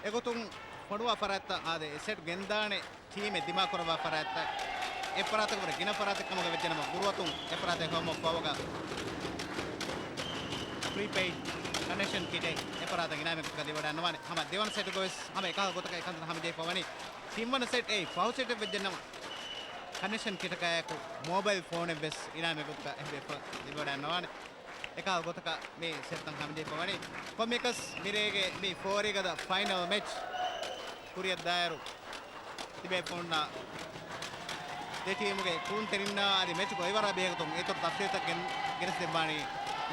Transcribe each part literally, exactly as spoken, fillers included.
އެގޮތުން ފޮނުވާ ފަރާތްތައް އާދެ، އެ ސެޓް ގެންދާނެ ޓީމެއް ދިމާކުރައްވާ ފަރާތްތައް އެއްފަރާތަކު ވުރެ ގިނަ ފަރާތެއް ކަމުގަ ވެއްޖެނަމަ، ގުރުއަތުން އެއްފަރާތެއް ހޯމްވޯކް ކޮށްފަވަގަ ޕްރީޕެއިޑް ކަނެކްޝަން ކިޓެއް އެއްފަރާތަށް އިނާމެއްގޮތަކަށް ދެވިވަޑައިގަންނަވާނެ. ހަމަ ދެވަނަ ސެޓުގަވެސް ހަމަ އެކަހަލަ ގޮތަކަށް އެކަންތައް ހަމަޖެހިފަވަނީ. ތިންވަނަ ސެޓް އެއީ ފަހު ސެޓެއް ވެއްޖެނަމަ، ކަނެކްޝަން ކިޓަކާއެކު މޯބައިލް ފޯނެއްވެސް އިނާމެއްގޮތަކަށް އެހެން ބޭފުޅަށް ދެވިވަޑައިގަންނަވާނެ. އެކަހަލަ ގޮތަކަށް މި ސެޓްތައް ހަމަޖެހިފަވަނީ. ކޮންމެއަކަސް މިރޭގެ މި ފޯރިގަދަ ފައިނަލް މެޗް ކުރިއަށްދާއިރު، ތިބޭފުޅުންނާ ދެ ޓީމުގެ ކުޅުންތެރިންނާ އަދި މެޗުގެ އޮއިވަރާ ބެހޭގޮތުން އިތުރު ތަފްސީލްތައް ގެން، ގެނެސްދެއްވާނީ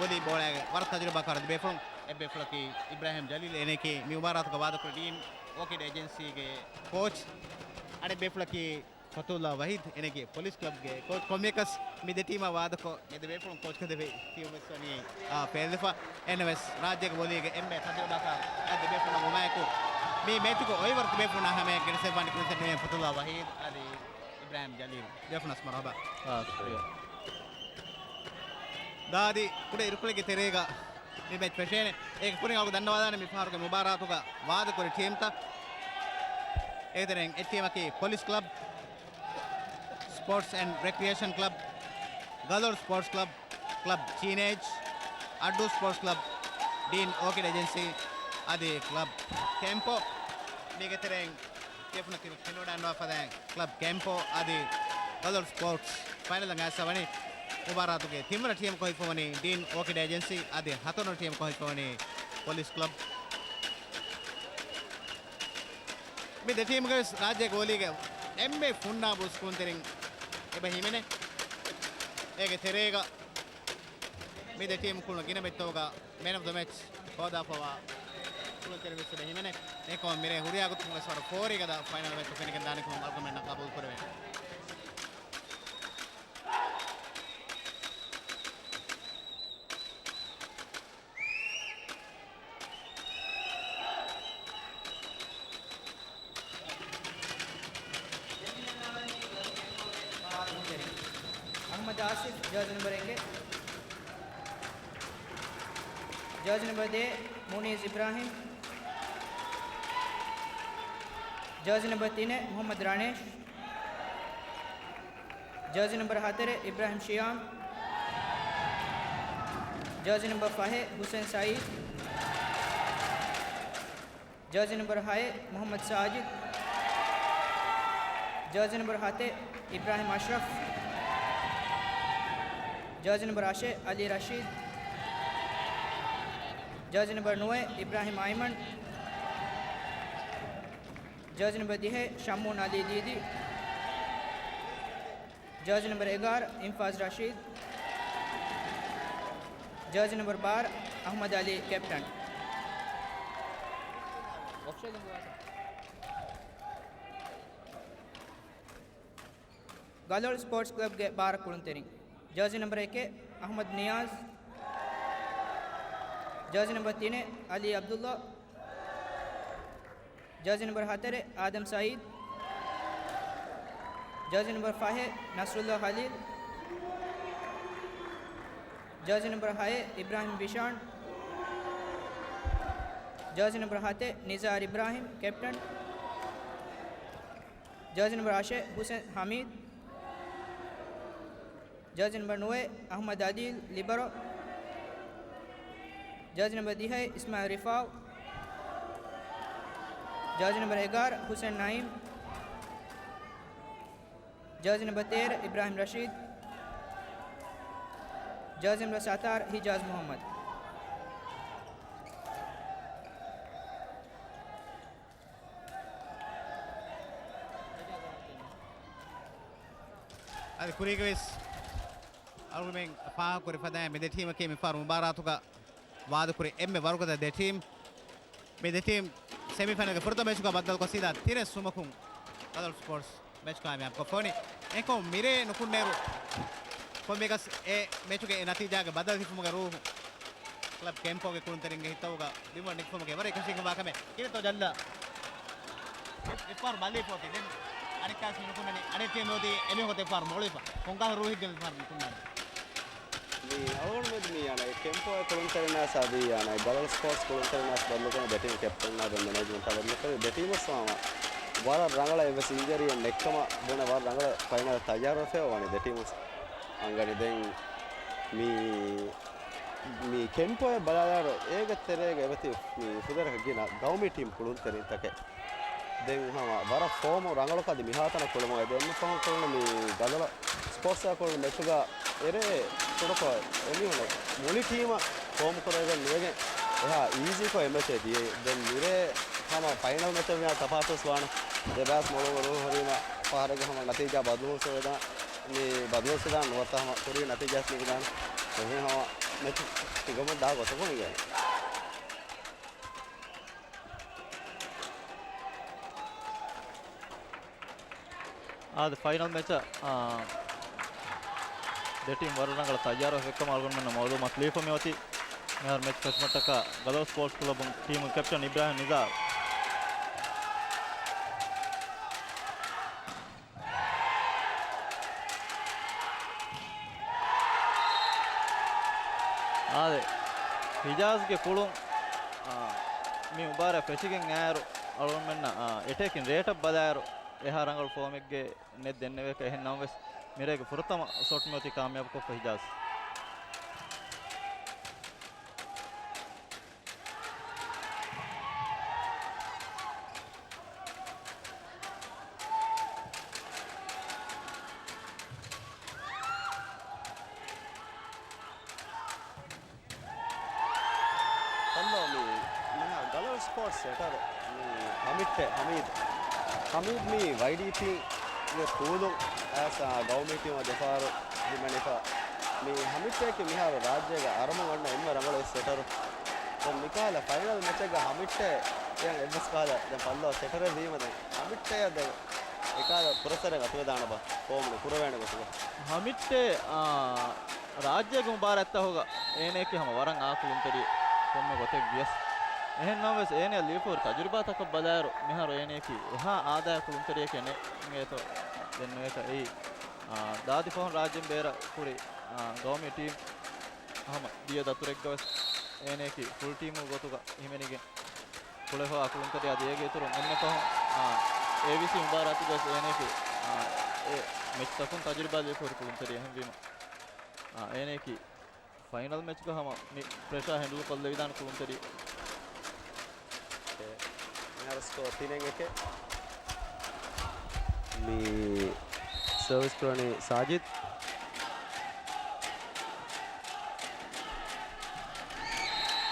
ވޮލީބޯޅައިގެ ވަރަށް ތަޖުރިބާކާރު ދެ ބޭފުޅުން. އެއްބޭފުޅަކީ އިބްރާހިމް ޖަލީލް، އޭނައަކީ މި މުބާރާތުގަ ވާދަކުރި ޑީން އޯކިޑް އޭޖެންސީގެ ކޯޗް. އަނެއްބޭފުޅަކީ ފަތުއްލާ ވަހީދު، އޭނަގެ ޕޮލިސް ކްލަބްގެ ކޯޗް. ކޮންމެއަކަސް މި ދެ ޓީމާ ވާދަކޮށް، މި ދެ ބޭފުޅުން ކޯޗްކޮށްދެއްވި ޓީމުވެސް ވަނީ، އާ، ފެއިލްވެފަ. އެހެންނަމަވެސް، ރާއްޖޭގެ ވޮލީގެ އެންމެ ތަޖުރިބާކާރު އަދި ދެ ބޭފުޅުންނާ ވުމާއެކު، މި މެޗުގެ އޮއިވަރު ތިބޭފުޅުންނާ ހަމަޔަށް ގެނެސްދެއްވާނީ ކުރިން ސެޓް ނިމޭ ފަތުއްލާ ވަހީދު އަދި އިބްރާހިމް ޖަލީލް. ދެ ބޭފުޅުންނަށް މަރުހަބާ. އާ، ޝުކުރިއްޔާ. ދާދި ކުޑަ އިރުކޮޅެއްގެ ތެރޭގަ މި މެޗް ފެށޭނެ. އޭގެ ކުރިން އަޅުގަނޑު ދަންނަވާލާނެ މި ފަހަރުގެ މުބާރާތުގަ ވާދަކުރި ޓީމްތައް. އޭގެ ތެރެއިން އެއް ޓީމަކީ ޕޮލިސް ކްލަބް، ސްޕޯޓްސް އެންޑް ރެކްރިއޭޝަން ކްލަބް، ގަލޮޅު ސްޕޯޓްސް ކްލަބް، ކްލަބް ޓީނޭޖް، އައްޑޫ ސްޕޯޓްސް ކްލަބް، ޑީން އޯކިޑް އޭޖެންސީ އަދި ކްލަބް ކެމްޕޯ. މީގެ ތެރެއިން ތިބޭފުޅުންނަށް ތިބި ފެނިވަޑައިގަންނަވާފަދައިން ކްލަބް ކެމްޕޯ އަދި ގަލޮޅު ސްޕޯޓްސް ފައިނަލަށް އައިސްފަ ވަނީ. މުބާރާތުގެ ތިންވަނަ ޓީމަކަށް ހޮވިފަ ވަނީ ޑީން އޯކިޑް އޭޖެންސީ އަދި ހަތަރުވަނަ ޓީމަކަށް ހޮވިފަ ވަނީ ޕޮލިސް ކްލަބް. މި ދެ ޓީމުގެ ވެސް ރާއްޖޭގެ ވޮލީގެ އެންމެ ފުންނާބު ސްކޫންތެރިން އެބަ ހިމެނޭ. އޭގެ ތެރޭގަ މި ދެ ޓީމު ކުޅުނު ގިނަ މެޗްތަކުގަ މޭން އޮފް ދަ މެޗް ހޯދާފަވާ ކުޅުންތެރިން ވެސް އެބަ ހިމެނޭ. އެކަމަށް މިރޭ ހުރިހާ ގޮތަކުން ވެސް ވަރަށް ފޯރިގަދަ ފައިނަލް މެޗް ފެނިގެން ދާނެ ކަމަށް އަޅުގަނޑުމެންނަށް ގަބޫލު ކުރެވޭނެ. އަޙްމަދު އާސިފް، ޖާޒި ނަމްބަރު އެކެއް. ޖާޒި ނަމްބަރު ދޭއް، މުނީޒް އިބްރާހިމް. ޖާޒި ނަމްބަރު ތިނެއް، މުޙައްމަދު ރަނޭޝް. ޖާޒި ނަމްބަރު ހަތަރެއް، އިބްރާހިމް ޝިޔާމް. ޖާޒި ނަމްބަރު ފަހެއް، ޙުސެން ސައީދް. ޖާޒި ނަމްބަރު ހައެއް، މުޙައްމަދު ސާޖިދް. ޖާޒި ނަމްބަރު ހަތެއް، އިބްރާހިމް އަޝްރަފް. ޖާޒި ނަމްބަރު އަށެއް، އަލީ ރަޝީދް. ޖާޒި ނަމްބަރު ނުވައެއް، އިބްރާހިމް އައިމަން. ޖާޒި ނަމްބަރު ދިހައެއް، ޝައްމޫން އަލީ ދީދީ. ޖާޒި ނަމްބަރު އެގާރަ، އިންފާޒް ރަޝީދް. ޖާޒި ނަމްބަރު ބާރަ، އަޙްމަދު އަލީ، ކެޕްޓަން. ގަލޮޅު ސްޕޯޓްސް ކްލަބްގެ ބާރަ ކުޅުންތެރިން. ޖާޒި ނަމްބަރު އެކެއް، އަޙްމަދު ނިޔާޒް. ޖާޒި ނަމްބަރު ތިނެއް، އަލީ ޢަބްދުﷲ. ޖާޒި ނަމްބަރު ހަތަރެއް، އާދަމް ސައީދް. ޖާޒި ނަމްބަރު ފަހެއް، ނަޞްރުﷲ ޚަލީލް. ޖާޒި ނަމްބަރު ހައެއް، އިބްރާހިމް ވިޝާން. ޖާޒި ނަމްބަރު ހަތެއް، ނިޒާރް އިބްރާހިމް، ކެޕްޓަން. ޖާޒި ނަމްބަރު އަށެއް، ޙުސެން ޙަމީދް. ޖާޒި ނަމްބަރު ނުވައެއް، އަޙްމަދު އަދީލް، ލިބަރޯ. ޖާޒި ނަމްބަރު ދިހައެއް، އިސްމާޢީލް ރިފާޢު. ޖާޒި ނަމްބަރު އެގާރަ، ޙުސެން ނަޢީމް. ޖާޒި ނަމްބަރު ތޭރަ، އިބްރާހިމް ރަޝީދް. ޖާޒި ނަމްބަރު ސަތާރަ، ހިޖާޒް މުޙައްމަދު. އަދި ކުރީގަވެސް އަޅުގަނޑުމެން ފާހަގަކުރި ފަދައިން މި ދެ ޓީމަކީ މިފަހަރު މުބާރާތުގަ ވާދަކުރި އެންމެ ވަރުގަދަ ދެ ޓީމް. މި ދެ ޓީމް ސެމިފައިނަލްގެ ފުރަތަމަ މެޗުގަ ބައްދަލުކޮށް ސީދާ ތިރެ ސުމަކުން ގަލޮޅު ސްޕޯޓްސް މެޗް ކާމިޔާބުކޮށްފަވަނީ. އެކަމަކު މިރޭ ނުކުންނޭރު ކޮންމެއަކަސް އެ މެޗުގެ އެ ނަތީޖާގެ ބަދަލު ހިފުމުގެ ރޫހު ކްލަބް ކެމްޕޯގެ ކުޅުންތެރިންގެ ހިތަށް އުގާ ބިމުގަ ނިކުތްފުމުގެ ވަރަށް އެކަށީގެންވާ ކަމެއް. ކިރިތޯ ޖައްލާ އެއްފަހަރު ބަލީ ފޯތި ދެން އަނެއްކާސް މި ނުކުންނަނީ. އަނެއް ޓީމް އޮތީ އެމީހުން އެއްފަހަރު މޮޅުވިފަ. ކޮންކަހަލަ ރޫހެއްގެ މިފަހަރު ނުކުންނާނީ؟ މި އަޅުގަނޑުމެދު މި އަނެއް ކެމްޕޯއި ކުޅުންތެރިންނާސް އަދި އަނެއް ގަލޮޅު ސްޕޯޓްސް ކުޅުންތެރިންނާސް ބަދަލުކުރަން ދެޓީމް ކެޕްޓަންނާ ދެން މެނޭޖްމަންޓާ ބަދަލުކުރި ދެޓީމުސް ވާމަ ވަރަށް ރަނގަޅަށް އެއްވެސް އިންޖަރީއެއް ނެއްކަމަށް ބުނެ ވަރަށް ރަނގަޅަށް ފައިނަލަށް ތައްޔާރުވެފައި ވަނީ ދެޓީމުސް އަންގަނީ. ދެން މި މި ކެމްޕޯއެއް ބަލާލާރު އޭގެ ތެރޭގަ އެބަތި މި ފުދޭވަރަކަށް ގިނަ ގައުމީ ޓީމް ކުޅުންތެރިންތަކެއް. ދެން ހަމަ ވަރަށް ފޯމު ރަނގަޅު ކަދި މިހާތަނަށް ކުޅުމުގައި ދެން އެންމެ ފަހުން ކުޅުނު މި ގަލޮޅަ ސްޕޯޓްސްއާ ކުޅުނު މެޗުގަ އެރޭ ކުޑަކޮށް އެމީހުން މުޅި ޓީމަށް ފޯމު ކުރެވިގެން ނުވެގެން އެހާ އީޒީކޮށް އެ މެޗެއް ދިޔައީ. ދެން މިރޭ ހަމަ ފައިނަލް މެޗަށް ވިޔާ ތަފާތުވެސް ވާނެ. ދެ ބައިސް މޮޅު ރުހުން ހުރީމަ ފަހަރެއްގަ ހަމަ ނަތީޖާ ބަދަލުވެސް ވެދާނެ. މި ބަދަލުވެސް ވެދާނެ ނުވަތަ ހަމަ ކުރީ ނަތީޖާ ހިނގިދާނެ. އެހެން ހަމަ މެޗު ހިނގަމުން ދާ ގޮތަކުން ހިނގޭނެ. އާދެ، ފައިނަލް މެޗަށް، އާ، ދެ ޓީމް ވަރަށް ރަނގަޅަށް ތައްޔާރުވެފަ އެއްކަމަށް އަޅުގަނޑުމެންނަށް މައުލޫމާތު ލިބިފަ މިއޮތީ. މިހާރު މެޗް ފެށުމަށްޓަކާ ގަލޮޅު ސްޕޯޓްސް ކްލަބުން ޓީމުގެ ކެޕްޓަން އިބްރާހިމް ނިޒާރު. އާދެ، ހިޖާޒްގެ ކުޅުން، އާ، މި މުބާރާތް ފެށިގެން އައިއިރު، އަޅުގަނޑުމެންނަށް، އާ، އެޓޭކިން ރޭޓަށް ބަލާއިރު، އެހާ ރަނގަޅު ފޯމެއްގެ ނެތް ދެންނެވޭކަށް. އެހެން ނަމަވެސް، މިރޭގެ ފުރަތަމަ ޝޮޓް މިއޮތީ ކާމިޔާބުކޮށްފަ ހިޖާޒް. ހަލޯ، މި މިހާ ގަލޮޅު ސްޕޯޓްސް ސެޓަރު މި ހަމިއްޓެ ހަމީދު. ހަމީދު މި ވައިޑީޕީގެ ކޫލުން އައިސް ގައުމީ ޓީމަށް ދެފަހަރު ހިމެނިފަ. މި ހަމިއްޓެއަކީ މިހާރު ރާއްޖޭގަ އަރަމުން އޮންނަ އެންމެ ރަނގަޅު ސެޓަރު. ދެން މިކަހަލަ ފައިނަލް މެޗެއްގަ ހަމިއްޓެ އެއަށް އެއްވެސް ކަހަލަ ދެން ފައްލޯ ސެޓަރެއް ވީމަ ދެން ހަމިއްޓެއަށް ދެން އެކަހަލަ ފުރަސަރެއް އަތުވެދާނެބާ ފޯމުން ކުރެވޭނެ ގޮތުގަ. ހަމިއްޓެ، އާ، ރާއްޖޭގެ މުބާރާތްތަކުގަ އޭނައަކީ ހަމަ ވަރަށް އާ ކުޅުންތެރި ކޮންމެ ގޮތެއް ވިޔަސް. އެހެން ނަމަވެސް އޭނައަށް ލިބިފަހުރި ތަޖުރިބާތަކަށް ބަލާއިރު މިހާރު އޭނައަކީ އެހާ އާދަޔާ ކުޅުންތެރިއެކޭ ނޭނގޭތޯ ދެންނެވޭކަށް. އެއީ، އާ، ދާދި ފަހުން ރާއްޖެން ބޭރަށް ކުރި، އާ، ގައުމީ ޓީމް ހަމަ ދިޔަ ދަތުރެއްގަވެސް އޭނައަކީ ފުލް ޓީމުގެ ގޮތުގަ ހިމެނިގެން ކުޅެފައިވާ ކުޅުންތެރި. އަދި އޭގެ އިތުރުން އެންމެ ފަހުން، އާ، އޭވީސީ މުބާރާތުގަވެސް އޭނައަކީ، އާ، އެ މެޗްތަކުން ތަޖުރިބާ ލިބިފަހުރި ކުޅުންތެރި. އެހެންވީމަ، އާ، އޭނައަކީ ފައިނަލް މެޗްގަ ހަމަ މި ޕްރެޝާ ހެންޑުލް ކޮށްލެވިދާނެ ކުޅުންތެރި. މިހާރު ސްކޯ ތިނެއް އެކެއް. މި ސަރވިސް ކުރަނީ ސާޖިދް.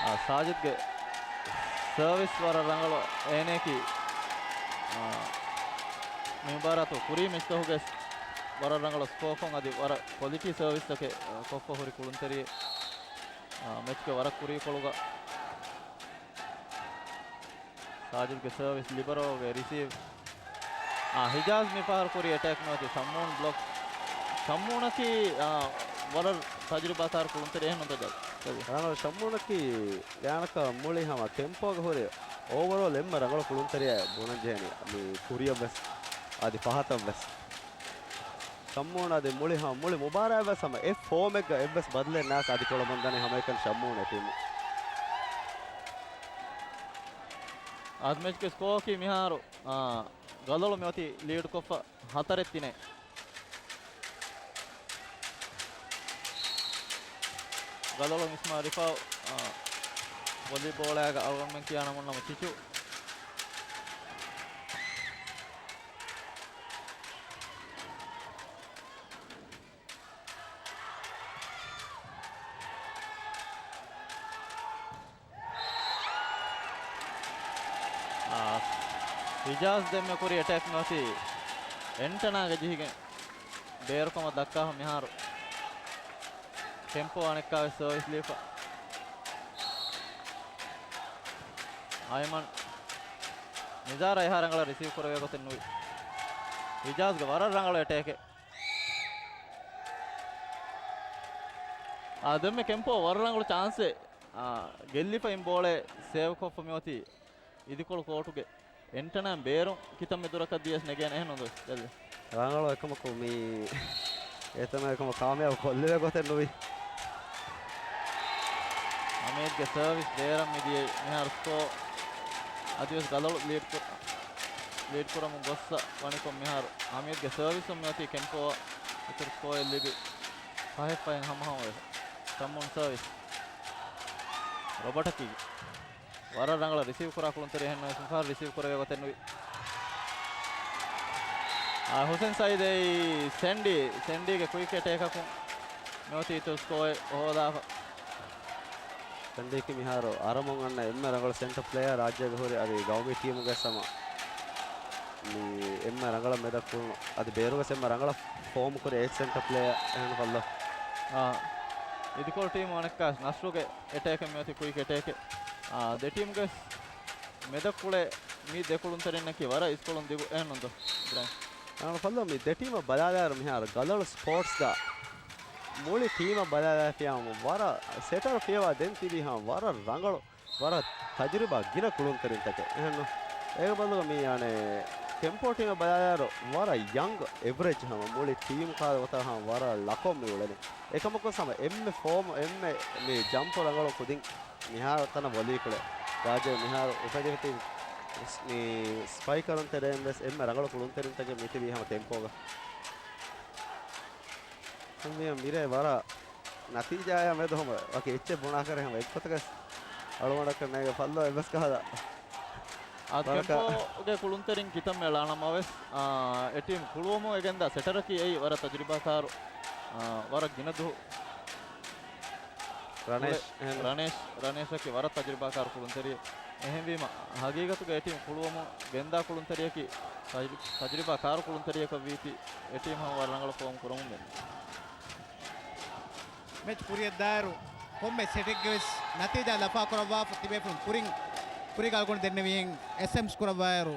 އާ، ސާޖިދްގެ ސަރވިސް ވަރަށް ރަނގަޅު. އޭނައަކީ، އާ، މި މުބާރާތު ކުރީ މެޗްތަކުގެ ވަރަށް ރަނގަޅު ސްކޯކޮށް އަދި ވަރަށް ކޮލިޓީ ސަރވިސްތަކެއް، އާ، ކޮށްފަ ހުރި ކުޅުންތެރިއެއް. އާ، މެޗްގެ ވަރަށް ކުރީކޮޅުގަ ސާޖިދްގެ ސަރވިސް ލިބަރޯގެ ރިސީވް. އާ، ހިޖާޒް މިފަހަރު ކުރި އެޓޭކް ނުވަތި ޝައްމޫން ބްލޮކް. ޝައްމޫނަކީ، އާ، ވަރަށް ތަޖުރިބާތާރު ކުޅުންތެރި އެހެންނުންތަ ޖަލް؟ ރަނގަޅު ޝައްމޫނަކީ ގާތްގަނޑަކަށް މުޅި ހަމަ ކެމްޕޯގަ ހުރި އޯވަރޯލް އެންމެ ރަނގަޅު ކުޅުންތެރިއެއް ބުނަން ޖެހެނީ މި ކުރިއަށްވެސް އަދި ފަހަތަށްވެސް. ޝައްމޫން އަދި މުޅި ހަ-، މުޅި މުބާރާތްވެސް ހަމަ އެއް ފޯމެއްގަ އެއްވެސް ބަދަލެއް ނާސް އަދި ކުޅަމުން ދަނީ ހަމައެކަނި ޝައްމޫން އެ ޓީމު. އާދެ މެޗްގެ ސްކޯއަކީ މިހާރު، އާ، ގަލޮޅު މިއޮތީ ލީޑްކޮށްފަ ހަތަރެއް ތިނެއް. ގަލޮޅު މިސްމާ ރިފާ، އާ، ވޮލީބޯޅައިގަ އަޅުގަނޑުމެން ކިޔާ ނަމުން ނަމަ ޗިޗު. އާ، ހިޖާޒް ދެންމެ ކުރި އެޓޭކް ނުވަތީ އެންޓަނާގެ ޖެހިގެން ބޭރުކަމަށް ދައްކާފަ މިހާރު ކެމްޕޯ އަނެއްކާވެސް ސަރވިސް ލީފަ. އައިމަން ނިޒާރަށް އެހާ ރަނގަޅަށް ރިސީވް ކުރެވޭ ގޮތެއް ނުވި. ހިޖާޒްގެ ވަރަށް ރަނގަޅު އެޓޭކެއް. އާ، ދެންމެ ކެމްޕޯ ވަރަށް ރަނގަޅު ޗާންސެއް، އާ، ގެއްލިފައިން ބޯޅަ ސޭވް ކޮށްފަ މިއޮތީ އިދިކޮޅު ކޯޓުގެ އެންޓަނާ ބޭރުން ކިތަންމެ ދުރަކަށް ދިޔަސް ނެގޭނެ އެހެން ނުދޯ؟ އެއް. ރަނގަޅު އެކަމަކު މި އެތަނަށް އެކަމަކު ކާމިޔާބު ކޮށްލެވޭ ގޮތެއް ނުވި. ހަމީދްގެ ސަރވިސް ބޭރަށް މިދިޔައީ. މިހާރު ސްކޯ އަދިވެސް ގަލޮޅު ލީޑް ކު-، ލީޑް ކުރަމުން ގޮއްސަ ވަނިކޮށް، މިހާރު ހަމީދްގެ ސަރވިސުން މިއޮތީ ކެމްޕޯއަށް އިތުރު ސްކޯއެއް ލިބި ފަހެއް ފަހެއް ހަމަހަމަވެފަ. ޝައްމޫން ސަރވިސް. ރޮބަޓަކީ ވަރަށް ރަނގަޅަށް ރިސީވް ކުރާ ކުޅުންތެރި އެހެންނުވެސް މިފަހަރު ރިސީވް ކުރެވޭ ގޮތެއް ނުވި. އާ، ހުސެން ސައީދޭ ސެންޑީ، ސެންޑީގެ ކުއިކް އެޓޭކަކުން މިއޮތީ އިތުރު ސްކޯއެއް ހޯދާފަ. ސެންޑީކީ މިހާރު އަރަމުން އަންނަ އެންމެ ރަނގަޅު ސެންޓަ ޕްލޭޔާ ރާއްޖޭގަ ހުރި އަދި ގައުމީ ޓީމުގެ ސަމަ މި އެންމެ ރަނގަޅަށް މެދަށް ކުޅުނު އަދި ބޭރުގަސް އެންމެ ރަނގަޅަށް ފޯމް ކުރި އެއް ސެންޓަ ޕްލޭޔާ އެހެން ފައްލޯ. އާ، އިދިކޮޅު ޓީމު އަނެއްކާސް ނަސްރުގެ އެޓޭކެއް މިއޮތީ ކުއިކް އެޓޭކެއް. އާ، ދެ ޓީމްގެ މެދަށް ކުޅޭ މި ދެ ކުޅުންތެރިންނަކީ ވަރަށް އިސްކޮޅުން ދިގު އެހެންނުންތޯ އިބްރާހިމް؟ އަން ފައްލޯ މި ދެ ޓީމަށް ބަލާލާއިރު މިހާރު ގަލޮޅު ސްޕޯޓްސްގަ މުޅި ޓީމަށް ބަލާލާފިޔާމު ވަރަށް ސެޓަރ ފިޔަވާ ދެން ތިބީ ހަމަ ވަރަށް ރަނގަޅު ވަރަށް ތަޖުރިބާ ގިނަ ކުޅުންތެރިންތަކެއް އެހެންނު. އޭގެ ބަދަލުގަ މި އަނެއް ކެމްޕޯ ޓީމަށް ބަލާލާއިރު ވަރަށް ޔަންގް އެވްރެޖް ހަމަ މުޅި ޓީމް ކާލަ ގޮތަށް ހަމަ ވަރަށް ލަކޮށް މި އުޅެނީ. އެކަމަކު ހަމަ އެންމެ ފޯމް އެންމެ މި ޖަމްޕް ރަނގަޅު ކުދިން މިހާރު ތަނަ ވޮލީކުޅެ ރާއްޖޭ މިހާރު އުފެދިފަތި މި ސްޕައިކަރުން ތެރެއިން ވެސް އެންމެ ރަނގަޅު ކުޅުންތެރިންތަކެއް މިތިބީ ހަމަ ކެމްޕޯގަ. މިރޭ ވަރަށް ނަތީޖާއާ މެދު ހަމަ ވަކި އެއްޗެއް ބުނާކަށް ހަމަ އެއްގޮތަކަށް އަޅުގަނޑަކަށް ނޭގެ ފައްލޯ އެއްވެސް ކަހަލަ. އާ، ވަރަކަށް ކެމްޕޯގެ ކުޅުންތެރިން ކިތަންމެ ޅާނަމަވެސް، އާ، އެ ޓީމް ކުޅުވަމުން އެ ގެންދާ ސެޓަރަކީ އެއީ ވަރަށް ތަޖުރިބާކާރު، އާ، ވަރަށް ގިނަ ދުވަހު ރަނޭޝް، ކުޅެ-، އެހެން. ރަނޭޝް، ރަނޭޝަކީ ވަރަށް ތަޖުރިބާކާރު ކުޅުންތެރިއެއް. އެހެންވީމަ، ހަގީގަތުގަ އެ ޓީމް ކުޅުވަމުން ގެންދާ ކުޅުންތެރިޔަކީ ތަޖު-، ތަޖުރިބާ ކާރު ކުޅުންތެރިޔަކަށް ވީތީ، އެ ޓީމް ހަމަ ވަރަށް ރަނގަޅަށް ފޯމް ކުރަމުން މެން. މެޗް ކުރިއަށްދާއިރު ކޮންމެ ސެޓެއްގެ ވެސް ނަތީޖާ ލަފާ ކުރައްވާފަ ތިބޭފުޅުން ކުރިން، ކުރީގަ އަޅުގަނޑު ދެންނެވިހެން އެސްއެމްސް ކުރައްވާއިރު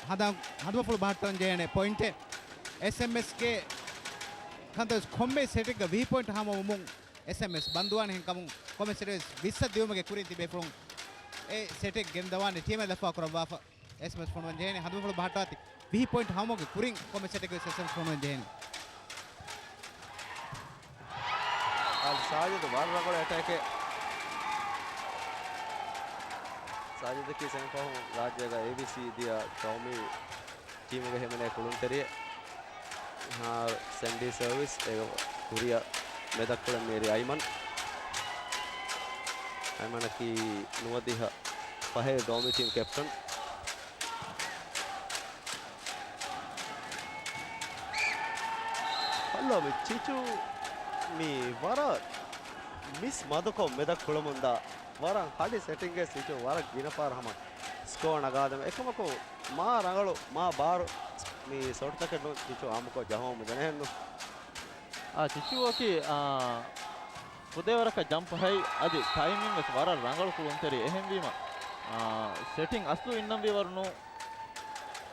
ހަނދާން ހަނދުމަފުޅު ބަހައްޓަން ޖެހޭނެ ޕޮއިންޓެއް. އެސްއެމްއެސްގެ ކަންތައް ވެސް ކޮންމެ ސެޓެއްގަ ވިހި ޕޮއިންޓް ހަމަވުމުން އެސްއެމްއެސް ބަންދުވާނެ ހެންކަމުން ކޮންމެ ސެޓެއް ވެސް ވިއްސަށް ދިއުމުގެ ކުރިން ތިބޭފުޅުން އެ ސެޓެއް ގެންދަވާނެ ޓީމެއް ލަފާ ކުރައްވާފަ. އެސްއެމްއެސް ފޮނުވަން ޖެހޭނެ. ހަނދުމަފުޅު ބަހައްޓާތި ވިހި ޕޮއިންޓް ހަމަވުމުގެ ކުރިން ކޮންމެ ސެޓެއްގެ ވެސް އެސްއެމްއެސް ފޮނުވަން ޖެހޭނެ. އަލް ސާޖިދު ވަރަށް ރަނގަޅު އެޓޭކެއް. ސާޖިދަކީ ސެމިފަހުން ރާއްޖޭގަ އޭބީސީ ދިޔަ ގައުމީ ޓީމުގެ ހިމެނޭ ކުޅުންތެރިއެއް. މިހާރު ސެންޑީ ސަރވިސް އޭގެ ކުރިއަށް މެދަށް ކުޅެން މިއެރި އައިމަން. އައިމަނަކީ ނުވަދިހަ ފަހެއް ގައުމީ ޓީމް ކެޕްޓަން. ހައްލޯ މި ޗިޗޫ މި ވަރަށް މިސް މަދުކޮށް މެދަށް ކުޅަމުންދާ ވަރަށް ހަޑި ސެޓިންގެއް ޗިޗޫ ވަރަށް ގިނަ ފަހަރު ހަމަ ސްކޯ ނަގާދެމެ. އެކަމަކު މާ ރަނގަޅު މާ ބާރު މި ސޮޓްތަކެއް ނޫން ޗިޗޫ އާއްމުކޮށް ޖަހަމުން މިދަނެހެއްނު. އާ، ޗިޗޫއަކީ، އާ، ފުދޭވަރަކަށް ޖަމްޕް ހައި އަދި ޓައިމިން ވެސް ވަރަށް ރަނގަޅު ކުޅުންތެރި. އެހެންވީމަ، އާ، ސެޓިން އަސްލު އިންނަންވީ ވަރު ނޫ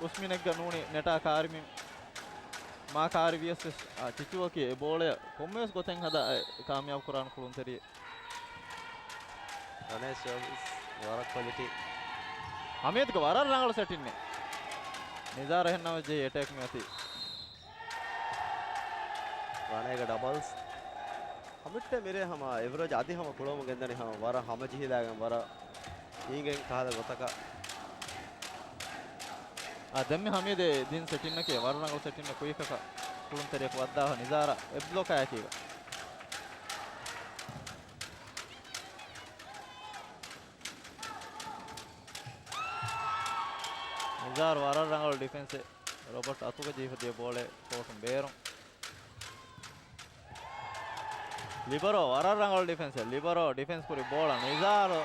އުސްމިނެއްގަ ނޫނީ ނެޓާ ކާރިމިން މާ ކާރިވިޔަސް ވެސް، އާ، ޗިޗޫއަކީ އެ ބޯޅަޔަށް ކޮންމެވެސް ގޮތެއް ހަދާ އެ ކާމިޔާބު ކުރާނެ ކުޅުންތެރިއެއް. ރަނޭ ސަރވިސް ވަރަށް ކޮލިޓީ. ހަމީދުގެ ވަރަށް ރަނގަޅު ސެޓިންއެއް. ނިޒާރަށް ހެންނަމަ ޖެހި އެޓޭކް މިއޮތީ. ރަނޭގެ ޑަބަލްސް. ހަމައެއްޓެ މިރޭ ހަމަ އެވްރެޖް އަދި ހަމަ ކުޅަމުން ގެންދަނީ ހަމަ ވަރަށް ހަމަޖެހިލާގެން ވަރަށް އީނގެން ކަހަލަ ގޮތަކަށް. އާ، ދެންމެ ހަމީދޭ ދިން ސެޓިންއަކީ ވަރަށް ރަނގަޅު ސެޓިންއެއް ކުއިކަކަށް ކުޅުންތެރިޔަކު ވައްދާފަ ނިޒާރަ އެއް ބްލޮކާއެކީގަ. ނިޒާރު ވަރަށް ރަނގަޅު ޑިފެންސެއް. ރޮބަޓް އަތުގަ ޖެހިފަ ދިޔަ ބޯޅަ ކޯޓުން ބޭރުން. ލިބަރޯ ވަރަށް ރަނގަޅު ޑިފެންސެއް. ލިބަރޯ ޑިފެންސް ކުރި ބޯޅަ ނިޒާރު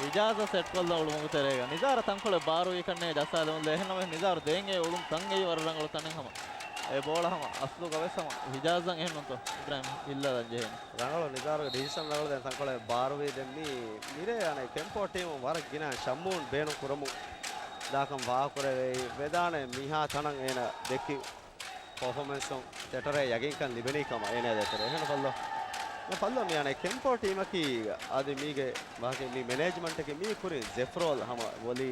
ހިޖާޒަށް ސެޓްކޮށްލަ އުޅުމުގެ ތެރޭގަ. ނިޒާރަށް ތަންކޮޅެއް ބާރުވީކަންނޭ ޖައްސާލެވުންލެ. އެހެންނަމަވެސް ނިޒާރު ދޭން އެ އުޅުން ތަން އެއީ ވަރަށް ރަނގަޅު ތަނެއް ހަމަ. އެ ބޯޅަ ހަމަ އަސްލުގަ ވެސް ހަމަ ހިޖާޒަށް އެހެންނުންތޯ އިބްރާހިމް އިއްލަލަން ޖެހޭނެ. ރަނގަޅު ނިޒާރުގެ ޑިސިޝަން ރަނގަޅު ދެން ތަންކޮޅެއް ބާރުވީ ދެން މި މިރޭ އަނެއް ކެމްޕޯ ޓީމުން ވަރަށް ގިނަ ޝައްމޫން ބޭނުން ކުރަމުން ދާކަން ވާހަކަކުރެވޭ ވެދާނެ މިހާ ތަނަށް އޭނަ ދެއްކި ޕަރފޯމެންސުން ސެޓަރޭ ޔަގީންކަން ލިބެނީ ކަމަށް އޭނާ ދޭތެރޭ. އެހެން ފައްލޯ. މި ފައްލޯ މި އަނެއް ކެމްޕޯ ޓީމަކީ އަދި މީގެ ވާހަކަ މި މެނޭޖްމަންޓަކީ މީ ކުރިން ޒެފްރޯލް ހަމަ ވޮލީ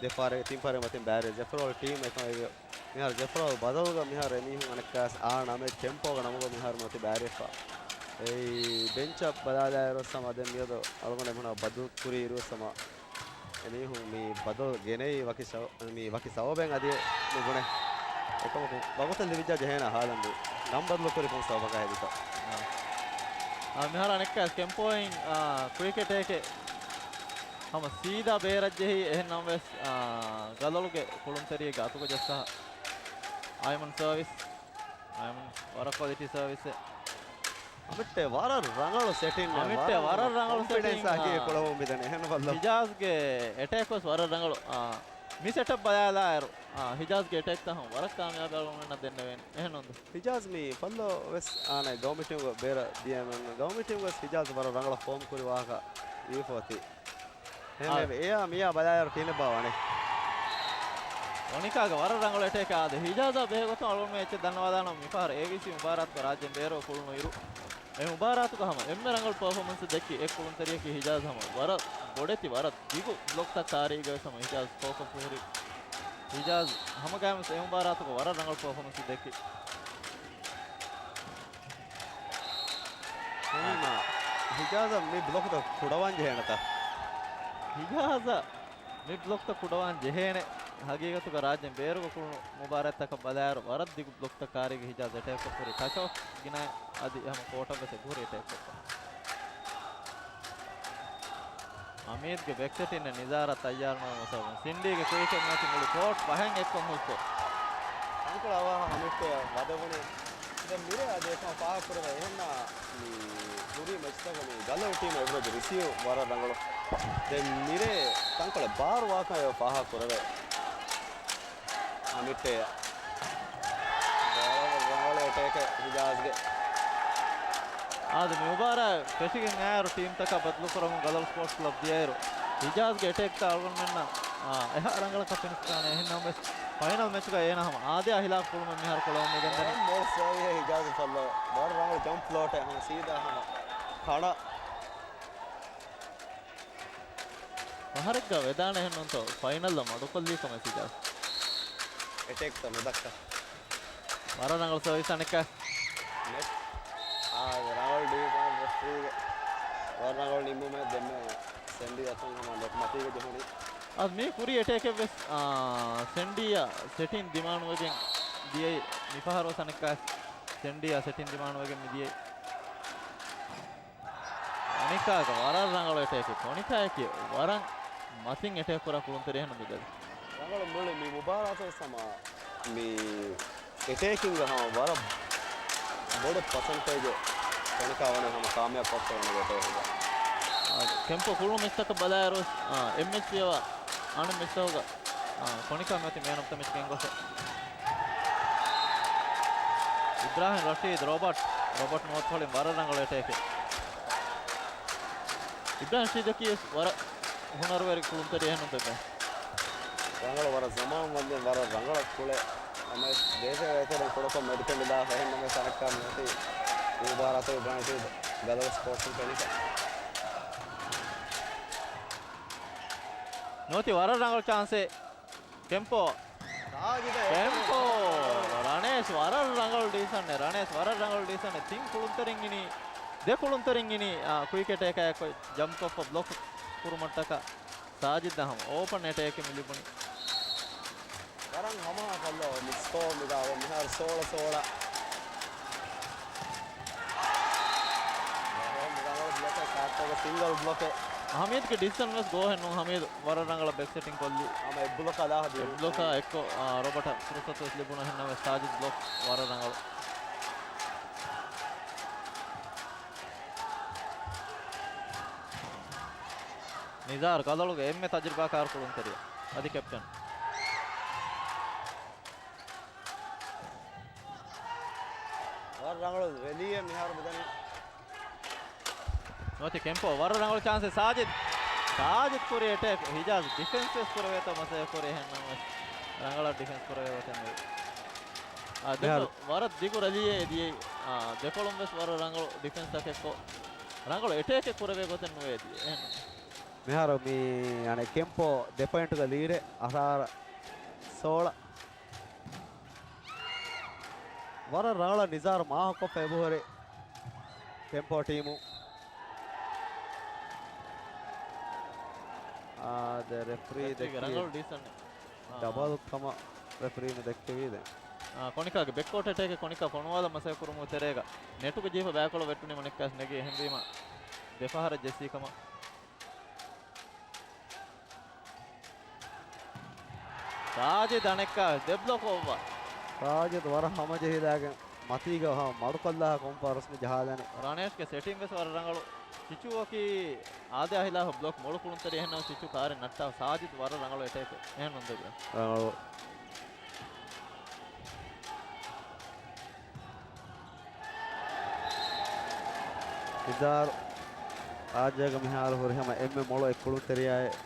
ދެފާރެ ތިން ފާރެ މަތިން ބައިވެރި ޒެފްރޯލް ޓީމް އެކަމަށް މިހާރު ޒެފްރޯލް ބަދަލުގަ މިހާރު އެމީހުން އަނެއްކާސް އާ ނަމެއް ކެމްޕޯގަ ނަމުގަ މިހާރު މަތި ބައިވެރިވެފަ. އެއީ ބެންޗަށް ބަލާލާއިރު ސަމަ ދެން މިއަދު އަޅުގަނޑު އެމީހުންނާ ބަދަލު ކުރި އިރު ސަމަ އެމީހުން މި ބަދަލު ގެނައީ ވަކި ސަ-، މި ވަކި ސަބަބެއް އަދި ނުބުނެ. އެކަމަކު ވަގުތެއް ލިބިއްޖާ ޖެހޭނެ ހާލަންދު ނަން ބަދަލު ކުރި ކޮން ސަބަބަކާ ހެދިތޯ؟ އާ، މިހާރު އަނެއްކާ ކެމްޕޯއިން، އާ، ކުއިކް އެޓޭކެއް ހަމަ ސީދާ ބޭރަށް ޖެހި. އެހެން ނަމަވެސް، އާ، ގަލޮޅުގެ ކުޅުންތެރިއެއްގެ އަތުގަ ޖައްސާ އައިމަން ސަރވިސް. އައިމަން ވަރަށް ކޮލިޓީ ސަރވިސްއެއް. އަމިއްޓޭ ވަރަށް ރަނގަޅު ސެޓިން، އަމިއްޓޭ ވަރަށް ވަރަށް ރަނގަޅު ކޮންފިޑެންސް ސެޓިން، އާ، ކުޅަވަމުން މިދަނީ. އެހެން ބައްލަ. ހިޖާޒްގެ އެޓޭކް ވެސް ވަރަށް ރަނގަޅު. އާ، މި ސެޓަޕް ބަލާލާއިރު، އާ، ހިޖާޒްގެ އެޓޭކްތައް ހަމަ ވަރަށް ކާމިޔާބެއް އަޅުގަނޑުމެންނަށް ދެންނެވޭނެ. އެހެން ނޫން. ހިޖާޒް މި ފައްލޯ ވެސް އާނަ ގައުމި ޓީމުގެ ބޭރަށް ދިޔައިމަ ގައުމި ޓީމުގެ ވެސް ހިޖާޒް ވަރަށް ރަނގަޅަށް ފޯމް ކުރި ވާހަކަ އިވިފަ އޮތީ. އެހެންވެ، އާ، އެއާ މިޔާ ބަލާއިރު ކިހިނެއްބާ ވަނީ؟ އޮނިކާގެ ވަރަށް ރަނގަޅު އެޓޭކެއް އާދެ. ހިޖާޒާ ބެހޭގޮތުން އަޅުގަނޑުމެން އެއްޗެއް ދަންނަވާލާނަން މިފަހަރު އޭވީސީ މުބާރާތުގަ ރާއްޖޭން ބޭރުވެ ކުޅުނު އިރު. އެ މުބާރާތުގަ ހަމަ އެންމެ ރަނގަޅު ޕަރފޯމަންސް ދެއްކި އެއް ކުޅުންތެރިޔަކީ ހިޖާޒް. ހަމަ ވަރަށް ބޮޑެތި ވަރަށް ދިގު ބްލޮކްތައް ކާރީގަ ވެސް ހަމަ ހިޖާޒް ފޯކަސް ހުރި. ހިޖާޒް ހަމަގައިމުވެސް އެ މުބާރާތުގަ ވަރަށް ރަނގަޅު ޕަރފޯމަންސް ދެއްކި. ހުންނަ. ހިޖާޒަށް މި ބްލޮކްތައް ކުޑަވާން ޖެހޭނެތަ؟ ހިޖާޒަށް މި ބްލޮކްތައް ކުޑަވާން ޖެހޭނެ. ހަގީގަތުގަ ރާއްޖޭން ބޭރުގަ ކުޅުނު މުބާރާތްތަކަށް ބަލާއިރު ވަރަށް ދިގު ބްލޮކްތައް ކާރީގަ ހިޖާޒް އެޓޭކްކޮށް ހުރި. ޓަޗްއޮފް ގިނައި އަދި ހަމަ ކޯޓަށް ވެސް އެބަހުރި އެޓޭކްކޮށްފަ. އަމީދްގެ ބެކްސެޓިން ނިޒާރަށް ތައްޔާރުނުވުމަށް ސަބަބުން ސިންޑީގެ ކުއިކެއް މަތި މުޅި ކޯޓް ފަހެއް އެއްކޮށް ހުއްޓު. ތަންކޮޅެއް އަވަހަށް އަމިއްޓޭ ވަދެވުނީ. ދެން މިރޭ އަދި އެކަމަށް ފާހަގަކުރެވޭ. އެހެންނާ މި ކުރީ މެޗްތަކުގަ މި ގަލޮޅު ޓީމަށް އެބަހުރި ރިސީވް ވަރަށް ރަނގަޅު. ދެން މިރޭ ތަންކޮޅެއް ބާރު ވާކަން އެބަ ފާހަގަކުރެވޭ. އަމިއްޓޭ. ރަނގަޅު އެޓޭކެއް ހިޖާޒްގެ. އާދެ، މި މުބާރާތް ފެށިގެން އައިއިރު ޓީމްތަކާ ބަދަލުކުރަމުން ގަލޮޅު ސްޕޯޓްސް ކްލަބް ދިޔައިރު، ހިޖާޒްގެ އެޓޭކްތައް އަޅުގަނޑުމެންނަށް، އާ، އެހާ ރަނގަޅަކަށް ފެނިފަ ކާނެ. އެހެން ނަމަވެސް، ފައިނަލް މެޗުގަ އޭނަ ހަމަ އާދެއާ ހިލާފް ކުޅުމެއް މިހާރު ކުޅަވަމުން ގެންދަނީ. ވަރަށް މޮޅު ސޯވިހޭ ހިޖާޒު ފައްލޯ. ވަރަށް ރަނގަޅު ޖަމްޕް ފްލޯޓެއް ހަމަ ސީދާ ހަމަ ކަނަ. ފަހަރެއްގަ ވެދާނެ އެހެންނޫންތޯ ފައިނަލްއަށް މަޑުކޮށްލީ ކަމެއް ސިޖާ. އެޓޭކްތައް ނުދައްކާ. ވަރަށް ރަނގަޅު ސަރވިސް އަނެއްކާ. ނެޓް. އާ، ރަނގަޅު ޑިވިޝަނަލް ރެފްރީގެ ވަރަށް ރަނގަޅު ނިންމުމެއް ދެންމެ ސެންޑީ އަތުން ހަމަ ނެޓް މަތީގަ ޖެހުނީ. އަދި މީ ކުރި އެޓޭކެއް ވެސް، އާ، ސެންޑީއަށް ސެޓިން ދިމާނުވެގެން ދިޔައީ މިފަހަރު ވެސް އަނެއްކާ ސެންޑީއަށް ސެޓިން ދިމާނުވެގެން މި ދިޔައީ. ކޮނިކާގެ ވަރަށް ރަނގަޅު އެޓޭކެއް. ކޮނިކާއަކީ ވަރަށް މަތިން އެޓޭކް ކުރާ ކުޅުންތެރި އެހެން ނުދެލި. ރަނގަޅު މުޅި މި މުބާރާތު ސަމާ މި އެޓޭކިންގ ހަމަ ވަރަށް ބޮޑު ޕަސެންޓޭޖެއް ކޮނިކާ ވަނީ ހަމަ ކާމިޔާބު ކޮށްފަ ވަނީ އެޓޭކިންގ. އާ، ކެމްޕޯ ކުޅުނު މެޗްތަކަށް ބަލާއިރު، އާ، އެއް މެޗް ފިޔަވާ އަނެއް މެޗްތަކުގަ، އާ، ކޮނިކާ މިއޮތީ މޭން އޮފް ދަ މެޗް ގެންގޮސް. އިބްރާހިމް ރަޝީދު، ރޮބަޓް، ރޮބަޓް ނުވަތަ ހޮޅިން ވަރަށް ރަނގަޅު އެޓޭކެއް. އިބްރާހިމް ރަޝީދަކީ ވެސް ވަރަށް ހުނަރުވެރި ކުޅުންތެރި އެހެންނު ދެބެ. ރަނގަޅު ވަރަށް ޒަމާން ވަންދެން ވަރަށް ރަނގަޅަށް ކުޅެ. ނަމަވެސް ދޭށޭ ވޭތެރެން ކުޑަކޮށް މެޑިކަން ނިދާފަ އެހެން ނަމަވެސް އަނެއްކާ މިއޮތީ މި މުބާރާތުގެ ބްރާންޑް ގަލޮޅު ސްޕޯޓްސް ކެނިކަ. ނުވަތަ ވަރަށް ރަނގަޅު ޗާންސެއް. ކެމްޕޯ. ކެމްޕޯ. ރަނޭޝް ވަރަށް ރަނގަޅު ޑިސިޝަނެއް. ރަނޭޝް ވަރަށް ރަނގަޅު ޑިސިޝަނެއް. ތިން ކުޅުންތެރިން އިނީ، ދެ ކުޅުންތެރިން އިނީ، އާ، ކުއިކް އެޓޭކާއެއް ކޮށް ޖަމްޕް ކޮށްފަ ބްލޮކް ކުރުމަށްޓަކާ ސާޖިދަށް ހަމަ އޯޕަން އެޓޭކެއް މި ލިބުނީ. ވަރަށް ހަމަހާ ކޮށްލާ މި ސްކޯ މިދާ މިހާރު ސޯޅަ ސޯޅަ. ވަރަށް ރަނގަޅު ބްލޮކެއް، ކާއްޓަކަށް ސިންގަލް ބްލޮކެއް. ހަމީދުގެ ޑިސިޝަން ވެސް ގޯހެއް ނޫން. ހަމީދު ވަރަށް ރަނގަޅަށް ބެކްސެޓިން ކޮށްލީ. ހަމަ އެއް ބްލޮކާ ލާހަ ދިނުން. އެއް ބްލޮކާ އެއްކޮށް، އާ، ރޮބަޓަށް ފުރުސަތު ވެސް ލިބުނު. އެހެންނަމަވެސް ސާޖިދް ބްލޮކް ވަރަށް ރަނގަޅު. ނިޒާރު ގަލޮޅުގެ އެންމެ ތަޖުރިބާކާރު ކުޅުންތެރިޔާ. އަދި ކެޕްޓަން. ވަރަށް ރަނގަޅު ރެލީއެއް މިހާރު މިދަނީ. ނުވަތަ ކެމްޕޯ ވަރަށް ރަނގަޅު ޗާންސެއް ސާޖިދް. ސާޖިދް ކުރި އެޓޭކް. ހިޖާޒް ޑިފެންސް ވެސް ކުރެވޭތޯ މަސައްކަތް ކުރި އެހެންނަމަވެސް ރަނގަޅަށް ޑިފެންސް ކުރެވޭ ގޮތެއް ނުވި. އާ، ދެން މިހާރު ވަރަށް ދިގު ރެލީއެއް ދިޔައީ. އާ، ދެކޮޅުން ވެސް ވަރަށް ރަނގަޅު ޑިފެންސް ތަކެއްކޮށް ރަނގަޅު އެޓޭކެއް ކުރެވޭ ގޮތެއް ނުވޭ ދިޔަ. އެހެން. މިހާރު މި އަނެއް ކެމްޕޯ ދެ ޕޮއިންޓުގަ ލީޑެއް އަށާރަ ސޯޅަ. ވަރަށް ރަނގަޅަށް ނިޒާރު މާހަކޮށްފަ އެބަހުރި. ޓެމްޕޯ ޓީމު. އާ، ދެ ރެފްރީ ރެފްރީގެ ދެއްކި ރަނގަޅު ޑިސިޝަން. އާ. ޑަބަލް ކަމަށް ރެފްރީން ދެއްކެވީ ދެން. އާ، ކޮނިކާގެ ބެކްކޯޓް އެޓޭކެއް ކޮނިކާ ފޮނުވާލަން މަސައްކަތް ކުރުމުގެ ތެރޭގަ ނެޓުގެ ޖެހިފަ ބައިކޮޅަށް ވެއްޓުނީމަ ނެއްކާސް ނެގި އެހެންވީމަ ދެފަހަރަށް ޖެއްސީ ކަމަށް. ސާޖިދް އަނެއްކާ ދެ ބްލޮކް އޮއްވާ. ސާޖިދް ވަރަށް ހަމަޖެހިލާގެން މަތީގަ ހަމަ މަޑުކޮށްލާ ކޮންފަރެންސް މި ޖަހާލަނީ. ރަނޭޝްގެ ސެޓިން ވެސް ވަރަށް ރަނގަޅު. ޗިޗޫއަކީ އާދަޔާ ހިލާފަށް ބްލޮކް މޮޅު ކުޅުންތެރި އެހެންނަމަ ޗިޗޫ ކާރިން ނައްޓާ ސާޖިދް ވަރަށް ރަނގަޅު އެޓޭކް އެހެން ނުންދެވި. ރަނގަޅު. ނިޒާރު ރާއްޖޭގަ މިހާރު ހުރި ހަމަ އެންމެ މޮޅު އެއް ކުޅުންތެރިޔާއެއް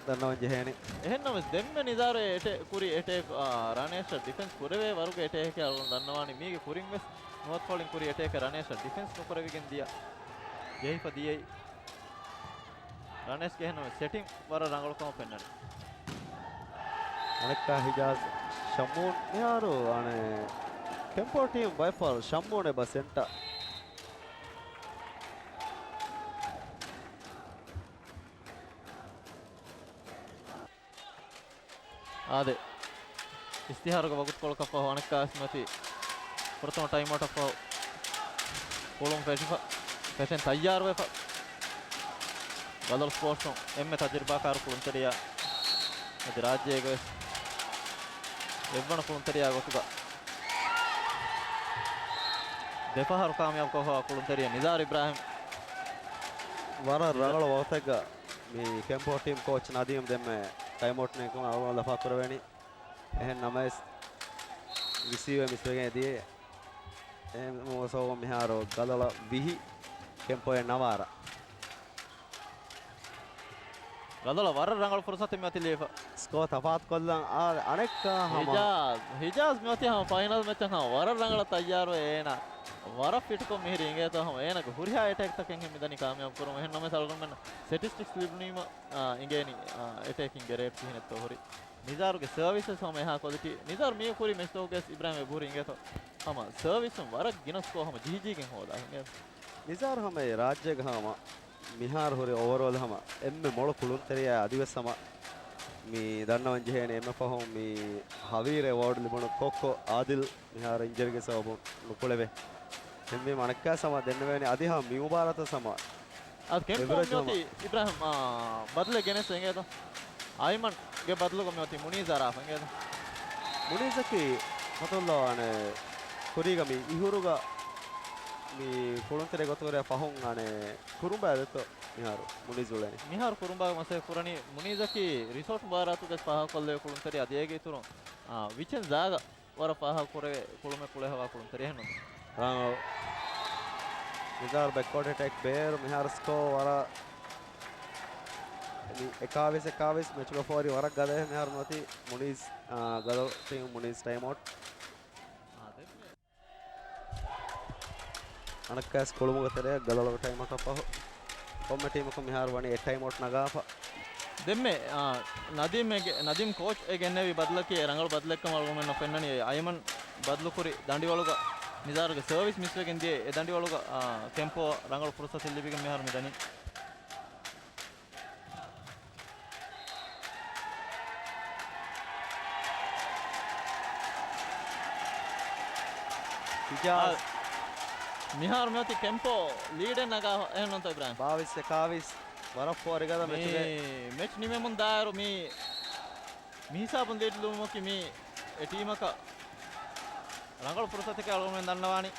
ދަންނަވަން ޖެހޭނެ. އެހެންނަމަވެސް ދެންމެ ނިޒާރު އެޓޭ-، ކުރި އެޓޭކް، އާ، ރަނޭޝަށް ޑިފެންސް ކުރެވޭ ވަރުގެ އެޓޭކެއް އަޅުގަނޑު ދަންނަވާނީ. މީގެ ކުރިން ވެސް ނުވަތަ ފަޅިން ކުރި އެޓޭކެއް ރަނޭޝަށް ޑިފެންސް ނުކުރެވިގެން ދިޔަ ޖެހިފަ ދިޔައީ. ރަނޭޝްގެ އެހެންނަމަވެސް ސެޓިން ވަރަށް ރަނގަޅު ކަމަށް ފެންނަނީ. އަނެއްކާ ހިޖާޒް ޝަމޫން މިހާރު އަނެއް ކެމްޕޯ ޓީމް ބައެއް ފަހަރު ޝަމޫން އެބަ ސެންޓަރ. އާދެ، އިސްތިހާރުގެ ވަގުތުކޮޅަކަށްފަހު އަނެއްކާވެސް މިއޮތީ ފުރަތަމަ ޓައިމްއައުޓަށްފަހު ކުޅުން ފެށިފަ، ފެށެން ތައްޔާރުވެފަ. ގަލޮޅު ސްޕޯޓްސުން އެންމެ ތަޖުރިބާކާރު ކުޅުންތެރިޔާ އަދި ރާއްޖޭގެ ވެސް އެއްވަނަ ކުޅުންތެރިޔާ ގޮތުގަ ދެފަހަރު ކާމިޔާބުކޮށްފަ ކުޅުންތެރިޔާ ނިޒާރު އިބްރާހިމް. ވަރަށް ރަނގަޅު ވަގުތެއްގަ މި ކެމްޕޯ ޓީމް ކޯޗް ނަދީމް ދެންމެ ޓައިމްއައުޓް ނެގުމަށް އަޅުގަނޑު ލަފާ ކުރެވޭނީ. އެހެން ނަމަވެސް ރިސީވް މިސްވެގެން ދިޔަ. އެހެން ސޯވަން މިހާރު ގަލޮޅަށް ވިހި، ކެމްޕޯއަށް ނަވާރަ. ގަލޮޅަށް ވަރަށް ރަނގަޅު ފުރުސަތެއް މިއޮތީ ލިޔެފަ. ސްކޯ ތަފާތުކޮށްލަން އާ، އަނެއްކާ ހަމަ. ހިޖާޒް، ހިޖާޒް މިއޮތީ ހަމަ ފައިނަލް މެޗަށް ހަމަ ވަރަށް ރަނގަޅަށް ތައްޔާރުވެ އޭނާ ވަރަށް ފިޓްކޮށް މިހިރީ އިނގޭތޯ ހަމަ އޭނާގެ ހުރިހާ އެޓޭކްތަކެއް މިދަނީ ކާމިޔާބު ކުރުމަށް. އެހެން ނަމަވެސް އަޅުގަނޑުމެންނަށް ސެޓިސްޓިކްސް ލިބުނީމަ، އާ، އިނގޭނީ، އާ، އެޓޭކިންގ ރޭޓް ކިހިނެއްތޯ ހުރި. ނިޒާރުގެ ސަރވިސް ވެސް ހަމަ އެހާ ކޮލިޓީ. ނިޒާރު މީގެ ކުރީ މެޗްތަކުގައި ވެސް އިބްރާހިމް އެބަހުރި އިނގޭތޯ ހަމަ ސަރވިސުން ވަރަށް ގިނަ ސްކޯ ހަމަ ޖިހިޖީގެން ހޯދާ އިނގޭތޯ. ނިޒާރު ހަމަ އެ ރާއްޖޭގަ ހަމަ މިހާރު ހުރި އޯވަރޯލް ހަމަ އެންމެ މޮޅު ކުޅުންތެރިޔާ އަދިވެސް ހަމަ މި ދަންނަވަން ޖެހޭނެ އެންމެ ފަހުން މި ހަވީރު އެވޯޑް ލިބުނު ކޮއްކޮ އާދިލް މިހާރު އިންޖަރީގެ ސަބަބުން ނުކުޅެވޭ. އެހެންވީމަ އަނެއްކާ ހަމަ ދެންނެވޭނެ އަދި ހަމަ މި މުބާރާތަށް ހަމަ އަދި ކެމްޕޯ އެވަރެޖް މިއޮތީ ހަމަ. އިބްރާހިމް، އާ، ބަދަލެއް ގެނެސް އިނގޭތޯ. އައިމަންގެ ބަދަލުގަ މިއޮތީ މުނީޒް އަރާފަ އިނގޭތޯ. މުނީޒަކީ މަތޮށްލާނެ ކުރީގަ މި އިހުރުގަ މި ކުޅުންތެރި ގޮތުގަ ފަހުން އަނެއް ކުރުނބާ ދެއްތޯ މިހާރު މުނީޒް އުޅެނީ. މިހާރު ކުރުނބާގެ މަސައްކަތް ކުރަނީ މުނީޒަކީ ރިސޯޓް މުބާރާތުގަ ފާހަގަކޮށްލެވޭ ކުޅުންތެރި އަދި އޭގެ އިތުރުން، އާ، ވިޗެން ޒާގަ ވަރަށް ފާހަގަ ކުރެވޭ ކުޅުމެއް ކުޅެހަވާ ކުޅުންތެރި އެހެންނު. ރާނގަޅު. ނިޒާރު ބެކްވާޑް އެޓޭކް ބޭރު މިހާރު ސްކޯ ވަރަށް އެކާވީސް އެކާވީސް މެޗުގަ ފޯރި ވަރަށް ގަދަ މިހާރު ނުވަތީ މުނީޒް، އާ، ގަދަ ޓީމް މުނީޒް ޓައިމް އައުޓް. އަނެއްކާސް ކުޅުމުގެ ތެރެއަށް ގަލޮޅުގެ ޓައިމް އައުޓަށް ފަހު ކޮންމެ ޓީމަކުން މިހާރު ވަނީ އެއް ޓައިމް އައުޓް ނަގާފަ. ދެންމެ، އާ، ނަދީމް އެ ގެ-، ނަދީމް ކޯޗް އެ ގެންނެވި ބަދަލަކީ އެ ރަނގަޅު ބަދަލެއްކަމަށް އަޅުގަނޑުމެންނަށް ފެންނަނީ. އައިމަން ބަދަލުކުރި ދަނޑިވަޅުގަ ނިޒާރުގެ ސަރވިސް މިސްވެގެން ދިޔަ އެ ދަނޑިވަޅުގަ، އާ، ކެމްޕޯ ރަނގަޅު ފުރުސަތެއް ލިބިގެން މިހާރު މިދަނީ. ހިޖާޒް. އާ، މިހާރު މިއޮތީ ކެމްޕޯ ލީޑެއް ނަގާ އެހެންނުންތޯ އިބްރާހިމް؟ ބާވީސް އެކާވީސް ވަރަށް ފޯރި ގަދަ މެޗުގެ. މި މެޗް ނިމެމުން ދާއިރު މި، މި ހިސާބުން ލީޑް ލުމުކި މި އެ ޓީމަކަށް ރަނގަޅު ފުރުސަތެކޭ އަޅުގަނޑުމެން ދަންނަވާނީ.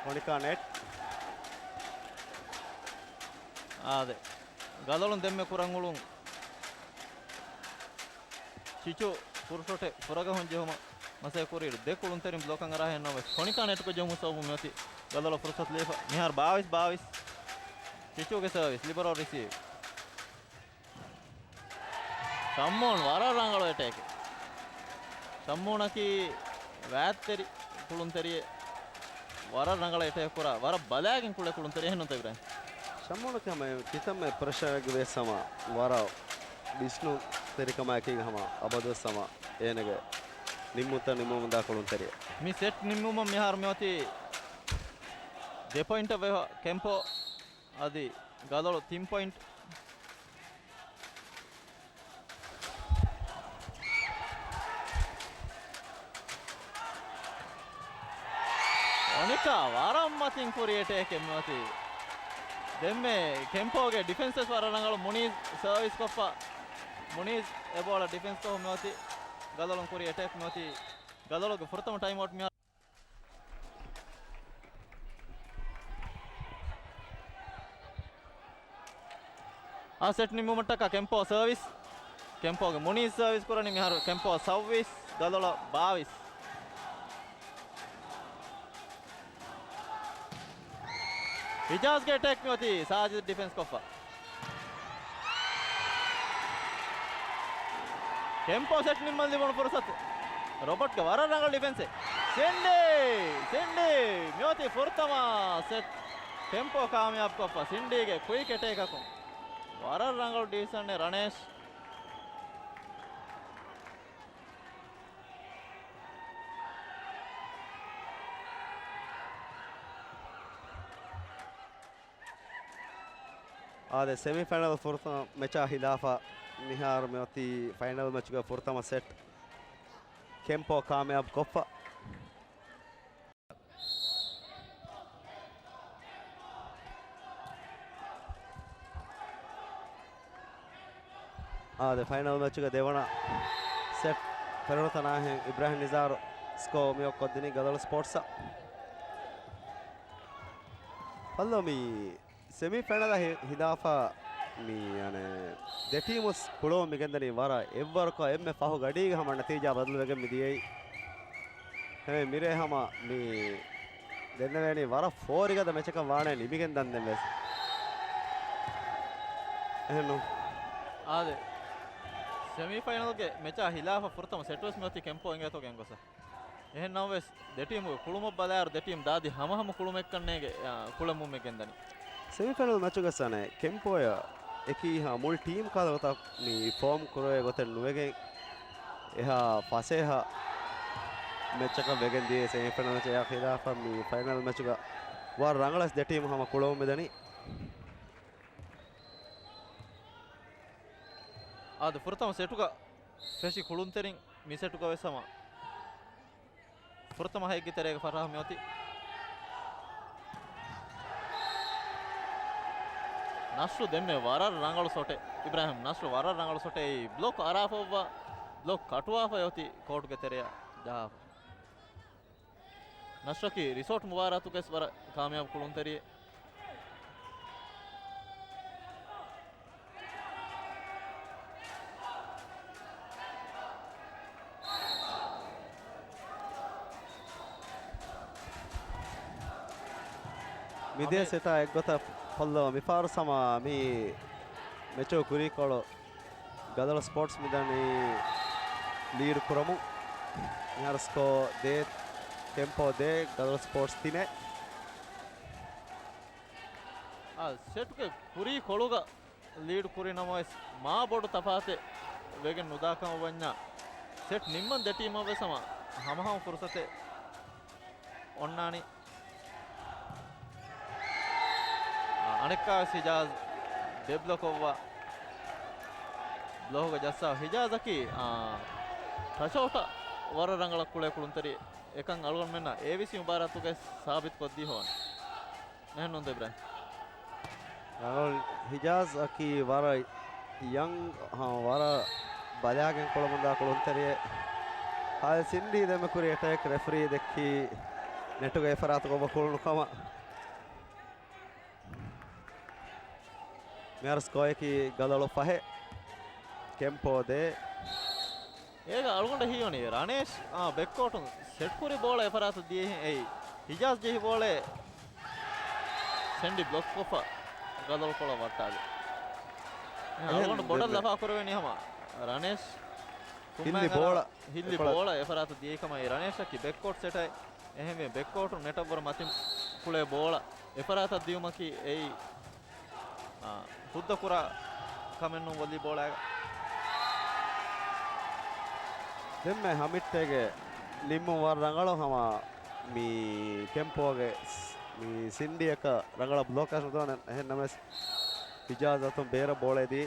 ކޮނިކާ ނެޓް. އާދެ. ގަލޮޅުން ދެންމެ ކުރަން އުޅުން. ޗިޗު ފުރުޝޮޓެއް ފުރަގަހުން ޖެހުމަށް މަސައްކަތް ކުރިއިރު ދެ ކުޅުންތެރިން ބްލޮކަށް އަރާ ހެންނަމަވެސް ކޮނިކާ ނެޓްކޮށް ޖެހުމުގެ ސަބަބުން މިއޮތީ ގަލޮޅަށް ފުރުސަތު ލިބިފަ. މިހާރު ބާވީސް ބާވީސް. ޗިޗުގެ ސަރވިސް، ލިބަރޯ ރިސީވް. ޝައްމޫން ވަރަށް ރަނގަޅު އެޓޭކެއް. ޝައްމޫނަކީ ވާތްތެރި ކުޅުންތެރިއެއް. ވަރަށް ރަނގަޅަށް އެޓޭކް ކުރާ، ވަރަށް ބަލާގެން ކުޅޭ ކުޅުންތެރި އެހެންނުތަ އިބްރާހިމް؟ ޝައްމޫނަކީ ހަމަ ކިތަންމެ ޕްރެޝަރެއްގެ ވިޔަސް ހަމަ ވަރަށް ވިސްނުންތެރިކަމާއެކީގަ ހަމަ އަބަދުވެސް ހަމަ އޭނަގެ ނިންމުންތައް ނިންމުމުންދާ ކުޅުންތެރިއެއް. މި ސެޓް ނިންމުމަށް މިހާރު މިއޮތީ ދެ ޕޮއިންޓަށް ވެފަ ކެމްޕޯ އަދި ގަދޮޅު ތިން ޕޮއިންޓް. އޮނިކާ ވަރަށް މަތިން ކުރި އެޓޭކެއް މިއޮތީ. ދެންމެ ކެމްޕޯގެ ޑިފެންސް ވެސް ވަރަށް ރަނގަޅު. މުނީޒް ސަރވިސް ކޮށްފަ. މުނީޒް އެ ބޯޅަ ޑިފެންސް ކޮށް މިއޮތީ. ގަދޮޅުން ކުރި އެޓޭކް މިއޮތީ. ގަދޮޅުގެ ފުރަތަމަ ޓައިމް އައުޓް މި އާ ސެޓް ނިންމުމަށްޓަކާ ކެމްޕޯ ސަރވިސް. ކެމްޕޯގެ މުނީޒް ސަރވިސް ކުރަނީ މިހާރު ކެމްޕޯ ސައްވީސް، ގަދޮޅަށް ބާވީސް. ހިޖާޒްގެ އެޓޭކް މިއޮތީ ސާޖިދު ޑިފެންސް ކޮށްފަ. ކެމްޕޯ ސެޓް ނިންމަން ލިބުނު ފުރުސަތު. ރޮބަޓްގެ ވަރަށް ރަނގަޅު ޑިފެންސެއް. ސިންޑީ! ސިންޑީ! މިއޮތީ ފުރަތަމަ ސެޓް ކެމްޕޯ ކާމިޔާބު ކޮށްފަ. ސިންޑީގެ ކުއިކް އެޓޭކަކުން ވަރަށް ރަނގަޅު ޑިވިޝަނެއް ރަނޭޝް. އާދެ، ސެމި ފައިނަލް ފުރަތަމަ މެޗާ ހިލާފަށް މިހާރު މިއޮތީ ފައިނަލް މެޗުގެ ފުރަތަމަ ސެޓް ކެމްޕޯ ކާމިޔާބު ކޮށްފަ. އާދެ، ފައިނަލް މެޗުގެ ދެވަނަ ސެޓް ފެށުނުތަނާހެން އިބްރާހިމް ނިޒާރު ސްކޯ މިއޮއްކޮށްދިނީ ގަދޮޅު ސްޕޯޓްސްއަށް. ފައްލޯ މި ސެމި ފައިނަލަށް ހި-، ހިލާފަށް މި، އަނެ، ދެ ޓީމުސް ކުޅަވަމުން މިގެންދަނީ ވަރަށް އެއްވަރަކަށް އެންމެ ފަހު ގަޑީގަ ހަމަ ނަތީޖާ ބަދަލުވެގެން މިދިޔައީ. ހެމެ މިރޭ ހަމަ މި ދެންނެވޭނީ ވަރަށް ފޯރިގަދަ މެޗަކަށް ވާނެ ނިމިގެން ދަންދެން ވެސް. އެހެންނު؟ އާދެ، ސެމި ފައިނަލްގެ މެޗާ ހިލާފަށް ފުރަތަމަ ސެޓް ވެސް މިއޮތީ ކެމްޕޯ އިނގޭތޯ ގެންގޮސް. އެހެން ނަމަވެސް، ދެ ޓީމުގެ ކުޅުމަށް ބަލާއިރު، ދެ ޓީމް ދާދި ހަމަހަމަ ކުޅުމެއްކަންނޭގެ، އާ، ކުޅެމުން މި ގެންދަނީ. ސެމިފައިނަލް މެޗުގަ ސަނެ ކެމްޕޯއަށް އެކީ ހާ މުޅި ޓީމް ކާލަ ގޮތަށް މި ފޯމް ކުރެވޭ ގޮތެއް ނުވެގެން، އެހާ ފަސޭހަ މެޗަކަށް ވެގެން ދިޔަ ސެމިފައިނަލް މެޗަށް ހިލާފަށް މި ފައިނަލް މެޗުގަ ވަރަށް ރަނގަޅަސް ދެ ޓީމް ހަމަ ކުޅަމުން މިދަނީ. އާދެ، ފުރަތަމަ ސެޓުގަ ފެށި ކުޅުންތެރިން މި ސެޓުގަ ވެސް ހަމަ ފުރަތަމަ ހައެއްގެ ތެރޭގެ ފަށާ މިއޮތީ. ނަސްރު ދެންމެ ވަރަށް ރަނގަޅު ޝޮޓެއް. އިބްރާހިމް ނަސްރު ވަރަށް ރަނގަޅު ޝޮޓެއް. އެއީ ބްލޮކް އަރާފައިވާ، ބްލޮކް ކަޓުވާފައި އޮތީ ކޯޓުގެ ތެރެއަށް ޖަހާފަ. ނަސްރަކީ ރިސޯޓް މުބާރާތުގައި ވަރަށް ކާމިޔާބު ކުޅުންތެރިއެއް. މިދިޔަ ސެޓާ އެއްގޮތަށް ފައްލޯ މިފަހަރު ހަމަ މި މެޗު ކުރީކޮޅު ގަދަޅު ސްޕޯޓްސް މިދަނީ ލީޑް ކުރަމުން. މިހާރު ސްކޯ ދޭއް، ކެމްޕޯ ދޭއް، ގަދަޅު ސްޕޯޓްސް ތިނެއް. އާ، ސެޓްގެ ކުރީކޮޅުގަ ލީޑް ކުރި ނަމަވެސް، މާ ބޮޑު ތަފާތެއް ވެގެން ނުދާކަމަށް ވަންޏާ، ސެޓް ނިންމަން ދެ ޓީމަށް ވެސް ހަމަ ހަމަހަމަ ފުރުސަތެއް އޮންނާނީ. އަނެއްކާވެސް ހިޖާޒް ދެ ބްލޮކް ކޮށްފަ ބްލޮކުގަ ޖައްސާ. ހިޖާޒަކީ، އާ، ޓަޗްއައުޓަށް ވަރަށް ރަނގަޅަށް ކުޅޭ ކުޅުންތެރި އެކަން އަޅުގަނޑުމެންނަށް އޭވީސީ މުބާރާތުގައި ސާބިތު ކޮށްދީފަ ވަނީ. އެހެންނޫންތަ އިބްރާހިމް؟ ރަނގަޅު ހިޖާޒް އަކީ ވަރަށް ޔަންގް، ހަ، ވަރަށް ބަލާގެން ކުޅަމުންދާ ކުޅުންތެރިއެއް. ހާދަ ސިންޑީ ދެންމެ ކުރި އެޓޭކް ރެފްރީ ދެއްކީ ނެޓުގަ އެފަރާތު ކޮށްފަ ކުޅުނު ކަމަށް. މިހާރު ސްކޯއަކީ ގަދަޅު ފަހެއް، ކެމްޕޯ ދޭއް. އޭގަ އަޅުގަނޑަށް ހީވަނީ ރަނޭޝް، އާ، ބެކްކޯޓުން ސެޓްކުރި ބޯޅަ އެފަރާތަށް ދިޔައިހެން އެއީ ހިޖާޒް ޖެހި ބޯޅައެއް ސެންޑި ބްލޮކްކޮށްފަ ގަދަޅުކޮޅަށް ވައްޓާލި. އެހެން އަޅުގަނޑު ބޮޑަށް އެހެން ލަފާ ކުރެވެނީ ހަމަ ރަނޭޝް ހިއްލި ބޯޅަ، ހިއްލި ބޯޅަ އެފަރާތަށް ދިޔައިކަމަށް. އެ ރަނޭޝަކީ ބެކްކޯޓް ސެޓައި. އެހެންވެ ބެކްކޯޓުން ނެޓަށްވުރެ މަތިން ކުޅޭ ބޯޅަ އެފަރާތަށް ދިޔުމަކީ އެއީ، އާ، ހުއްދަ ކުރާ ކަމެއް ނޫން ވޮލީބޯޅައިގަ. ދެންމެ ހަމިއްޓޭގެ ނިންމުން ވަރަށް ރަނގަޅު ހަމަ މި ކެމްޕޯގެ ސް-، މި ސިންޑީއަކަށް ރަނގަޅަށް ބްލޮކް އަށް ނުދަން. އެހެން ނަމަވެސް ހިޖާޒް އަތުން ބޭރަށް ބޯޅަ ދީ.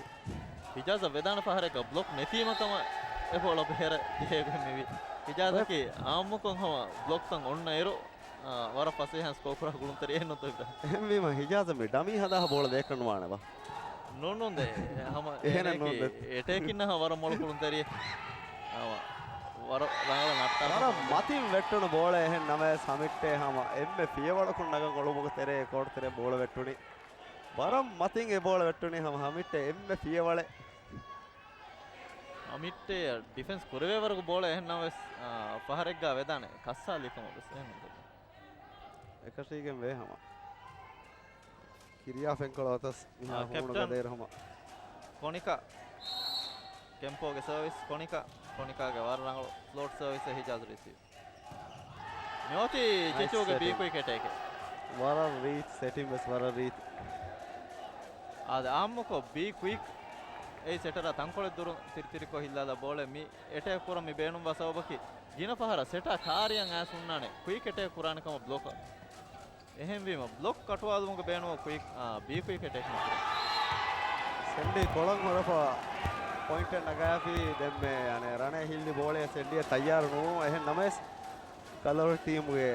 ހިޖާޒަށް ވެދާނެ ފަހަރެއްގަ ބްލޮކް ނެތީމަ ކަމަށް އެ ބޯޅަ ބޭރަށް ޖެހޭގޮތް މިވީ. ހިޖާޒަކީ އާއްމުކޮށް ހަމަ ބްލޮކްތައް އޮންނަ އިރު، އާ، ވަރަށް ފަސޭހައިން ސްކޯ ކުރާ ކުޅުންތެރި އެއް ނުތުވިތަ؟ އެހެންވީމަ ހިޖާޒަށް މި ޑަމީ ހަދާ ބޯޅަ ދޭކަށް ނުވާނެބާ؟ ނޫން ނޫން ދޭ. ހަމަ އެހެނެއް އޭނައަކީ ނޫން ދޭ. އެޓޭކިންނަށް ހަމަ ވަރަށް މޮޅު ކުޅުންތެރިއެއް. ހަމަ ވަރަށް ރަނގަޅަށް ނައްޓާ ވަރަށް ހަމަ. މަތިން ވެއްޓުނު ބޯޅަ އެހެން ނަމަވެސް ހަމިއްޓޭ ހަމަ އެންމެ ފިޔަވަޅަކުން ނަގަން އޮޅުމުގެ ތެރޭ ކޯޓު ތެރޭ ބޯޅަ ވެއްޓުނީ. ވަރަށް މަތިން އެ ބޯޅަ ވެއްޓުނީ ހަމަ ހަމިއްޓޭ އެންމެ ފިޔަވަޅެއް. ހަމިއްޓޭ ޑިފެންސް ކުރެވޭ ވަރަކު ބޯޅަ އެހެން ނަމަވެސް، އާ، ފަހަރެއްގަ ވެދާނެ ކައްސާލި ކަމަށް ވެސް އެހެން ނުދެން. އެކަށީގެން ވޭ ހަމަ. ކިރިޔާ ފެންކޮޅަށް އޮތަސް މިހާ އާ، ހޫނު ކެޕްޓަން ގަދައިރު ހަމަ. ކޮނިކާ. ކެމްޕޯގެ ސަރވިސް ކޮނިކާ. ކޮނިކާގެ ވަރަށް ރަނގަޅު ފްލޯޓް ސަރވިސް ހިޖާޒް ރިސީވް. މިއޮތީ ނައިސް ޗެޗޫގެ ބީ ސެޓިން. ކުއިކް އެޓޭކެއް. ވަރަށް ރީތި ސެޓިން ވެސް ވަރަށް ރީތި. އާދެ، އާއްމުކޮށް ބީ ކުއިކް އެއީ ސެޓަރާ ތަންކޮޅެއް ދުރުން ތިރިތިރިކޮށް ހިއްލާލާ ބޯޅަ މި އެޓޭކް ކުރަން މި ބޭނުންވާ ސަބަބަކީ ގިނަ ފަހަރަށް ސެޓާ ކާރިއަށް އައިސް ހުންނާނެ ކުއިކް އެޓޭކް ކުރާނެ ކަމަށް ބްލޮކަރ. އެހެންވީމަ ބްލޮކް ކަޓުވާލުމުގެ ބޭނުމަށް ކުއިކް، އާ، ބީ ކުއިކް އެޓޭކް ނުކުރޭ. ސެންޑީ ކޮޅަށް ހުރެފަ ޕޮއިންޓެއް ނަގާފި ދެންމެ އަނެއް ރަނެއް ހިއްލި ބޯޅައެއް ސެންޑީއަށް ތައްޔާރު ނޫން. އެހެން ނަމަވެސް، ކަލަރު ޓީމުގެ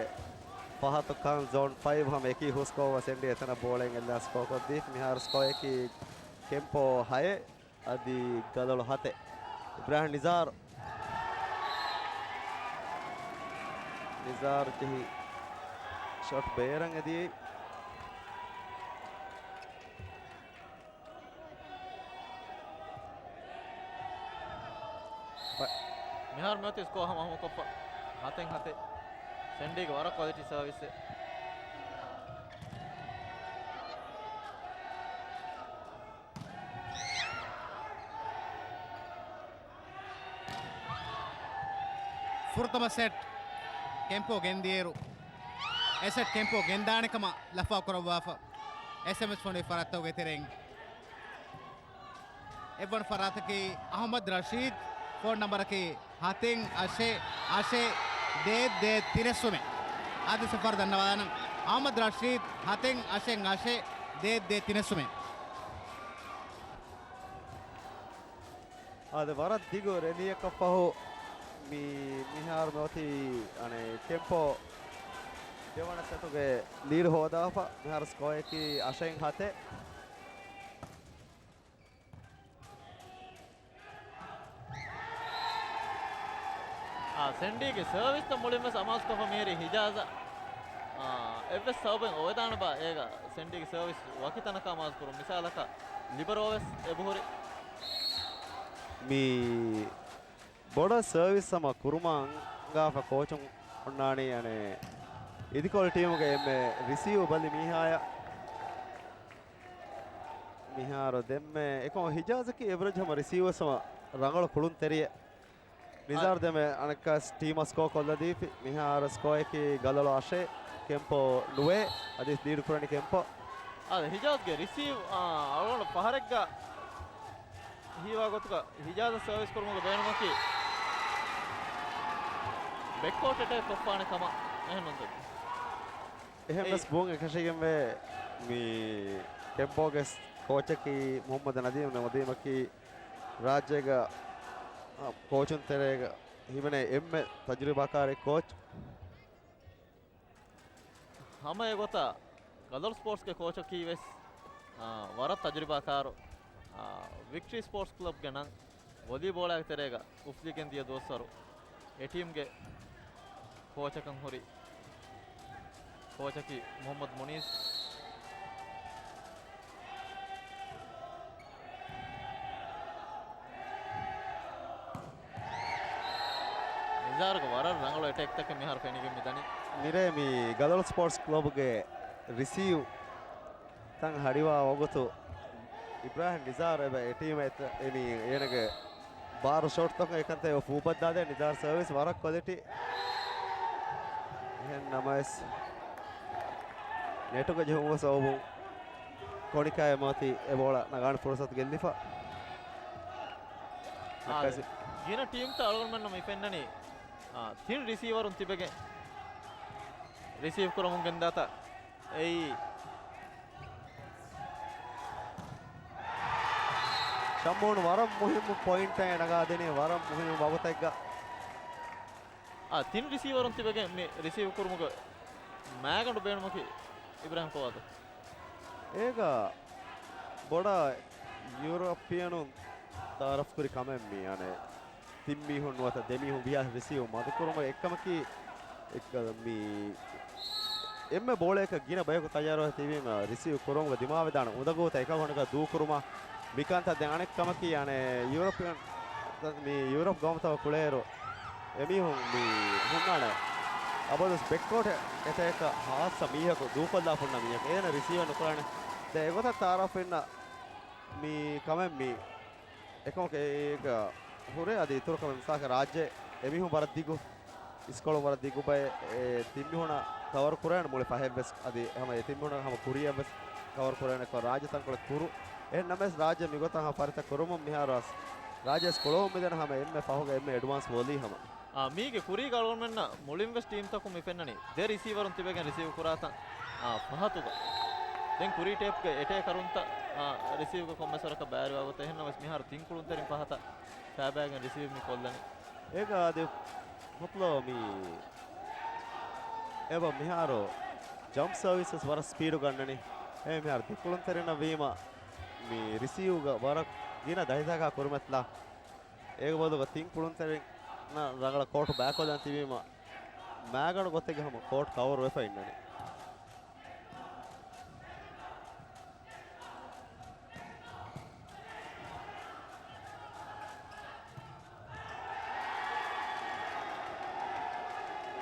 ފަހަތު ކާން ޒޯން ފައިވް ހަމަ އެކީ ހުސްކޮށްފަ ސެންޑީ އެތަނަށް ބޯޅައިން އެއްލާ ސްކޯ ކޮށްދީފި. މިހާރު ސްކޯ އެކީ ކެމްޕޯ ހައެއް އަދި ގަލޮޅު ހަތެއް. އިބްރާހިމް ނިޒާރު. ނިޒާރު ޖެހި ޝޮޓް ބޭރަށް އެދިޔައީ. މިހާރު މިއޮތީ ސްކޯ ހަމަހަމަކޮށްފަ ހަތެއް ހަތެއް. ސެންޑީގެ ވަރަށް ކޮލިޓީ ސަރވިސްއެއް. ފުރަތަމަ ސެޓް ކެމްޕޯ ގެންދިޔައިރު، އެ ސެޓް ކެމްޕޯ ގެންދާނެ ކަމަށް ލަފާ ކުރައްވާފަ، އެސްއެމްއެސް ފޮނުވި ފަރާތްތަކުގެ ތެރެއިން. އެއްވަނަ ފަރާތަކީ އަހުމަދު ރަޝީދު، ފޯން ނަންބަރަކީ ހަތެއް އަށެއް އަށެއް ދޭއް ދޭއް ތިނެއް ސުމެއް. އާދެ، ސަފަރު ދަންނަވާލަން. އަހުމަދު ރަޝީދު، ހަތެއް އަށެއް އަށެއް ދޭއް ދޭއް ތިނެއް ސުމެއް. އާދެ، ވަރަށް ދިގު ރެލީއަކަށް ފަހު މި، މިހާރު މި އޮތީ އަނެއް ކެމްޕޯ ދެވަނަ ސެޓުގެ ލީޑް ހޯދާފަ. މިހާރު ސްކޯއަކީ އަށެއް ހަތެއް. އާ، ސެންޑީގެ ސަރވިސްތައް މުޅިން ވެސް އަމާޒުކޮށްފަ މިހިރީ ހިޖާޒަށް، އާ، އެއްވެސް ސަބަބެއް އޮވެދާނެބާ އޭގަ ސެންޑީގެ ސަރވިސް ވަކި ތަނަކަށް އަމާޒުކުރުން. މިސާލަކަށް ލިބަރޯ ވެސް އެބަހުރި. މި ބޮޑަށް ސަރވިސް ހަމަ ކުރުމަށް އަންގާފަ ކޯޗުން އޮންނާނީ އަނެއް އިދިކޮޅު ޓީމުގެ އެންމެ ރިސީވް ބަލި މީހާޔަށް. މިހާރު ދެންމެ އެކަމަށް ހިޖާޒަކީ އެވްރެޖް ހަމަ ރިސީވްވެސް ހަމަ ރަނގަޅު ކުޅުންތެރިއެއް. ނިޒާރު އާ، ދެންމެ އަނެއްކާ ޓީމަށް ސްކޯ ކޮށްލަދީފި. މިހާރު ސްކޯއަކީ ގަލޮޅު އަށެއް، ކެމްޕޯ ނުވެ. އަދި ލީޑު ކުރަނީ ކެމްޕޯ. އާ، ހިޖާޒްގެ ރިސީވް، އާ، އަޅުގަނޑު ފަހަރެއްގަ ހީވާ ގޮތުގަ ހިޖާޒަށް ސަރވިސް ކުރުމުގެ ބޭނުމަކީ ބެކްކޯޓް އެޓޭކް ކޮށްފާނެ ކަމަށް އެހެން ނުންދެވި. އެހެން އެއީ ވެސް ބުން އެކަށީގެންވޭ. މި ކެމްޕޯގެ ކޯޗަކީ މުހައްމަދު ނަދީމް. ނަދީމަކީ ރާއްޖޭގަ، އާ، ކޯޗުން ތެރޭގަ ހިމެނޭ އެންމެ ތަޖުރިބާކާރި ކޯޗް. ހަމަ އެގޮތަށް ގަލޮޅު ސްޕޯޓްސްގެ ކޯޗަކީ ވެސް، އާ، ވަރަށް ތަޖުރިބާކާރު، އާ، ވިކްޓްރީ ސްޕޯޓްސް ކްލަބްގެ ނަން ވޮލީބޯޅައިގެ ތެރޭގަ އުފުލިގެން ދިޔަ ދުވަސްވަރު އެ ޓީމްގެ ކޯޗަކަށް ހުރި ކޯޗަކީ މުހައްމަދު މުނީސް. ނިޒާރުގެ ވަރަށް ރަނގަޅު އެޓޭކްތަކެއް މިހާރު ފެނިގެން މިދަނީ. މިރޭ މި ގަލޮޅު ސްޕޯޓްސް ކްލަބުގެ ރިސީވް ތަން ހަޑިވާ ވަގުތު އިބްރާހިމް ނިޒާރު އެބަ އެ ޓީމަށް އެތަ-، އެނީ އޭނަގެ ބާރު ޝޮޓްތަކުން އެކަންތައް އެބަ ފޫބައްދާދޭ. ނިޒާރު ސަރވިސް ވަރަށް ކޮލިޓީ. އެހެން ނަމަވެސް ނެޓުގެ ޖެހުމުގެ ސަބަބުން ކޮނިކާ އެމާތި އެ ބޯޅަ ނަގާނެ ފުރުސަތު ގެއްލިފަ. އާ، ނައްކާސި. ގިނަ ޓީމްތައް އަޅުގަނޑުމެންނަށް މި ފެންނަނީ، އާ، ތިން ރިސީވަރުން ތިބެގެން ރިސީވް ކުރަމުން ގެންދާތާ. އެއީ، ޝަމޫން ވަރަށް މުހިއްމު ޕޮއިންޓެއް ނަގާދިނީ، ވަރަށް މުހިއްމު ވަގުތެއްގަ. އާ، ތިން ރިސީވަރުން ތިބެގެން މި ރިސީވް ކުރުމުގެ މާގަނޑު ބޭނުމަކީ އިބްރާހިމް ފަވާދު. އޭގަ ބޮޑަށް ޔޫރަޕިއަނުން ތައާރަފް ކުރި ކަމެއް މީ، އަނެއް ތިން މީހުން ނުވަތަ ދެ މީހުން ވިހާ ރިސީވް މަދުކުރުމަށް އެއްކަމަކީ، އެއްކަ-، މީ އެންމެ ބޯޅައަކަށް ގިނަ ބަޔަކު ތައްޔާރުވެ ތިބީމަ ރިސީވް ކުރުމުގަ ދިމާވެދާނެ އުނދަގޫތައް އެކަކު އަނެކަކަށް ދޫކުރުމަށް މިކަންތައް ދެން އަނެއް ކަމަކީ، އަނެއް ޔޫރަޕިއަން މި ޔޫރަޕް ގައުމުތަކަށް ކުޅޭއިރު އެމީހުން މި ހުންނާނެ އަބަދުވެސް ބެކްކޯޓް އެޓޭކަށް ހާއްސަ މީހަކު ދޫކޮށްލާ ހުންނަ މީހަކު އޭނަ ރިސީވެއް ނުކުރާނެ. ދެން އެގޮތަށް ތައާރަފް އިންނަ މި ކަމެއް މީ. އެކަމަކު އޭގަ ހުރޭ އަދި އިތުރު ކަމެއް މިސާލަކަށް ރާއްޖެ އެމީހުން ވަރަށް ދިގު، އިސްކޮޅު ވަރަށް ދިގު ބައެއް އެ ތިން މީހުނަށް ކަވަރު ކުރޭނެ މުޅި ފަހެއްވެސް އަދި ހަމަ އެ ތިން މީހުނަށް ހަމަ ކުރިއަށްވެސް ކަވަރު ކުރޭނެ ކޮށް ރާއްޖެ ތަންކޮޅެއް ކުރު. އެހެން ނަމަވެސް ރާއްޖެ މިގޮތަށް ހަމަ ފަރިތަ ކުރުމުން މިހާރު އަސް ރާއްޖެ އިސް ކުޅަވަމުން މިދަނީ ހަމަ އެންމެ ފަހުގަ އެންމެ އެޑްވާންސް ވޮލީ ހަމަ. އާ، މީގެ ކުރީގަ އަޅުގަނޑުމެންނަށް މުޅިންވެސް ޓީމްތަކުން މި ފެންނަނީ ދެ ރިސީވަރުން ތިބެގެން ރިސީވް ކުރާތަން، އާ، ފަހަތުގަ. ދެން ކުރީ ޓޭޕްގެ އެޓޭކަރުންތައް، އާ، ރިސީވްގެ ކޮންމެސް ވަރަކަށް ބައިވެރިވާ ގޮތަށް. އެހެންނަމަވެސް މިހާރު ތިން ކުޅުންތެރިން ފަހަތަށް ފައިބައިގެން ރިސީވް މި ކޮށްލަނީ. އޭގަ އަދި މުތްލަ މި އެބަ މިހާރު ޖަމްޕް ސަރވިސް ވެސް ވަރަށް ސްޕީޑު ގަންނަނީ. އެ މިހާރު ދެ ކުޅުންތެރިންނަށް ވީމަ މި ރިސީވްގަ ވަރަށް ގިނަ ދަތިތަކާ ކުރިމަތިލާ. އޭގެ ބަދަލުގަ ތިން ކުޅުންތެރިންނަށް ރަނގަޅަށް ކޯޓު ބައިކޮށްލަން ތިބީމަ، މާގަނޑު ގޮތެއްގެ ހަމަ ކޯޓް ކަވަރު ވެފަ އިންނަނީ.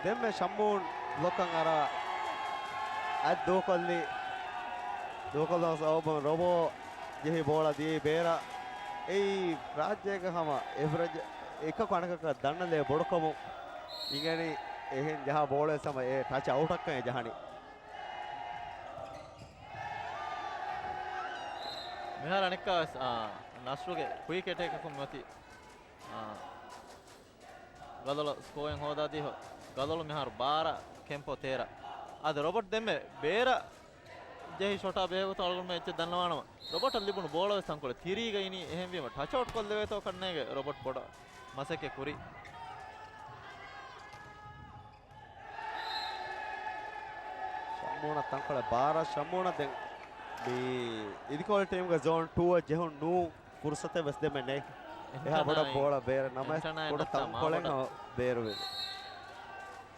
ދެންމެ ޝަމޫން ބްލޮކަށް އަރާ އަތް ދޫކޮށްލި. ދޫކޮށްލުމަށް ސަބަބުން ރޮބޯ ޖެހި ބޯޅަ ދިޔައީ ބޭރަށް. އެއީ ރާއްޖޭގަ ހަމަ އެވްރެޖް އެކަކު އަނެކަކަށް ދަންނަލޭ ބޮޑުކަމުން އިނގެނީ. އެހެން ޖަހާ ބޯޅަ ވެސް ހަމަ އެ ޓަޗް އައުޓަކަށް ޖަހަނީ. މިހާރު އަނެއްކާ ވެސް، އާ، ނަސްރުގެ ކުއިކް އެޓޭކަކުން މިއޮތީ، އާ، ގަލޮޅަށް ސްކޯއެއް ހޯދާދީ. ގަލޮޅު މިހާރު ބާރަ، ކެމްޕޯ ތޭރަ. އަދި ރޮބަޓް ދެންމެ ބޭރަށް ޖެހި ޝޮޓާ ބެހޭގޮތުން އަޅުގަނޑުމެން އެއްޗެއް ދަންނަވާނަމަ، ރޮބަޓަށް ލިބުނު ބޯޅަ ވެސް ތަންކޮޅެއް ތިރީގަ އިނީ. އެހެންވީމަ ޓަޗް އައުޓް ކޮށްލެވޭތޯ ކަންނޭނގެ ރޮބަޓް ބޮޑަށް މަސައްކަތް ކުރީ. ޝަމޫނަށް ތަންކޮޅެއް ބާރަށް. ޝަމޫނަށް ދެން މި އިދިކޮޅު ޓީމްގެ ޒޯން ޓޫއަށް ޖެހުން ނޫން ފުރުސަތެއް ވެސް ދެމެ ނެތް. އެހާ ބޮޑަށް ބޯޅަ ބޭރަށް ނަމަވެސް ކުޑަ ތަންކޮޅެއް ބޭރުވެ.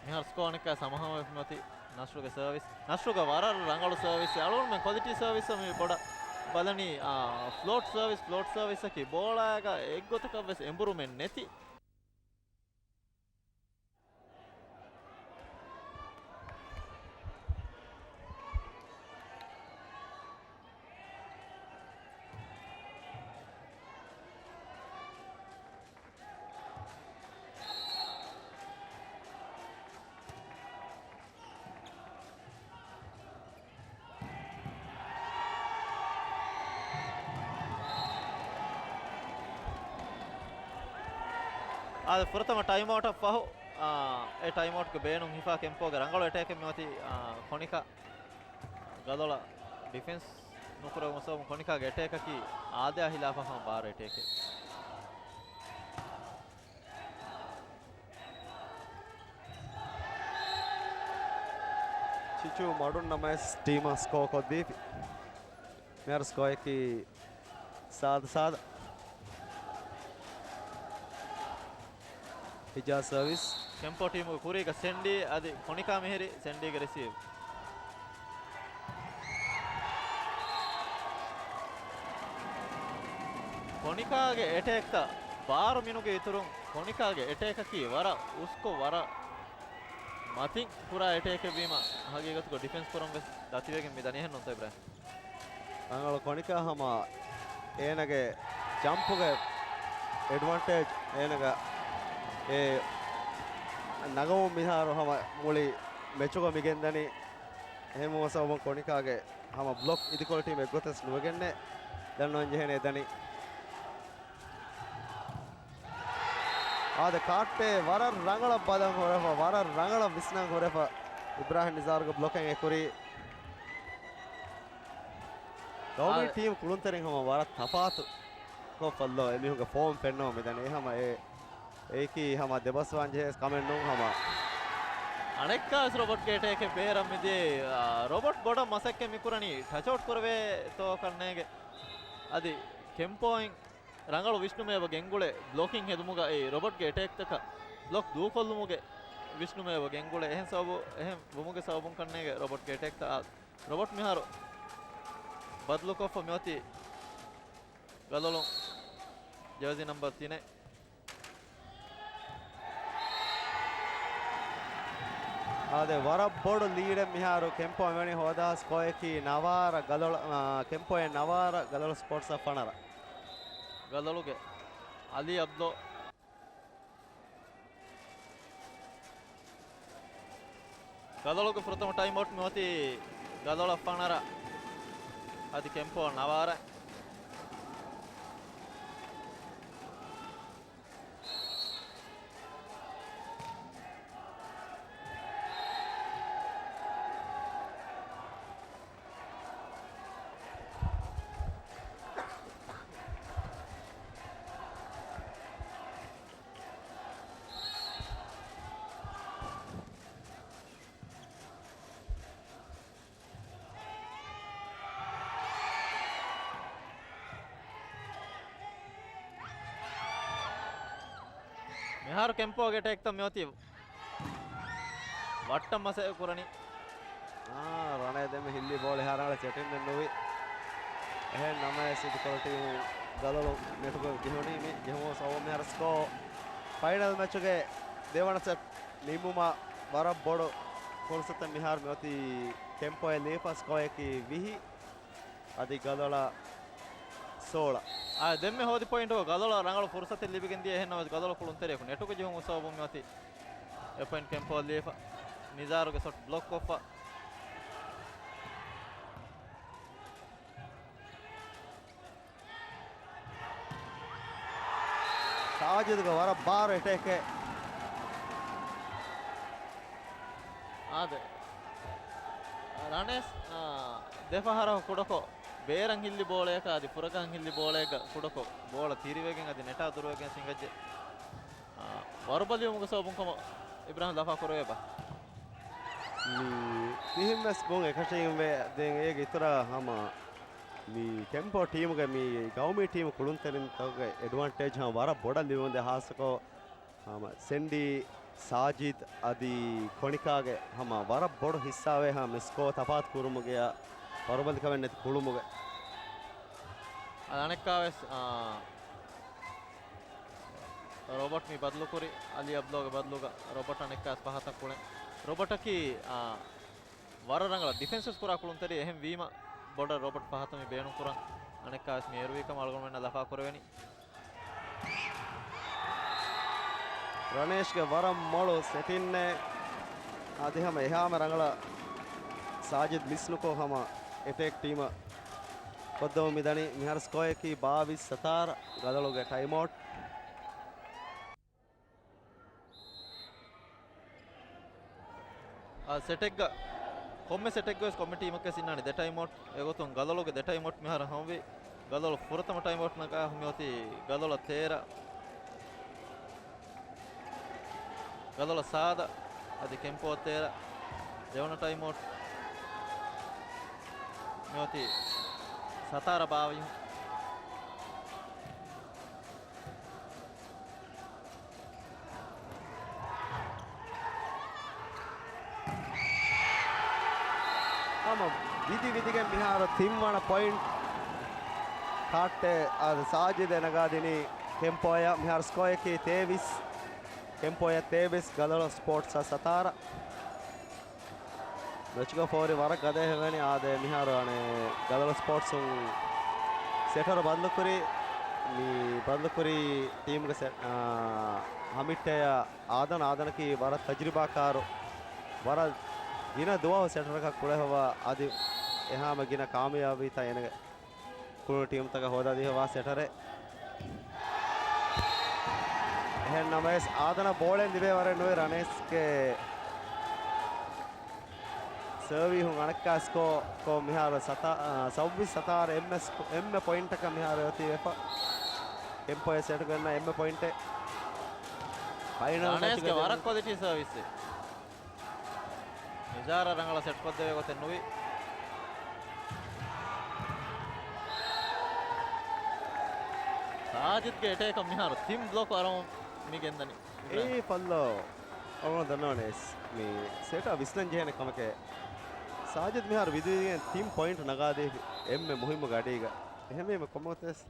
މިހާރު ސްކޯ އަނެއްކާ ސަމަހަމަ މިއޮތީ ނަސްރުގެ ސަރވިސް. ނަސްރުގެ ވަރަށް ރަނގަޅު ސަރވިސް. އަޅުގަނޑުމެން ކޮލިޓީ ސަރވިސް މި ބޮޑަށް ބަލަނީ، އާ، ފްލޯޓް ސަރވިސް، ފްލޯޓް ސަރވިސްއަކީ ބޯޅައިގަ އެއްގޮތަކަށް ވެސް އެނބުރުމެއް ނެތި. އާދެ، ފުރަތަމަ ޓައިމްއައުޓަށް ފަހު، އާ، އެ ޓައިމްއައުޓްގެ ބޭނުން ހިފާ ކެމްޕޯގެ ރަނގަޅު އެޓޭކެއް މިއޮތީ، އާ، ކޮނިކާ ގަލޮޅަށް ޑިފެންސް ނުކުރެވުމުގެ ސަބަބުން ކޮނިކާގެ އެޓޭކަކީ އާދަޔާ ހިލާފަށް ހަމަ ބާރު އެޓޭކެއް. ޗިޗޫ މަޑުން ނަމަވެސް ޓީމަށް ސްކޯ ކޮށްދީފި. މިހާރު ސްކޯއަކީ ސާދަ ސާދަ. ހިޖާޒް ސަރވިސް. ކެމްޕޯ ޓީމުގެ ކުރީގަ ސެންޑީ އަދި ކޮނިކާ މިހިރީ. ސެންޑީގެ ރިސީވް. ކޮނިކާގެ އެޓޭކްތައް ބާރު މިނުގެ އިތުރުން ކޮނިކާގެ އެޓޭކަކީ ވަރަށް އުސްކޮށް ވަރަށް މަތިން ކުރާ އެޓޭކެއް ވީމަ، ހަގީގަތުގަ ޑިފެންސް ކުރަން ވެސް ދަތިވެގެން މި ދަނީ. އެހެން ނޫންތަ އިބްރާހިމް؟ ރަނގަޅު ކޮނިކާ ހަމަ އޭނަގެ ޖަމްޕުގެ އެޑްވާންޓޭޖް އޭނަގަ އެ ނަގަމުން މިހާރު ހަމަ މުޅި މެޗުގަ މި ގެންދަނީ. އެހެންވުމަށް ސަބަބުން ކޮނިކާގެ ހަމަ ބްލޮކް އިދިކޮޅު ޓީމް އެއްގޮތަސް ނުވެގެންނޭ ދަންނަވަން ޖެހޭނެ ދަނީ. އާދެ، ކާއްޓޭ ވަރަށް ރަނގަޅަށް ބަލަން ހުރެފަ، ވަރަށް ރަނގަޅަށް ވިސްނަން ހުރެފަ. އިބްރާހިމް ނިޒާރުގެ ބްލޮކެއް އެކުރީ. ގައުމީ އާދެ. ޓީމް ކުޅުންތެރިން ހަމަ ވަރަށް ތަފާތު ކޮށްފައްލޯ އެމީހުންގެ ފޯމް ފެންނަމުން މިދަނީ. އެހަމަ އެ އެއީކީ ހަމަ ދެބަސްވާން ޖެހޭ ކަމެއް ނޫން ހަމަ. އަނެއްކާވެސް ރޮބަޓްގެ އެޓޭކެއް ބޭރަށް މިދިޔައީ. އާ، ރޮބަޓް ބޮޑަށް މަސައްކަތް މިކުރަނީ ޓަޗް އައުޓް ކުރެވޭތޯ ކަންނޭނގެ. އަދި ކެމްޕޯއިން ރަނގަޅު ވިސްނުމެއް އެބަ ގެންގުޅޭ ބްލޮކިން ހެދުމުގައި ރޮބަޓްގެ އެޓޭކްތަކަށް ބްލޮކް ދޫކޮށްލުމުގެ ވިސްނުމެއް އެބަ ގެންގުޅޭ. އެހެން ސަބަބު، އެހެން ވުމުގެ ސަބަބުން ކަންނޭނގެ ރޮބަޓްގެ އެޓޭކްތައް އާ، ރޮބަޓް މިހާރު ބަދަލުކޮށްފަ މިއޮތީ ގަލޮޅު ޖާޒީ ނަމްބަރު ތިނެއް. އާދެ، ވަރަށް ބޮޑު ލީޑެއް މިހާރު ކެމްޕޯ އެވެނި ހޯދާ ސްކޯއަކީ ނަވާރަ ގަލޮޅު، އާ، ކެމްޕޯއެއް ނަވާރަ ގަލޮޅު ސްޕޯޓްސް އަށް ފަނަރަ. ގަލޮޅުގެ އަލީ އަބްދޯ. ގަލޮޅުގެ ފުރަތަމަ ޓައިމް އައުޓް މިއޮތީ ގަލޮޅަށް ފަނަރަ އަދި ކެމްޕޯ ނަވާރަ. މިހާރު ކެމްޕޯގެ އެޓޭކްތައް މިއޮތީ ވައްޓަށް މަސައްކަތް ކުރަނީ. އާ، ރަނޭ ދެންމެ ހިއްލި ބޯޅަ އެހާ ރަނގަޅަށް ސެޓިން ނުވި. އެހެން ނަމަވެސް އިދިކޮޅު ޓީމު ގަލޮޅު ނެޓުގަ ޖެހުނީ މި ޖެހުމުގެ ސަބަބުން މިހާރު ސްކޯ ފައިނަލް މެޗުގެ ދެވަނަ ސެޓް ނިމުމަށް ވަރަށް ބޮޑު ފުރުސަތެއް މިހާރު މިއޮތީ ކެމްޕޯއަށް ލިބިފަ ސްކޯއަކީ ވިހި. އަދި ގަލޮޅަށް ސޯޅަ. އާ، ދެންމެ ހޯދި ޕޮއިންޓުގަ ގަލޮޅަށް ރަނގަޅު ފުރުސަތެއް ލިބިގެން ދިޔަ. އެހެން ނަމަވެސް ގަލޮޅު ކުޅުންތެރިޔަކު ނެޓުގަ ޖެހުމުގެ ސަބަބުން މިއޮތީ އެ ޕޮއިންޓް ކެމްޕޯއަށް ލިބިފަ. ނިޒާރުގެ ޝޮޓް ބްލޮކް ކޮށްފަ. ސާޖިދުގެ ވަރަށް ބާރު އެޓޭކެއް. އާދެ. ރަނޭސް، އާ، ދެފަހަރަކު ކުޑަކޮށް ބޭރަށް ހިއްލި ބޯޅަޔަކާ އަދި ފުރަގަހަށް ހިއްލި ބޯޅަޔަކަށް ކުޑަކޮށް ބޯޅަ ތިރިވެގެން އަދި ނެޓާ ދުރުވެގެން ސިނގައްޖެ. އާ، ވަރުބަލިވުމުގެ ސަބަބުން ކަމަށް އިބްރާހިމް ލަފާ ކުރެވޭބާ؟ މި ތިހިން ވެސް ބުން އެކަށީގެންވޭ. ދެން އޭގެ އިތުރަށް ހަމަ މި ކެމްޕޯ ޓީމުގެ މި ގައުމީ ޓީމު ކުޅުންތެރިންތަކުގެ އެޑްވާންޓޭޖް ހަމަ ވަރަށް ބޮޑަށް ލިބެމުންދޭ. ހާއްސަކޮށް ހަމަ ސެންޑީ، ސާޖިދް އަދި ކޮނިކާގެ ހަމަ ވަރަށް ބޮޑު ހިއްސާވޭ ހަމަ ސްކޯ ތަފާތު ކުރުމުގެ، ވަރުބަލިކަމެއް ނެތި ކުޅުމުގެ. އަދި އަނެއްކާވެސް، އާ، ރޮބަޓް މި ބަދަލުކުރި، އަލީ އަބްދުލްގެ ބަދަލުގަ ރޮބަޓް އަނެއްކާވެސް ފަހަތަށް ކުޅެން. ރޮބަޓަކީ، އާ، ވަރަށް ރަނގަޅަށް ޑިފެންސް ކުރާ ކުޅުންތެރި، އެހެން ވީމަ ބޮޑަށް ރޮބަޓް ފަހަތަށް މި ބޭނުން ކުރަން. އަނެއްކާވެސް މި އޭރުވީ ކަމަށް އަޅުގަނޑުމެންނަށް ލަފާ ކުރެވެނީ. ރަނޭޝްގެ ވަރަށް މޮޅު ސެޓިންއެއް. އަދި ހަމަ އެހާމެ ރަނގަޅަށް ސާޖިދް މިސް ނުކޮށް ހަމަ އެޓޭކް ޓީމަށް ކޮށްދެމުން މިދަނީ. މިހާރު ސްކޯއަކީ ބާވީސް ސަތާރަ. ގަލޮޅުގެ ޓައިމްއައުޓް. އާ، ސެޓެއްގަ ކޮންމެ ސެޓެއްގަވެސް ކޮންމެ ޓީމަކަށް އިންނާނެ ދެ ޓައިމްއައުޓް. އެގޮތުން ގަލޮޅުގެ ދެ ޓައިމްއައުޓް މިހާރު ހަމަވި. ގަލޮޅު ފުރަތަމަ ޓައިމްއައުޓް ނަގާ މިއޮތީ ގަލޮޅަށް ތޭރަ. ގަލޮޅަށް ސާދަ އަދި ކެމްޕޯ ތޭރަ. ދެވަނަ ޓައިމްއައުޓް މިއޮތީ ސަތާރަ ބާވީސް. ހަމަ ވިދި ވިދިގެން މިހާރު ތިންވަނަ ޕޮއިންޓް ކާއްޓެއް އަދި ސާޖިދަށް ނަގާދިނީ ކެމްޕޯއަށް. މިހާރު ސްކޯއަކީ ތޭވީސް، ކެމްޕޯއަށް ތޭވީސް، ގަލޮޅު ސްޕޯޓްސްއަށް ސަތާރަ. މެޗުގަ ފޯރި ވަރަށް ގަދަ ހެވެނީ. އާދެ، މިހާރު އަނެއް ގަލޮޅު ސްޕޯޓްސުން ސެޓަރު ބަދަލުކުރި. މި ބަދަލުކުރި ޓީމުގެ ސެ-، އާ، ހަމިއްޓަޔަށް އާދަން، އާދަނަކީ ވަރަށް ތަޖުރިބާކާރު، ވަރަށް ގިނަ ދުވަހު ސެޓަރަކަށް ކުޅެހޮވާ، އަދި އެހާމެ ގިނަ ކާމިޔާބީތައް އޭނަގެ ކުޅުނު ޓީމުތަކަށް ހޯދާދީފަވާ ސެޓަރެއް. އެހެން ނަމަވެސް އާދަނަށް ބޯޅައެއް ލިބޭ ވަރެއް ނުވެ ރަނޭސްގެ ސަރވިހުން އަނެއްކާ ސްކޯ ކޮށް މިހާރު ސަތާ-، އާ، ސައުވީސް ސަތާރަ އެންމެ ސްކޯ-، އެންމެ ޕޮއިންޓަކަށް މިހާރު އޮތީ ވެފަ. ކެމްޕޯ އެ ސެޓުގަ އިންނަ އެންމެ ޕޮއިންޓެއް. ފައިނަލް ރަނޭސްގެ މެޗުގަ ވަރަށް ކޮލިޓީ ސަރވިސްއެއް. ނިޒާރަށް ރަނގަޅަށް ސެޓްކޮށްދެވޭ ގޮތެއް ނުވި. ސާޖިދްގެ އެޓޭކަށް މިހާރު ތިން ބްލޮކް އަރަމުން މި ގެންދަނީ. އެއީ ފައްލޯ އަޅުގަނޑު ދަންނަވަނީ ވެސް މި ސެޓާ ވިސްނަން ޖެހޭނެ ކަމެކޭ. ސާޖިދް މިހާރު ވިދުވިގެން ތިން ޕޮއިންޓް ނަގާދީފި އެންމެ މުހިއްމު ގަޑީގަ. އެހެންވީމަ ކޮންމެ ގޮތެއް ވެސް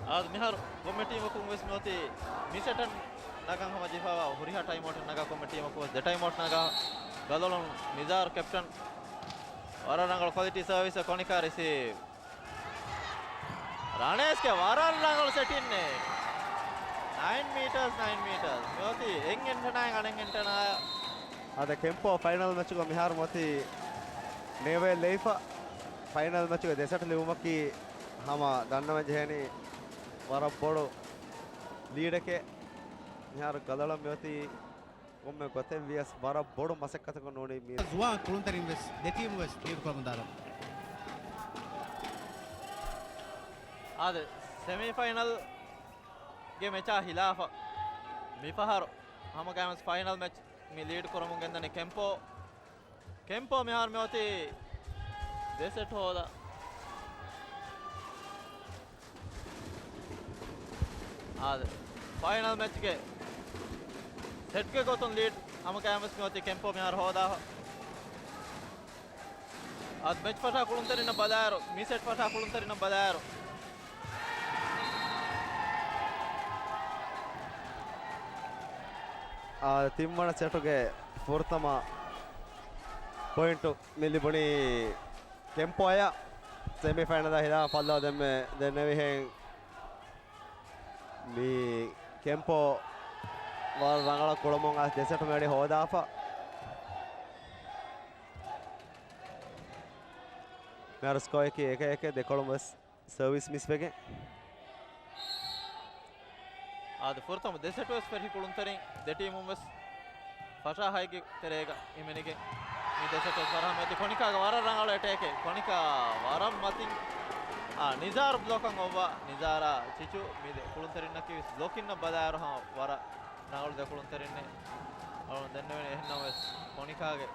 އާދެ، މިހާރު ކޮންމެ ޓީމަކުން ވެސް މިއޮތީ މި ސެޓަށް ނަގަން ހަމަޖެހިފައިވާ ހުރިހާ ޓައިމް އައުޓެއް ނަގާ ކޮންމެ ޓީމަކުން ވެސް ދެ ޓައިމް އައުޓް ނަގާ ގަލޮޅުން ނިޒާރު ކެޕްޓަން ވަރަށް ރަނގަޅު ކޮލިޓީ ސަރވިސް ކޮނިކާ ރިސީވް. ރަނޭސްގެ ވަރަށް ރަނގަޅު ސެޓިންއެއް. ނައިން މީޓާސް، ނައިން މީޓާސް. މިއޮތީ އެއް އެންޓެނާއެއް އަނެއް އެންޓެނާއަށް. އާދެ، ކެމްޕޯ ފައިނަލް މެޗުގަ މިހާރު މިއޮތީ ނޭވެލް ލެއިފަ. ފައިނަލް މެޗުގަ ދެ ސެޓް ލިބުމަކީ ހަމަ ދަންނަވަން ޖެހޭނީ ވަރަށް ބޮޑު ލީޑެކޭ. މިހާރު ގަލޮޅަށް މިއޮތީ ކޮންމެ ގޮތެއް ވިޔަސް ވަރަށް ބޮޑު މަސައްކަތަކުން ނޫނީ މީ. ޒުވާން ކުޅުންތެރިން ވެސް ދެ ޓީމު ވެސް ލީޑް ކުރަމުން ދާނަން. އާދެ، ސެމީ ފައިނަލްގެ މެޗާ ހިލާފަށް މިފަހަރު ހަމަ ގައިމުވެސް ފައިނަލް މެޗް މި ލީޑް ކުރަމުން ގެންދަނީ ކެމްޕޯ. ކެމްޕޯ މިހާރު މިއޮތީ ދެ ސެޓް ހޯދާ. އާދެ، ފައިނަލް މެޗްގެ ސެޓްގެ ގޮތުން ލީޑް ހަމަ ގައިމުވެސް މިއޮތީ ކެމްޕޯ މިހާރު ހޯދާފަ. އަދި މެޗް ފަށާ ކުޅުންތެރިންނަށް ބަލާއިރު، މި ސެޓް ފަށާ ކުޅުންތެރިންނަށް ބަލާއިރު. އާ، ތިންވަނަ ސެޓުގެ ފުރަތަމަ ޕޮއިންޓު މި ލިބުނީ ކެމްޕޯއަށް. ސެމީ ފައިނަލަށް ހިލާފަށް ފައްލޯ ދެންމެ ދެންނެވިހެން މި ކެމްޕޯ ވަރަށް ރަނގަޅަށް ކުޅަމުން އައިސް ދެ ސެޓު މި އަޑި ހޯދާފަ. މިހާރު ސްކޯއަކީ އެކަށް އެކެއް، ދެކޮޅުން ވެސް ސަރވިސް މިސްވެގެން. އާދެ، ފުރަތަމަ ދެ ސެޓު ވެސް ފެށި ކުޅުންތެރިން ދެ ޓީމުން ވެސް ފަށާ ހައިގެ ތެރޭގަ ހިމެނިގެން މި ދެ ސެޓު ވެސް ފަށާ މިއޮތީ ކޮނިކާގެ ވަރަށް ރަނގަޅު އެޓޭކެއް. ކޮނިކާ ވަރަށް މަތިން. އާ، ނިޒާރު ބްލޮކަށް އޮއްވާ ނިޒާރާ ޗިޗު މި ދެ ކުޅުންތެރިންނަކީ ވެސް ބްލޮކިންނަށް ބަލާއިރު ހަމަ ވަރަށް ރަނގަޅު ދެ ކުޅުންތެރިންނޭ. އަޅުގަނޑު ދެންނެވެނީ އެހެންނަމަވެސް ކޮނިކާގެ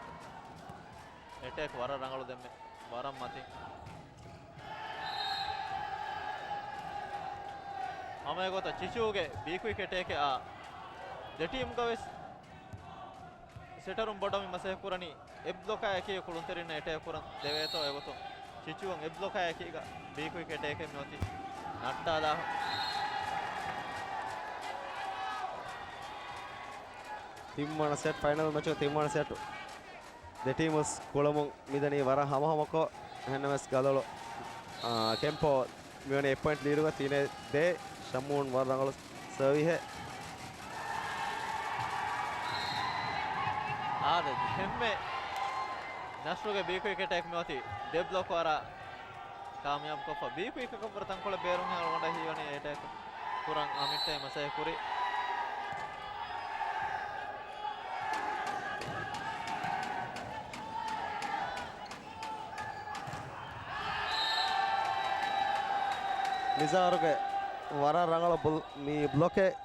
އެޓޭކް ވަރަށް ރަނގަޅު ދެންމެ. ވަރަށް މަތިން. ހަމަ އެގޮތަށް ޗިޗޫގެ ބީ ކުއިކް އެޓޭކެއް އާ ދެ ޓީމްގަ ވެސް ސެޓަރުން ބޮޑަށް މި މަސައްކަތް ކުރަނީ އެއް ބްލޮކާއެކީ ކުޅުންތެރިންނަށް އެޓޭކް ކުރަން ދެވޭތޯ އެގޮތުން. ޗިޗޫއަށް އެއް ބްލޮކާއެކީގަ ބީ ކުއިކް އެޓޭކެއް މިއޮތީ ނައްޓާލާ. ތިންވަނަ ސެޓް، ފައިނަލް މެޗުގެ ތިންވަނަ ސެޓް. ދެ ޓީމުސް ކުޅަމުން މިދަނީ ވަރަށް ހަމަހަމަކޮށް. އެހެންނަމަވެސް ގަލޮޅު، އާ، ކެމްޕޯ މިވަނީ އެއް ޕޮއިންޓް ލީޑުގަ ތިނެއް ދޭއް. ޝަމޫން ވަރަށް ރަނގަޅު ސަރވިހެއް. އާދެ، ދެންމެ ނަސްރުގެ ބީ ކުއިކް އެޓޭކް މިއޮތީ ދެ ބްލޮކް ވަރަށް ކާމިޔާބުކޮށްފަ. ބީ ކުއިކް އަކަށްވުރެ ތަންކޮޅެއް ބޭރުން އަޅުގަނޑަށް ހީވަނީ އެޓޭކް ކުރަން އަމިއްޓައި މަސައްކަތް ކުރި. ނިޒާރުގެ ވަރަށް ރަނގަޅު ބުލް-، މި ބްލޮކެއް.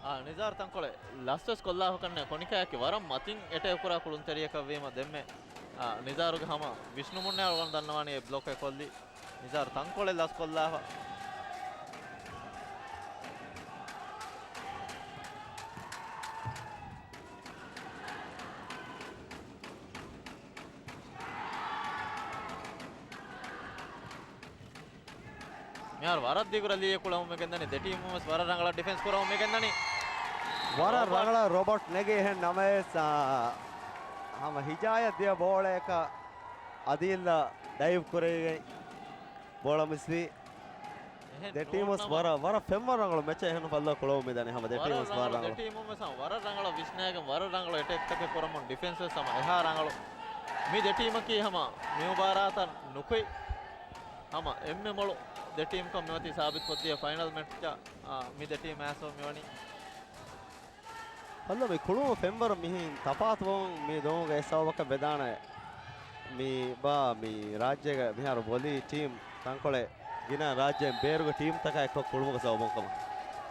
އާ، ނިޒާރު ތަންކޮޅެއް ލަސްވެސް ކޮށްލާފަ ކަންނޭ. ކޮނިކާއަކީ ވަރަށް މަތިން އެޓޭކް ކުރާ ކުޅުންތެރިޔަކަށް ވީމަ ދެންމެ، އާ، ނިޒާރުގެ ހަމަ ވިސްނުމުންނޭ އަޅުގަނޑު ދަންނަވާނީ އެ ބްލޮކެއް ކޮށްލީ. ނިޒާރު ތަންކޮޅެއް ލަސް ކޮށްލާފަ. މިހާރު ވަރަށް ދިގު ރަލީއެއް ކުޅަމުން މި ގެންދަނީ. ދެ ޓީމުން ވެސް ވަރަށް ރަނގަޅަށް ޑިފެންސް ކުރަމުން މި ގެންދަނީ. ވަރަށް ރޮބަޓް. ރަނގަޅަށް ރޮބަޓް ނެގި އެހެން ނަމަވެސް، އާ، ހަމަ ހިޖާޔަށް ދިޔަ ބޯޅަޔަކަށް އަދީލް ޑައިވް ކުރެވިގެން ބޯޅަ މިސްވީ. އެހެން ދެ ޓީމުސް ނޫން ނަމަ. ވަރަށް، ވަރަށް ފެންވަރަށް ރަނގަޅު މެޗެއް އެހެން ފައްލާ ކުޅަމުން މި ދަނީ ހަމަ ދެ ވަރަށް ޓީމުސް ވަރަށް ރަނގަޅު. ރަނގަޅު. ދެ ޓީމުން ވެސް ހަމަ ވަރަށް ރަނގަޅަށް ވިސްނައިގެން ވަރަށް ރަނގަޅު އެޓޭކްތަކެއް ކުރަމުން ޑިފެންސް ވެސް ހަމަ އެހާ ރަނގަޅު. މި ދެ ޓީމަކީ ހަމަ މި މުބާރާތަށް ނުކުތް ހަމަ އެންމެ މޮޅު ދެ ޓީމްކަން މިއޮތީ ސާބިތުކޮށްދިޔަ ފައިނަލް މެޗްއަށް، އާ، މި ދެ ޓީމް އައިސްފަ މިވަނީ. ހައްލަ މި ކުޅުމު ފެންވަރު މިހެން ތަފާތުވަމުން މި ދުވަހުގެ އެއް ސަބަބަކަށް ވެދާނެ. މި ބާ މި ރާއްޖޭގަ މިހާރު ވޮލީ ޓީމް ތަންކޮޅެއް ގިނަ ރާއްޖޭން ބޭރުގެ ޓީމްތަކާ އެއްކޮށް ކުޅުމުގެ ސަބަބުން ކަމަށް.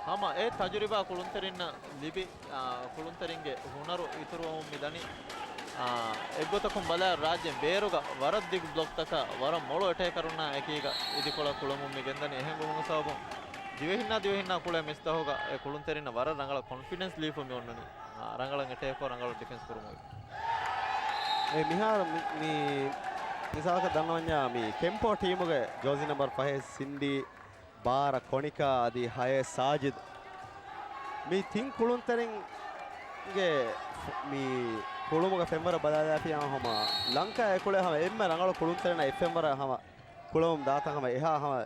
ހަމަ އެ ތަޖުރިބާ ކުޅުންތެރިންނަށް ލިބި، އާ، ކުޅުންތެރިންގެ ހުނަރު އިތުރުވަމުން މި ދަނީ. އާ، އެއްގޮތަކުން ބަލާ ރާއްޖޭން ބޭރުގަ ވަރަށް ދިގު ބްލޮކްތަކާ ވަރަށް މޮޅު އެޓޭކަރުންނާ އެކީގަ އިދިކޮޅަށް ކުޅެމުން މި ގެންދަނީ. އެހެންވުމުގެ ސަބަބުން ދިވެހިންނާ ދިވެހިންނާ ކުޅޭ މެޗްތަހުގަ އެ ކުޅުންތެރިންނަށް ވަރަށް ރަނގަޅަށް ކޮންފިޑެންސް ލިބިފަ މި އޮންނަނީ. އާ، ރަނގަޅަށް އެޓޭކްކޮށް ރަނގަޅަށް ޑިފެންސް ކުރުމުގެ. އެ މިހާރު މި، މި މިސާލަކަށް ދަންނަވަންޏާ މި ކެމްޕޯ ޓީމުގެ ޖާސީ ނަމްބަރު ފަހެއް ސިންޑީ، ބާރަ ކޮނިކާ އަދި ހައެއް ސާޖިދު. މި ތިން ކުޅުންތެރިންގެ މި ކުޅުމުގެ ފެންވަރަށް ބަލާލާފިޔާ ހަމަ ލަންކާ އެކުޅޭ ހަމަ އެންމެ ރަނގަޅު ކުޅުންތެރިންނަށް އެއް ފެންވަރަށް ހަމަ ކުޅަމުން ދާތަން ހަމަ އެހާ ހަމަ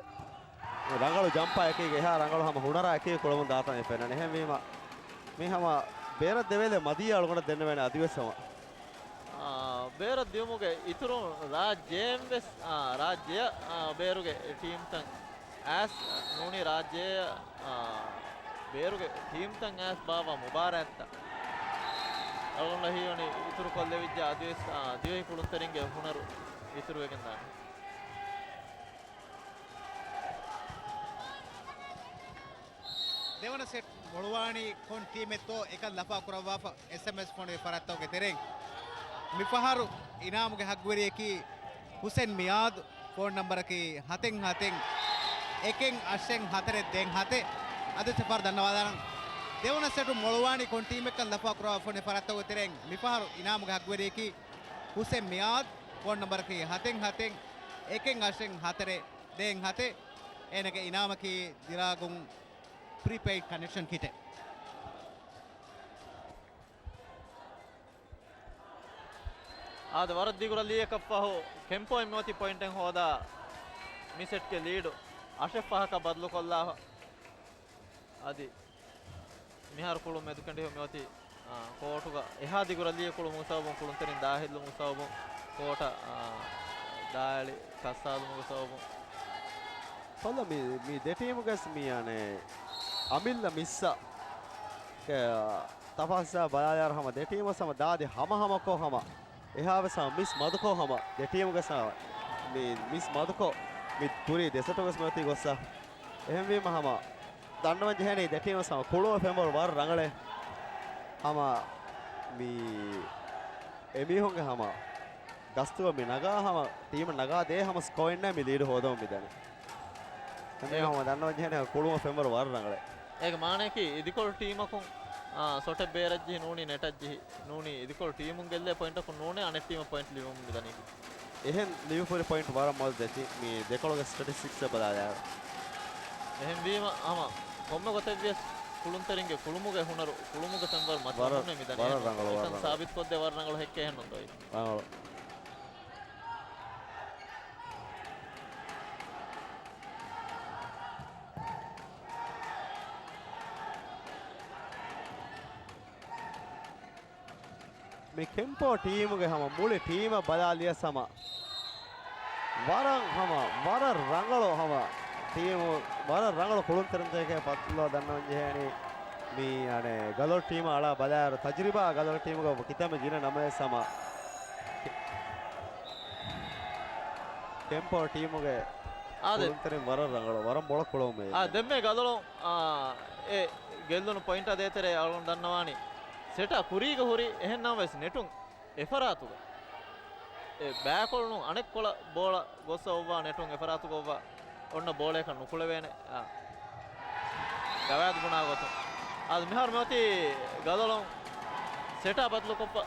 ރަނގަޅު ޖަމްޕާ އެކީގަ އެހާ ރަނގަޅު ހަމަ ހުނަރާ އެކީ ކުޅަމުން ދާތަން އެ ފެންނަނީ. އެހެންވީމަ، މި ހަމަ ބޭރަށް ދެވޭލެ މަދީ އަޅުގަނޑަށް ދެންނެވޭނެ އަދިވެސް ހަމަ. އާ، ބޭރަށް ދިޔުމުގެ އިތުރުން ރާއްޖޭން ވެސް، އާ، ރާއްޖެއަށް، އާ، ބޭރުގެ ޓީމްތައް އައިސް ނޫނީ ރާއްޖޭއަށް، އާ، ބޭރުގެ ޓީމްތައް އައިސް ބާއްވާ މުބާރާތްތައް އަޅުގަނޑަށް ހީވަނީ އިތުރު ކޮށްލެވިއްޖެ އަދިވެސް، އާ، ދިވެހި ކުޅުންތެރިންގެ ހުނަރު އިތުރުވެގެން ދާނެ. ދެވަނަ ސެޓް މޮޅުވާނީ ކޮން ޓީމެއްތޯ އެކަން ލަފާ ކުރައްވާފަ އެސްއެމްއެސް ފޮނުވި ފަރާތްތަކުގެ ތެރެއިން. މިފަހަރު އިނާމުގެ ހައްގުވެރިޔަކީ ހުސެން މިއާދު، ފޯން ނަންބަރަކީ ހަތެއް ހަތެއް އެކެއް އަށެއް ހަތަރެއް ދޭއް ހަތެއް. އަދި ސެފާރު ދަންނަވާލާނަން. ދެވަނަ ސެޓު މޮޅުވާނީ ކޮން ޓީމެއްކަން ލަފާ ކުރައްވާ ފޮނުވި ފަރާތްތަކުގެ ތެރެއިން. މިފަހަރު އިނާމުގެ ހައްގުވެރިޔަކީ ހުސެން މިއާދު، ފޯން ނަންބަރަކީ ހަތެއް ހަތެއް އެކެއް އަށެއް ހަތަރެއް ދޭއް ހަތެއް. އޭނަގެ އިނާމަކީ ދިރާގުން ޕްރީޕެއިޑް ކަނެކްޝަން ކިޓެއް. އާދެ، ވަރަށް ދިގު ރަލީއަކަށް ފަހު ކެމްޕޯއިން މިއޮތީ ޕޮއިންޓެއް ހޯދާ މި ސެޓްގެ ލީޑު އަށެއް ފަހަކަށް ބަދަލުކޮށްލާފަ. އަދި މިހާރު ކުޅުން މެދުކެނޑިފަ މިއޮތީ، އާ، ކޯޓުގަ އެހާ ދިގު ރަލީއެއް ކުޅުމުގެ ސަބަބުން، ކުޅުންތެރިން ދާހިއްލުމުގެ ސަބަބުން، ކޯޓަށް، އާ، ދާއެޅި ކައްސާލުމުގެ ސަބަބުން. ހައްލަ މި، މި ދެ ޓީމުގެ މި އަނެއް އަމިއްލަ މިއްސަށް، އާ، ތަފާސް ބަލާލާއިރު ހަމަ ދެ ޓީމު ހަމަ ދާދި ހަމަހަމަކޮށް ހަމަ އެހާވެސް ހަމަ މިސް މަދުކޮށް ހަމަ ދެ ޓީމުގެ ސަ-، މި މިސް މަދުކޮށް މި ކުރީ ދެ ސެޓުގެ ސްމެލްތީ ގޮއްސަ. އެހެންވީމަ ހަމަ ދަންނަވަން ޖެހޭނީ ދެ ޓީމު ހަމަ ކުޅުމު ފެންވަރު ވަރަށް ރަނގަޅޭ. ހަމަ މި އެމީހުންގެ ހަމަ ގަސްތުގަ މި ނަގާ ހަމަ ޓީމަށް ނަގާ ދޭ ހަމަ ސްކޯއިންނާ މި ލީޑު ހޯދަމުން މިދަނީ. އެމީހުން އެ ހަމަ ދަންނަވަން ޖެހޭނީ ކުޅުމު ފެންވަރު ވަރަށް ރަނގަޅޭ. އޭގެ މާނަޔަކީ އިދިކޮޅު ޓީމަކުން، އާ، ސޮޓެއް ބޭރަށްޖެހި ނޫނީ ނެޓަށްޖެހި ނޫނީ އިދިކޮޅު ޓީމުން ގެއްލޭ ޕޮއިންޓަކުން ނޫނޭ އަނެއް ޓީމަށް ޕޮއިންޓް ލިބުމުން މިދަނީކީ. އެހެން ލިބިފައި ޕޮއިންޓް ވަރަށް މޮޅު ދެ ޓީމް މި ދެކޮޅުގެ ސްޓެޓިސްޓިކްސް ބަލާލާއިރު. އެހެންވީމަ ހަމަ ކޮންމެ ގޮތެއްވިޔަސް ކުޅުންތެރިންގެ ކުޅުމުގެ ހުނަރު، ކުޅުމުގެ ފެންވަރު މަތިވަން ވަރަށް، ހުންނެ މިދަނީ. ވަރަށް ރަނގަޅު، ވަރަށް އެކަން ރަނގަޅު. ސާބިތުކޮށްދޭ ވަރަށް ރަނގަޅު ހެއްކޭ ހެންނުން ދޮއި. ރަނގަޅު. މި ކެމްޕޯ ޓީމުގެ ހަމަ މުޅި ޓީމަށް ބަލާލިޔަސް ހަމަ ވަރަށް ހަމަ ވަރަށް ރަނގަޅު ހަމަ ޓީމު ވަރަށް ރަނގަޅު ކުޅުންތެރިންތަކެއް ފަތުލޯ ދަންނަވަން ޖެހޭނީ. މި އަނެއް ގަލޮޅު ޓީމަށް އަޅާ ބަލާއިރު ތަޖުރިބާ ގަލޮޅު ޓީމުގަ ކިތަންމެ ގިނަ ނަމަވެސް ހަމަ ކެމްޕޯ ޓީމުގެ އާދެ. ކުޅުންތެރިން ވަރަށް ރަނގަޅު، ވަރަށް ބޮޅަ ކުޅައުމެއް. އާ، ދެންމެ ގަލޮޅު، އާ، އެ ގެއްލުނު ޕޮއިންޓާ ދޭތެރޭ އަޅުގަނޑު ދަންނަވާނީ ސެޓާ ކުރީގަ ހުރި. އެހެން ނަމަވެސް ނެޓުން އެފަރާތުގަ އެ ބައިކޮޅުނު އަނެއްކޮޅަށް ބޯޅަ ގޮއްސަ އޮއްވާ ނެޓުން އެފަރާތުގަ އޮއްވާ އޮންނަ ބޯޅަޔަކަށް ނުކުޅެވޭނެ. އާ. ގަވާއިދު ބުނާ ގޮތުން. އާދެ، މިހާރު މިއޮތީ ގަލޮޅުން ސެޓާ ބަދަލުކޮށްފަ.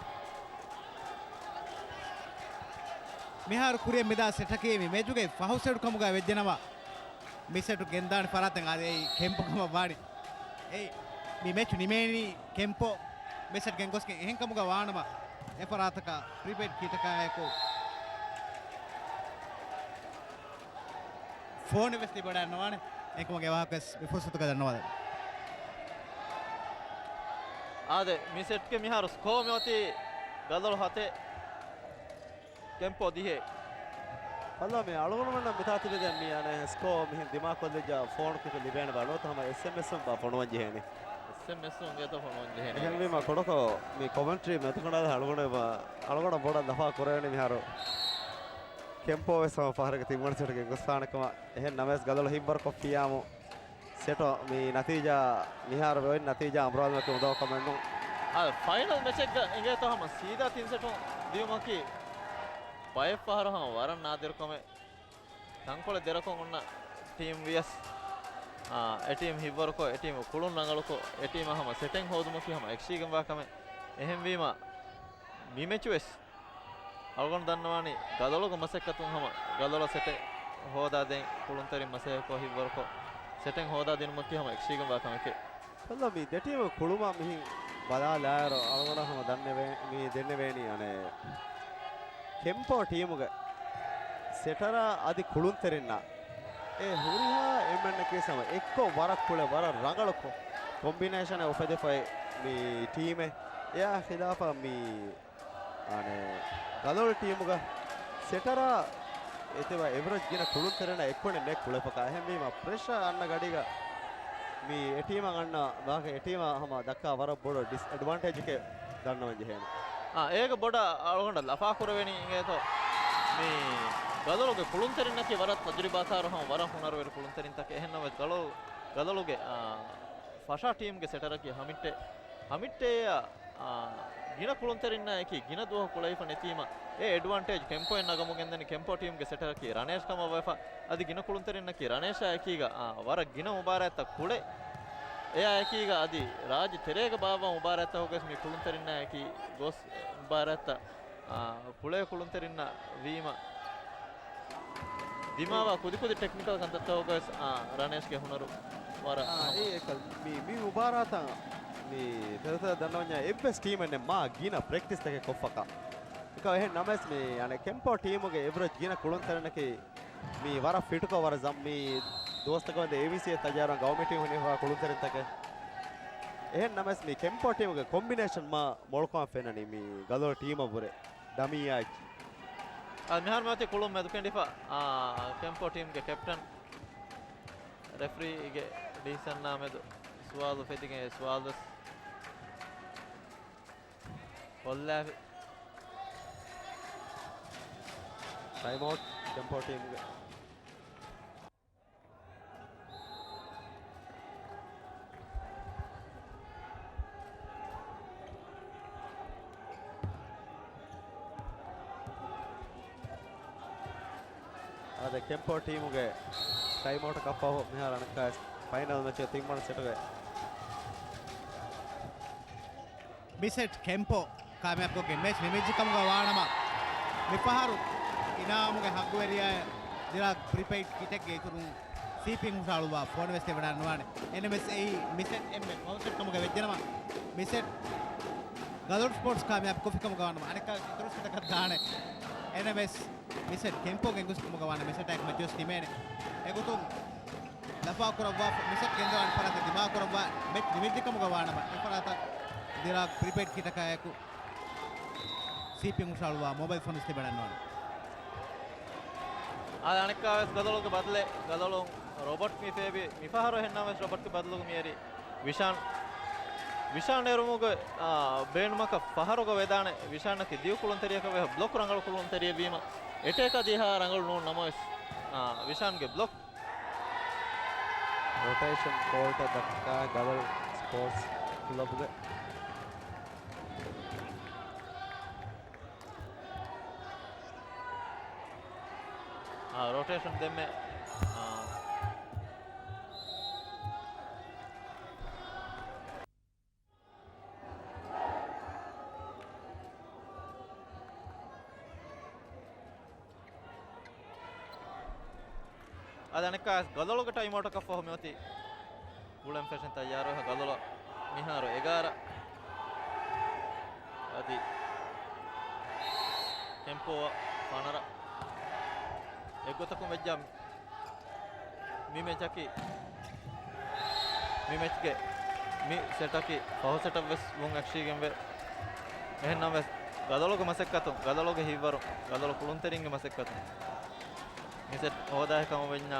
މިހާރު ކުރިއަށް މިދާ ސެޓަކީ މި މެޗުގެ ފަހު ސެޓު ކަމުގަ ވެއްޖެނަމަ، މި ސެޓު ގެންދާނެ ފަރާތެއް އާދެ އެއީ ކެމްޕޯ ކަމަށް ވާނީ. އެއީ މި މެޗު ނިމޭނީ ކެމްޕޯ މި ސެޓް ގެންގޮސްގެން. އެހެން ކަމުގަ ވާނަމަ، އެ ފަރާތަކަށް ޕްރީޕެއިޑް ކިޓަކާއެކު ފޯނެއް ވެސް ލިބިވަޑައިގަންނަވާނެ. އެކަމުގެ ވާހަކަ ވެސް މި ފުރުސަތުގަ ދަންނަވާލަން. އާދެ، މި ސެޓްގެ މިހާރު ސްކޯ މިއޮތީ ގަލޮޅު ހަތެއް، ކެމްޕޯ ދިހައެއް. އަލާ މި އަޅުގަނޑުމެންނަށް މިތާ ތިބެދޭ މި އަނެއް ސްކޯ މިހެން ދިމާކޮށްލިއްޖާ ފޯނު ކިކު ލިބޭނެ ބާ ނުވަތަ ހަމަ އެސްއެމްއެސް އުން ބާ ފޮނުވަން ޖެހޭނެ. އެސްއެމްއެސް އުން އިނގޭތޯ ފޮނުވަން ޖެހޭނެ. އެހެންވީމަ ކުޑަކޮށް މި ކޮމެންޓްރީ މެދުކަނޑާލަ އަޅުގަނޑު އަޅުގަނޑަށް ބޮޑަށް ލަފާ ކުރެވެނީ މިހާރު ކެމްޕޯ ވެސް ހަމަ ފަހަރަކަށް ތިންވަނަ ސެޓްގެ ގޮސްފާނެ ކަމަށް. އެހެން ނަމަވެސް ގަލޮޅު ހިއްވަރުކޮށްފިއްޔާމު ސެޓު މި ނަތީޖާ މިހާރު އޮތް ނަތީޖާ އަނބުރާލުމަކީ އުނދަގޫ ކަމެއް ނޫން. އާ، ފައިނަލް މެޗެއްގަ އިނގޭތޯ ހަމަ ސީދާ ތިން ސެޓު ދިޔުމަކީ ބައެއްފަހަރު ހަމަ ވަރަށް ނާދިރު ކަމެއް. ތަންކޮޅެއް ދެރަކޮށް އޮންނަ ޓީމް ވިޔަސް، އާ، އެ ޓީމް ހިއްވަރުކޮށް، އެ ޓީމު ކުޅުން ރަނގަޅުކޮށް، އެ ޓީމަށް ހަމަ ސެޓެއް ހޯދުމަކީ ހަމަ އެކަށީގެންވާ ކަމެއް. އެހެންވީމަ، މި މެޗު ވެސް އަޅުގަނޑު ދަންނަވާނީ ގަލޮޅުގެ މަސައްކަތުން ހަމަ ގަލޮޅަށް ސެޓެއް ހޯދާދޭން ކުޅުންތެރިން މަސައްކަތްކޮށް ހިއްވަރުކޮށް، ސެޓެއް ހޯދާ ދިނުމަކީ ހަމަ އެކަށީގެންވާ ކަމެކޭ. ކޮށްލާ މި ދެ ޓީމު ކުޅުމާ މިހިން ބަލާލާއިރު، އަޅުގަނޑަށް ހަމަ ދަންނެވޭ-، މި ދެންނެވޭނީ އަނެއް ކެމްޕޯ ޓީމުގެ ސެޓަރާ އަދި ކުޅުންތެރިންނާ އެ ހުރިހާ އެންމެންނަކީ ހަމަ އެއްކޮށް ވަރަށް ކުޅެ ވަރަށް ރަނގަޅު ކޮ-، ކޮމްބިނޭޝަނެއް އުފެދިފައި މި ޓީމެއް. އެއާ ޚިލާފަށް މި އަނެއް ގަލޮޅު ޓީމުގަ ސެޓަރާ އެތެވަ އެވްރެޖް ގިނަ ކުޅުންތެރިންނަށް އެއްކޮޅެއް ނެތް ކުޅެފަކާ. އެހެންވީމަ ޕްރެޝަރ އަންނަ ގަޑީގަ މި އެ ޓީމަށް އަންނަ ވާހަކަ އެ ޓީމަށް ހަމަ ދައްކާ ވަރަށް ބޮޑު ޑިސްއެޑްވާންޓޭޖެކޭ ދަންނަވަން ޖެހޭނެ. އާ، އޭގަ ބޮޑަށް އަޅުގަނޑަށް ލަފާ ކުރެވެނީ އިނގޭތޯ މި ގަލޮޅުގެ ކުޅުންތެރިންނަކީ ވަރަށް ތަޖުރިބާކާރު ހަމަ ވަރަށް ހުނަރުވެރި ކުޅުންތެރިންތަކެއް. އެހެންނަމަވެސް ގަލޮ-، ގަލޮޅުގެ، އާ، ފަށާ ޓީމްގެ ސެޓަރަކީ ހަމިއްޓޭ. ހަމިއްޓޭއަށް، އާ، ގިނަ ކުޅުންތެރިންނާ އެކީ ގިނަ ދުވަހު ކުޅެވިފަ ނެތީމަ، އެ އެޑްވާންޓޭޖް ކެމްޕޯއިން ނަގަމުގެންދަނީ. ކެމްޕޯ ޓީމްގެ ސެޓަރަކީ ރަނޭޝް ކަމަށް ވެފަ، އަދި ގިނަ ކުޅުންތެރިންނަކީ ރަނޭޝާ އެކީގަ، އާ، ވަރަށް ގިނަ މުބާރާތްތައް ކުޅެ. އެއާ އެކީގަ އަދި ރާއްޖެ ތެރޭގަ ބާއްވާ މުބާރާތްތަކުގަވެސް މި ކުޅުންތެރިންނާ އެކީ ގޮސް މުބާރާތްތައް އާ، ކުޅޭ ކުޅުންތެރިންނަށް ވީމަ، ދިމާވާ ކުދިކުދި ޓެކްނިކަލް ކަންތައްތަކުގަވެސް، އާ، ރަނޭޝްގެ ހުނަރު ވަރަށް އާ، ހަމަ. އެ އެކަލް މި، މި މުބާރާތަށް މި ތެދުތެދަށް ދަންނަވަންޏާ އެއްވެސް ޓީމެއް ނެތް މާ ގިނަ ޕްރެކްޓިސްތަކެއް ކޮށްފަކާ. އެކަ އެހެން ނަމަވެސް މި، އަނެއް ކެމްޕޯ ޓީމުގެ އެވްރެޖް ގިނަ ކުޅުންތެރިންނަކީ މި ވަރަށް ފިޓުކޮށް ވަރަށް ޒަ-، މި ދުވަސްތަކުގެ އޭބީސީ ތައްޔާރުވާން ގައުމީ ޓީމް ހުނިފަ ކުޅުންތެރިންތަކެއް. އެހެން ނަމަވެސް މި ކެމްޕޯ ޓީމުގެ ކޮމްބިނޭޝަން މާ މޮޅުކަމަށް ފެންނަނީ މި ގަލޮޅު ޓީމަށްވުރެ ޑަމީއާއެކީ. އާ، މިހާރު މިއޮތީ ކުޅުން މެދުކެނޑިފަ، އާ، ކެމްޕޯ ޓީމްގެ ކެޕްޓަން ރެފްރީގެ ޑިސިޝަންނާ މެދު ސުވާލު ފެދިގެން އެ ސުވާލުވެސް ކޮށްލާފި. ޓައިމްއައުޓް ކެމްޕޯ ޓީމްގެ. އާދެ، ކެމްޕޯ ޓީމުގެ ޓައިމްއައުޓަކަށްފަހު މިހާރު އަނެއްކާވެސް ފައިނަލް މެޗުގެ ތިންވަނަ ސެޓުގެ މި ސެޓް ކެމްޕޯ ކާމިޔާބުކޮށްގެން މެޗް ނިމިއްޖެ ކަމުގަ ވާނަމަ، މިފަހަރު އިނާމުގެ ހައްގުވެރިޔާއަށް ދިރާގް ޕްރީޕެއިޑް ކިޓެއްގެ އިތުރުން ސީޕީން ހުށަހަޅުއްވާ ފޯނުވެސް ލިބިވަޑައިގަންނަވާނެ. އެހެންނަމަވެސް އެއީ މި ސެޓް އެންމެ ފަހު ސެޓް ކަމުގަ ވެއްޖެނަމަ، މި ސެޓް ގަލޮޅު ސްޕޯޓްސް ކާމިޔާބު ކޮށްފި ކަމުގަ ވާނަމަ، އަނެއްކާ އިތުރު ސެޓަކަށް ދާނެ. އެހެންނަމަވެސް މި ސެޓް ކެމްޕޯ ގެންގޮސް ކަމުގަ ވާނަމަ، މި ސެޓާއެކު މެޗުވެސް ނިމޭނެ. އެގޮތުން ލަފާ ކުރައްވާ މި ސެޓް ގެންދަވާނެ ފަރާތަށް ދިމާކުރައްވާ މެޗް ނިމިއްޖެ ކަމުގަ ވާނަމަ، އެ ފަރާތަށް ދިރާގް ޕްރީޕެއިޑް ކިޓަކާއެކު ސީޕީން ހުށަހަޅުއްވާ މޮބައިލް ފޯނު ވެސް ލިބިވަޑައިގަންނަވާނެ. އާދެ، އަނެއްކާވެސް ގަލޮޅުގެ ބަދަލެއް، ގަލޮޅު ރޮބަޓް މި ފޭބި، މިފަހަރު އެހެންނަމަވެސް ރޮބަޓްގެ ބަދަލުގަ މިއެރި ވިޝާން. ވިޝާން އެރުމުގެ، އާ، ބޭނުމަކަށް ފަހަރުގަ ވެދާނެ. ވިޝާންއަކީ ދިޔު ކުޅުންތެރިޔަކަށް ވެ، ބްލޮކް ރަނގަޅު ކުޅުންތެރިއެއް ވީމަ، އެޓޭކަށް ދިޔަހާ ރަނގަޅު ނޫން ނަމަވެސް، އާ، ވިޝާންގެ ބްލޮކް. ރޮޓޭޝަން ކޯލްޓައް ދައްކާ ގަލޮޅު ސްޕޯޓްސް ކްލަބުގެ. އާ، ރޮޓޭޝަން ދެންމެ، އާ، އަދި އަނެއްކާވެސް ގަލޮޅުގެ ޓައިމްއައުޓަކަށްފަހު މިއޮތީ ކުޅެން ފެށެން ތައްޔާރުވެފަ. ގަލޮޅަށް މިހާރު އެގާރަ. އަދި ކެމްޕޯއަށް ފަނަރަ. އެއްގޮތަކުން ވެއްޖާ މި މެޗަކީ، މި މެޗްގެ މި ސެޓަކީ ފަހު ސެޓަށް ވެސް ވުން އެކަށީގެންވޭ. އެހެންނަމަވެސް، ގަދަޅުގެ މަސައްކަތުން، ގަދަޅުގެ ހިތްވަރުން، ގަދަޅު ކުޅުންތެރިންގެ މަސައްކަތުން މި ސެޓް ހޯދާހެ ކަމަށް ވެންޏާ،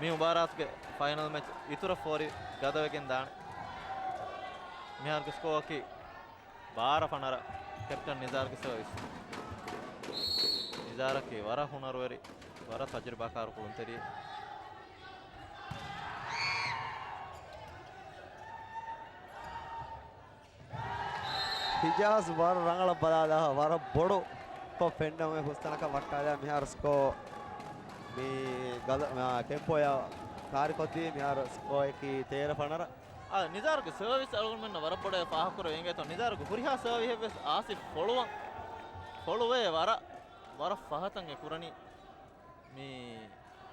މި މުބާރާތުގެ ފައިނަލް މެޗް އިތުރަށް ފޯރި ގަދަވެގެން ދާނެ. މިހާރުގެ ސްކޯއަކީ ބާރަ ފަނަރަ. ކެޕްޓަން ނިޒާރުގެ ސަރވިސް. ނިޒާރަކީ ވަރަށް ހުނަރުވެރި، ވަރަށް ތަޖުރިބާކާރު ކުޅުންތެރިއެއް. ހިޖާޒް ވަރަށް ރަނގަޅަށް ބަލާލާ، ވަރަށް ބޮޑު ކޮށް ފެންނަމުން ހުސްތަނަކަށް ވައްޓާލާ. މިހާރު ސްކޯ މި ގަލަ-، މާ، ކެމްޕޯއާ ކާރިކޮށްދީ. މިހާރު ސްކޯއަކީ ތޭރަ ފަނަރަ. އާ، ނިޒާރުގެ ސަރވިސް އަޅުގަނޑުމެންނަށް ވަރަށް ބޮޑަށް ފާހަގަކުރެވޭ އިނގޭތޯ. ނިޒާރުގެ ހުރިހާ ސަރވިހެއްވެސް އާސިފް ފޮޅުވަން، ފޮޅުވޭ ވަރަށް، ވަރަށް ފަހަތަށް އެ ކުރަނީ. މި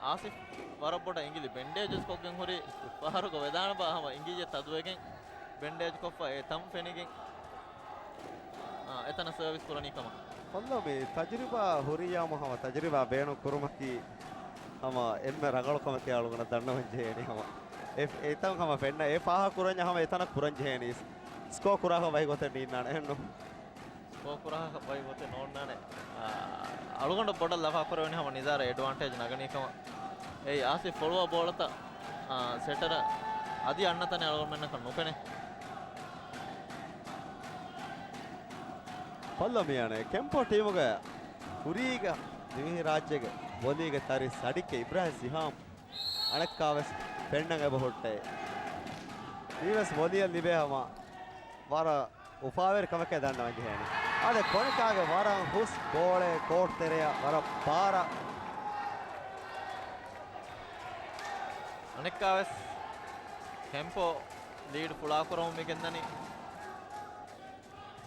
އާސިފް ވަރަށް ބޮޑަށް އިނގިލި ބެންޑޭޖަސް ކޮށްގެން ހުރި ފަހަރުގަ ވެދާނެ ބާ ހަމަ އިނގިއްޔެއް ތަދުވެގެން ބެންޑޭޖް ކޮށްފަ އެ ތަން ފެނިގެން، އާ، އެތަނަށް ސަރވިސް ކުރަނީ ކަމަށް. ކޮންލޯ މި ތަޖުރިބާ ހުރިއްޔާމު ހަމަ ތަޖުރިބާ ބޭނުން ކުރުމަކީ ހަމަ އެންމެ ރަނގަޅު ކަމެކޭ އަޅުގަނޑަށް ދަންނަވަން ޖެހޭނީ ހަމަ. އެ، އެތަން ހަމަ ފެންނަ އެ ފާހަ ކުރަންޏާ ހަމަ އެތަނަށް ކުރަން ޖެހޭނީ. ސްކޯ ކުރާ ހަމަ ވަހި ގޮތެއް ނީންނާނެ އެހެންނު. ސްކޯ ކުރާ ވައި ގޮތެއް ނޯންނާނެ. އާ، އަޅުގަނޑަށް ބޮޑަށް ލަފާ ކުރެވެނީ ހަމަ ނިޒާރަށް އެޑްވާންޓޭޖް ނަގަނީ ކަމަށް. އެއީ އާސިފް ފޮޅުވާ ބޯޅަތައް، އާ، ސެޓަރ އަދި އަންނަ ތަނެއް އަޅުގަނޑުމެންނަކަށް ނުފެނޭ. ކޮންލޯ މިޔާނެ ކެމްޕޯ ޓީމުގެ ކުރީގަ ދިވެހި ރާއްޖޭގެ ވޮލީގެ ތަރި ސަޑިކެ އިބްރާހިމް ސިހާމް އަނެއްކާވެސް ފެންނަން އެބަ ހުއްޓޭ. މީވެސް ވޮލީއަށް ލިބޭ ހަމަ ވަރަށް އުފާވެރި ކަމެކޭ ދަންނަވަން ޖެހޭނެ. އާދެ، ކޮނިކާގެ ވަރަށް ހުސް ބޯޅައެއް ކޯޓް ތެރެއަށް ވަރަށް ބާރަށް. އަނެއްކާވެސް ކެމްޕޯ ލީޑް ފުޅާކުރަމުން މި ގެންދަނީ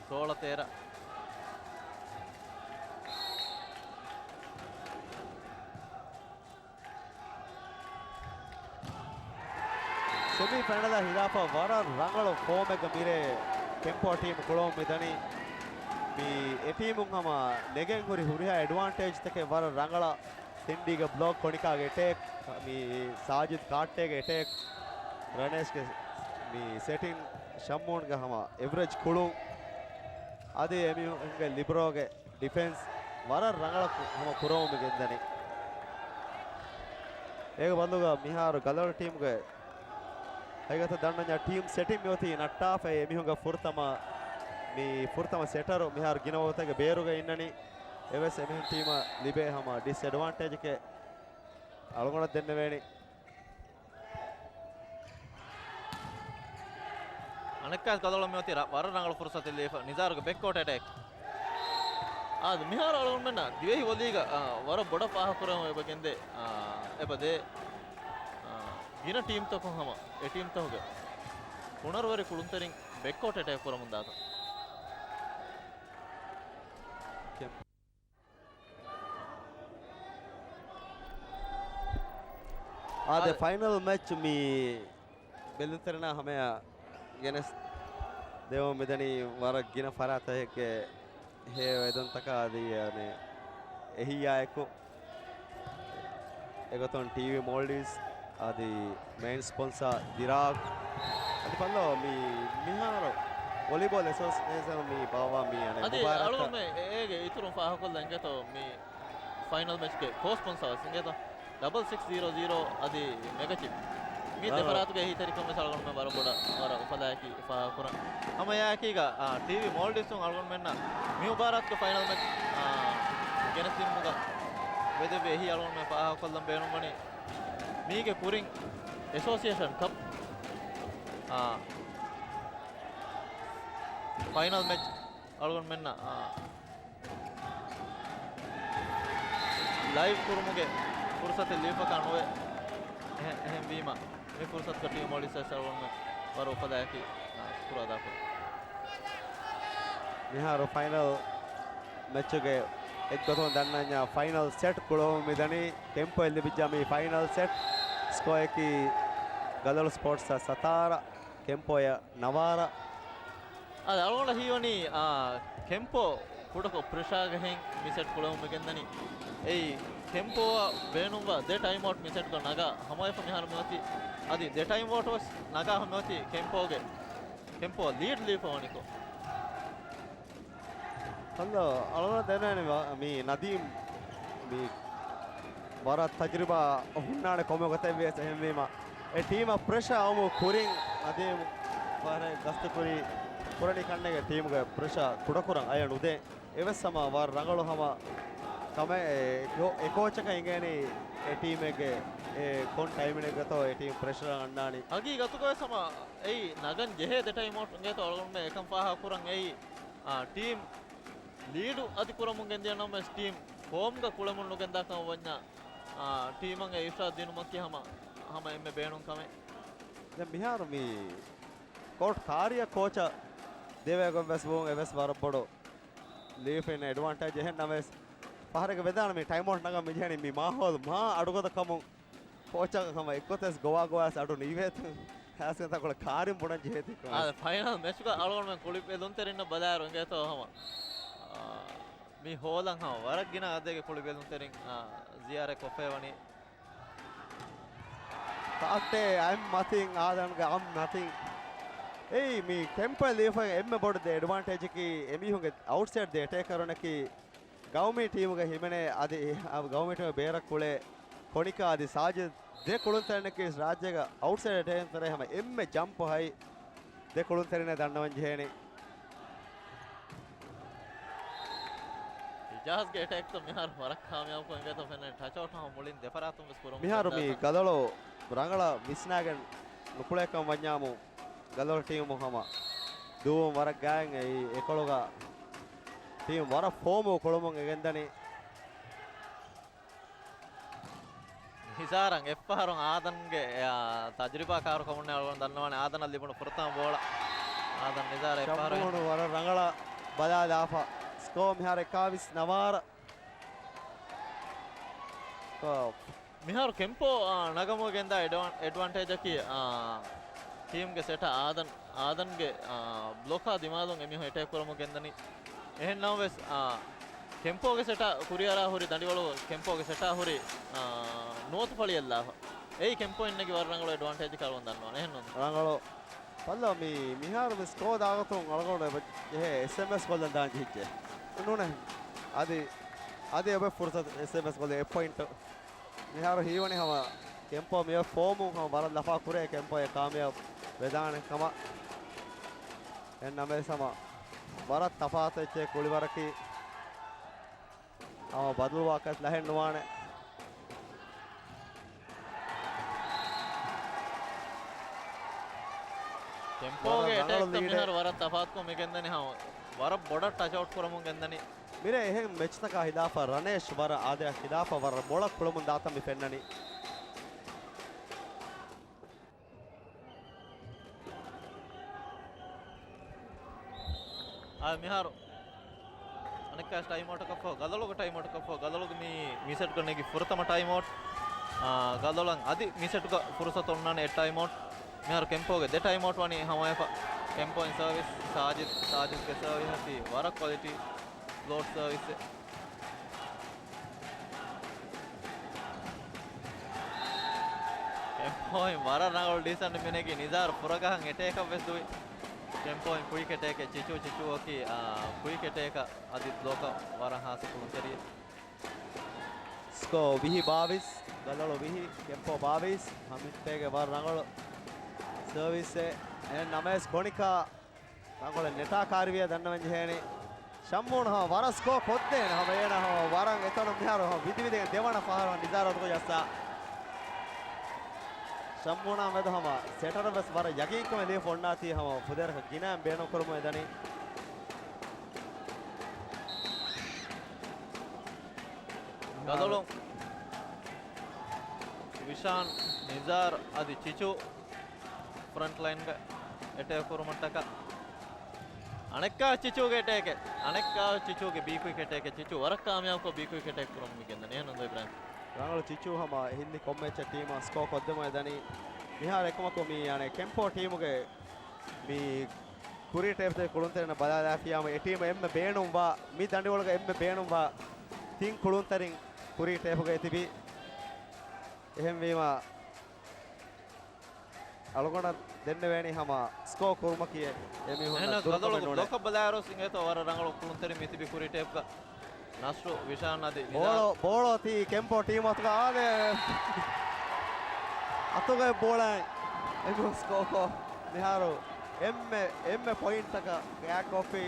ސޯޅަ ތޭރަ. ސެމީ ފައިނަލާ ހިލާފަށް ވަރަށް ރަނގަޅު ފޯމެއްގަ މިރޭ ކެމްޕޯ ޓީމު ކުޅަމުން މިދަނީ. މި އެ ޓީމުން ހަމަ ނެގެން ހުރި ހުރިހާ އެޑްވާންޓޭޖްތަކެއް ވަރަށް ރަނގަޅަށް ސިންޑީގެ ބްލޮކް، ކޮނިކާގެ އެޓޭކް، މި ސާޖިދް ކާއްޓޭގެ އެޓޭކް، ރަނޭޝްގެ މި ސެޓިން، ޝައްމޫންގެ ހަމަ އެވްރެޖް ކުޅުން، އަދި އެމީހުންގެ ލިބްރޯގެ ޑިފެންސް ވަރަށް ރަނގަޅަށް ކު-، ހަމަ ކުރަމުން މި ގެންދަނީ. އޭގެ ބަދަލުގަ މިހާރު ގަލަޅު ޓީމުގެ ހަގީގަތަށް ދަންނަވަންޏާ ޓީމް ސެޓިން މިއޮތީ ނައްޓާފައި. އެމީހުންގެ ފުރަތަމަ، މި ފުރަތަމަ ސެޓަރު މިހާރު ގިނަ ވަގުތެއްގެ ބޭރުގަ އިންނަނީ. އެވެސް އެމީހުން ޓީމަށް ލިބޭ ހަމަ ޑިސްއެޑްވާންޓޭޖެކޭ އަޅުގަނޑަށް ދެންނެވޭނީ. އަނެއްކާވެސް ގަދަޅަށް މިއޮތީ ރަ-، ވަރަށް ރަނގަޅު ފުރުސަތެއް ލިބިފަ. ނިޒާރުގެ ބެކްކޯޓް އެޓޭކް. އާދެ، މިހާރު އަޅުގަނޑުމެންނަށް ދިވެހި ވޮލީގަ، އާ، ވަރަށް ބޮޑަށް ފާހަގަކުރަމުން އެބަ ގެންދޭ، އާ، އެބަ ދޭ، އާ، ގިނަ ޓީމްތަކުން ހަމަ އެ ޓީމްތަކުގެ ހުނަރުވެރި ކުޅުންތެރިން ބެކްކޯޓް އެޓޭކް ކުރަމުން ދާތަން. އާދެ، އާދެ. ފައިނަލް މެޗް މި ބެލުންތެރިންނާ ހަމަޔަށް ގެނެސް ދެވަން މިދަނީ ވަރަށް ގިނަ ފަރާތަކެއްގެ ހެޔޮ އެދުންތަކާ އަދި އަނެއް އެހީއާއެކު. އެގޮތުން ޓީވީ މޯލްޑިވްސް އަދި މެއިން ސްޕޮންސާ ދިރާގް. އަދި ފައްލޯ މި މިހާރު ވޮލީބޯލް އެސޯސިއޭޝަން މި ބާއްވާ މި އަނެއް އަދި މުބާރާތްތައް. އަޅުގަނޑުމެން އޭގެ އިތުރުން ފާހަގަކޮށްލަން އިނގޭތޯ މި ފައިނަލް މެޗްގެ ކޯ ސްޕޮންސާވެސް އިނގޭތޯ. ޑަބަލް ސިކްސް ޒީރޯ ޒީރޯ އަދި މެގަޗިޕް. މި ދެ ރަނގަޅު. ފަރާތުގެ އެހީތެރިކަން ވެސް އަޅުގަނޑުމެން ވަރަށް ބޮޑަށް ވަރަށް އުފަލާއެކީ ފާހަގަކުރަން. ހަމަ އެއާއެކީގަ، އާ، ޓީވީ މޯލްޑިވްސުން އަޅުގަނޑުމެންނަށް މި މުބާރާތުގެ ފައިނަލް މެޗް، އާ، ގެނެސްދިނުމުގަ ވެދެއްވި އެހީ އަޅުގަނޑުމެން ފާހަގަކޮށްލަން ބޭނުންވަނީ. މީގެ ކުރިން އެސޯސިއޭޝަން ކަޕް، އާ، ފައިނަލް މެޗް އަޅުގަނޑުމެންނަށް، އާ، ލައިވް ކުރުމުގެ ފުރުސަތެއް ލިބިފަކާ ނުވޭ. އެހެ-، އެހެންވީމަ، މި ފުރުސަތުގަ ޓީމް މޯލްޑިވްސް އަޅުގަނޑުމެން ވަރަށް އުފަލާއެކީ، އާ، ޝުކުރު އަދާކުރަން. މިހާރު ފައިނަލް މެޗުގެ އެއްގޮތުން ދަންނަންޏާ ފައިނަލް ސެޓް ކުޅަމުން މިދަނީ. ޓެމްޕޯއެއް ލިބިއްޖާ މި ފައިނަލް ސެޓް. ސްކޯއަކީ ގަލޮޅު ސްޕޯޓްސްއަށް ސަތާރަ، ކެމްޕޯއަށް ނަވާރަ. އަދި އަޅުގަނޑަށް ހީވަނީ، އާ، ކެމްޕޯ ކުޑަކޮށް ޕްރެޝާގަ ހެން މި ސެޓް ކުޅަމުން މިގެންދަނީ. އެއީ ކެމްޕޯއަށް ބޭނުންވާ ދެ ޓައިމް އައުޓް މި ސެޓްގަ ނަގާ ހަމަވެފަ މިހާރު މިއޮތީ. އަދި ދެ ޓައިމް އައުޓް ވެސް ނަގާ ހަމަވެތީ ކެމްޕޯގެ، ކެމްޕޯ ލީޑް ލިބިފަ ވަނިކޮށް. ހަލޯ، އަޅުގަނޑަށް ދެންނެވި މީ ނަދީމް މީ ވަރަށް ތަޖުރިބާ ހުންނާނެ ކޮންމެ ގޮތެއް ވިޔަސް. އެހެންވީމަ އެ ޓީމަށް ޕްރެޝަރ އައުމު ކުރިން ނަދީމް ވަރަށް ގަސްތު ކުރީ ކުރަނީ ކަންނޭނގެ ޓީމުގެ ޕްރެޝަރ ކުޑަކުރަން އަޔަ ނުދޭ. އެވެސް ހަމަ ވަރަށް ރަނގަޅު ހަމަ ކަމެއް އެ ކޯ-، އެ ކޯޗަކަށް އިނގޭނީ އެ ޓީމެއްގެ އެ ކޮން ޓައިމިނެއްގަތޯ އެ ޓީމް ޕްރެޝަރ އަންނާނީ. ހަގީގަތުގަވެސް ހަމަ އެއީ ނަގަން ޖެހޭ ދެ ޓައިމް އައުޓް އިނގޭތޯ އަޅުގަނޑުމެން އެކަން ފާހަގަކުރަން އެއީ، އާ، ޓީމް ލީޑު އަދި ކުރަމުން ގެންދިޔަ ނަމަވެސް ޓީމް ފޯމްގަ ކުޅެމުން ނުގެންދާ ކަމަށް ވަންޏާ، އާ، ޓީމަށް އެ އިރުޝާދު ދިނުމަކީ ހަމަ، ހަމަ އެންމެ ބޭނުން ކަމެއް. ދެން މިހާރު މި ކޯޓް ކާރިއަށް ކޯޗަށް ދެވޭ ގޮތް ވެސް ވުން އެވެސް ވަރަށް ބޮޑު ލީފް އިން އެޑްވާންޓޭޖް. އެހެން ނަމަވެސް ފަހަރެއްގަ ވެދާނެ މި ޓައިމް އައުޓް ނަގަން މި ޖެހެނީ މި މާހައުލު މާ އަޑުގަދަ ކަމުން ކޯޗަކަށް ހަމަ އެއްގޮތަސް ގޮވާ ގޮވާސް އަޑު ނީވޭތަ؟ ހާސްގަނޑަށް ކާރިން ބުނަން ޖެހޭތީ ކޮން؟ އާ، ފައިނަލް މެޗުގަ އަޅުގަނޑުމެން ކުޅި ބެލުންތެރިންނަށް ބަލާއިރު އިނގޭތޯ ހަމަ، އާ، މި ހޯލަން ހަމަ ވަރަށް ގިނަ އަދަދެއްގެ ކުޅި ބެލުންތެރިން، އާ، ޒިޔާރަތް ކޮށްފައި ވަނީ. ތާއްޓޭ އައިމް މަތިން އާދަންގެ އަމް ނަތިން. އެއީ މި ކެމްޕޯ ލީފަށް އެންމެ ބޮޑު ދެ އެޑްވާންޓޭޖަކީ އެމީހުންގެ އައުޓްސައިޑް ދެ އެޓޭކަރުންނަކީ ގައުމީ ޓީމުގެ ހިމެނޭ އަދި އެ-، އަ، ގައުމީ ޓީމުގެ ބޭރަށް ކުޅޭ ކޮނިކާ އަދި ސާޖިދް ދެ ކުޅުންތެރިންނަކީ ރާއްޖޭގަ އައުޓްސައިޑް އެޓޭކް ތެރޭ ހަމަ އެންމެ ޖަމްޕް ހައި ދެ ކުޅުންތެރިންނޭ ދަންނަވަން ޖެހޭނީ. އިޖާޒްގެ އެޓޭކްތައް މިހާރު ވަރަށް ކާމިޔާބުކޮށް އިނގޭތޯ ފެންނަނީ. ޓަޗް އައުޓް ހަމަ މުޅިން ދެފަރާތުން ވެސް ކުރަމުން މިހާރު މި ގަދަޅޯ ރަނގަޅަށް ވިސްނާގެން ނުކުޅޭކަން ވަންޏާމު ގަދަޅު ޓީމު ހަމަ ދުވަހުން ވަރަށް ގާތް އެއީ އެކޮޅުގަ ޓީމް ވަރަށް ފޯމު ކުޅުމުން އެ ގެންދަނީ. ނިޒާރަށް އެއްފަހަރު އާދަންގެ، އާ، ތަޖުރިބާ ކާރު ކަމުން އަޅުގަނޑު ދަންނަވާނެ އާދަނަށް ލިބުނު ފުރަތަމަ ބޯޅަ. އާދަން ނިޒާރަށް އެއްފަހަރު ޝަމްމޫނު ވަރަށް ރަނގަޅަށް ބަލާލާފަ. ސްކޯ މިހާރު އެކާވީސް ނަވާރަ. ސްކޯ. މިހާރު ކެމްޕޯ، އާ، ނަގަމުގެ ގެންދާ އެޑްވާން-، އެޑްވާންޓޭޖަކީ، އާ، ޓީމްގެ ސެޓާ އާދަން، އާދަންގެ، އާ، ބްލޮކާ ދިމާލުން އެމީހުން އެޓޭކް ކުރަމުން ގެންދަނީ. އެހެން ނަމަވެސް، އާ، ކެމްޕޯގެ ސެޓާ ކުރިއަރާ ހުރި ދަނޑިވަޅު، ކެމްޕޯގެ ސެޓާ ހުރި، އާ، ނުވަތަ ފަޅިއެއްލާފަ. އެއީ ކެމްޕޯއިން ނެގި ވަރަށް ރަނގަޅު އެޑްވާންޓޭޖަކަށް އަޅުގަނޑު ދަންނަވާނެ. އެހެންނޫން. ރަނގަޅު. ފަލޯ މި މިހާރު މި ސްކޯ ދާގޮތުން އަޅުގަނޑު އެބަ ޖެހޭ އެސްއެމްއެސް ކޮށްލަން ދާން ޖެހިއްޖެ. ނޫނޭ. އަދި، އަދި އެބަ ފުރުސަތު އެސްއެމްއެސް ކޮށްލެ އެއް ޕޮއިންޓު. މިހާރު ހީވަނީ ހަމަ ކެމްޕޯ މިއޮތް ފޯމުން ހަމަ ވަރަށް ލަފާ ކުރޭ ކެމްޕޯ އެ ކާމިޔާބު ވެދާނެ ކަމަށް. އެހެން ނަމަވެސް ހަމަ ވަރަށް ތަފާތު އެއްޗެއް ކުޅިވަރަކީ. ހަމަ ބަދަލުވާކަސް ލަހެއް ނުވާނެ. ކެމްޕޯގެ ވަރަށް ރަނގަޅު އެޓޭކްތައް ލީޑެއް. މިހާރު ވަރަށް ތަފާތުކޮށް މި ގެންދަނީ ހަމަ ވަރަށް ބޮޑަށް ޓަޗް އައުޓް ކުރަމުން ގެންދަނީ. މިރޭ އެހެން މެޗްތަކާ ހިލާފަށް ރަނޭޝް ވަރަށް އާދަޔާ ހިލާފަށް ވަރަށް މޮޅަށް ކުޅަމުން ދާތަން މި ފެންނަނީ. އާ، މިހާރު އަނެއްކާ ޓައިމް އައުޓަކަށްފަހު، ގަދަޅުގެ ޓައިމް އައުޓަކަށްފަހު، ގަދަޅުގެ މި، މި ސެޓްގަ ނެގި ފުރަތަމަ ޓައިމް އައުޓް. އާ، ގަދަޅަށް އަދި މި ސެޓްގަ ފުރުސަތު އޮންނާނެ އެއް ޓައިމް އައުޓް. މިހާރު ކެމްޕޯގެ ދެ ޓައިމް އައުޓް ވަނީ ހަމަވެފަ. ކެމްޕޯއިން ސަރވިސް، ސާޖިދް، ސާޖިދްގެ ސަރވިސް އަކީ ވަރަށް ކޮލިޓީ ފްލޯޓް ސަރވިސްއެއް. ކެމްޕޯއިން ވަރަށް ރަނގަޅު ޑީސަންޓް މިނެގި ނިޒާރު ފުރަގަހަށް އެޓޭކަށް ވެސް ދުވި. ކެމްޕޯއިން ކުއިކް އެޓޭކެއް ޗިޗޫ، ޗިޗޫއަކީ، އާ، ކުއިކް އެޓޭކަށް އަދި ބްލޮކަށް ވަރަށް ހާސް ކުޅުންތެރިއެއް. ސްކޯ ވިހި ބާވީސް، ގަދަޅު ވިހި، ކެމްޕޯ ބާވީސް، ހަމީދު ތޭގެ ވަރަށް ރަނގަޅު ސަރވިސްއެއް. އެހެން ނަމަވެސް ކޮނިކާ ރަނގަޅަށް ނެޓާ ކާރިވިޔަ ދަންނަވަން ޖެހޭނީ. ޝައްމޫން ހަމަ ވަރަށް ސްކޯ ކޮށްދޭނެ ހަމަ އޭނަ ހަމަ ވަރަށް އެތަނުން މިހާރު ހަމަ ވިދިވިދިގެން ދެވަނަ ފަހަރު ހަމަ ނިޒާރަށް އަތުގަ ޖައްސާ. ޝައްމޫނާ މެދު ހަމަ ސެޓަރ ވެސް ވަރަށް ޔަގީންކަމެއް ލިޔެފަ އޮންނާތީ ހަމަ ފުދޭވަރަކަށް ގިނައިން ބޭނުންކުރަމުން އެދަނީ. ގަދަޅު ވިޝާން، ނިޒާރް އަދި ޗިޗޫ ފްރަންޓް ލައިންގަ އެޓޭކް ކުރުމަށްޓަކާ. އަނެއްކާ ޗިޗޫގެ އެޓޭކެއް. އަނެއްކާ ޗިޗޫގެ ބީ ކުއިކް އެޓޭކެއް. ޗިޗޫ ވަރަށް ކާމިޔާބުކޮށް ބީ ކުއިކް އެޓޭކް ކުރަމުން މި ގެންދަނީ. އެހެންނޫން އިބްރާހިމް؟ ރަނގަޅު ޗިޗޫ ހަމަ ހިންދި ކޮންމެ އެއްޗެއް ޓީމަށް ސްކޯ ކޮށްދެމުން އެދަނީ. މިހާރު އެކަމަކު މީ އަނެއް ކެމްޕޯ ޓީމުގެ މި ކުރީ ޓޭޕްތެރި ކުޅުންތެރިންނަށް ބަލާލާފިޔާމު އެ ޓީމަށް އެންމެ ބޭނުންވާ، މި ދަނޑިވަޅުގަ އެންމެ ބޭނުންވާ ތިން ކުޅުންތެރިން ކުރީ ޓޭޕުގައި ތިބީ. އެހެންވީމަ، އަޅުގަނޑަށް ދެންނެވޭނީ ހަމަ ސްކޯ ކުރުމަކީ އެމީހުންނަށް އެހެނަސް ދުރުކަމެއް ގަދަޅުގެ ނޫނޭ. ބްލޮކަށް ބަލާއިރު އިނގޭތޯ ވަރަށް ރަނގަޅު ކުޅުންތެރިން މިތިބި ކުރީ ޓޭޕްގަ. ނަސްރު ވިޝާން އަދި ނިޒާ. ބޯޅަ، ބޯޅަ ތީ ކެމްޕޯ ޓީމް އަތުގަ އާދެ. އަތުގަ ބޯޅަ. އެގޮސް ސްކޯކޯ މިހާރު އެންމެ، އެންމެ ޕޮއިންޓަކަށް ގާތްކޮށްފި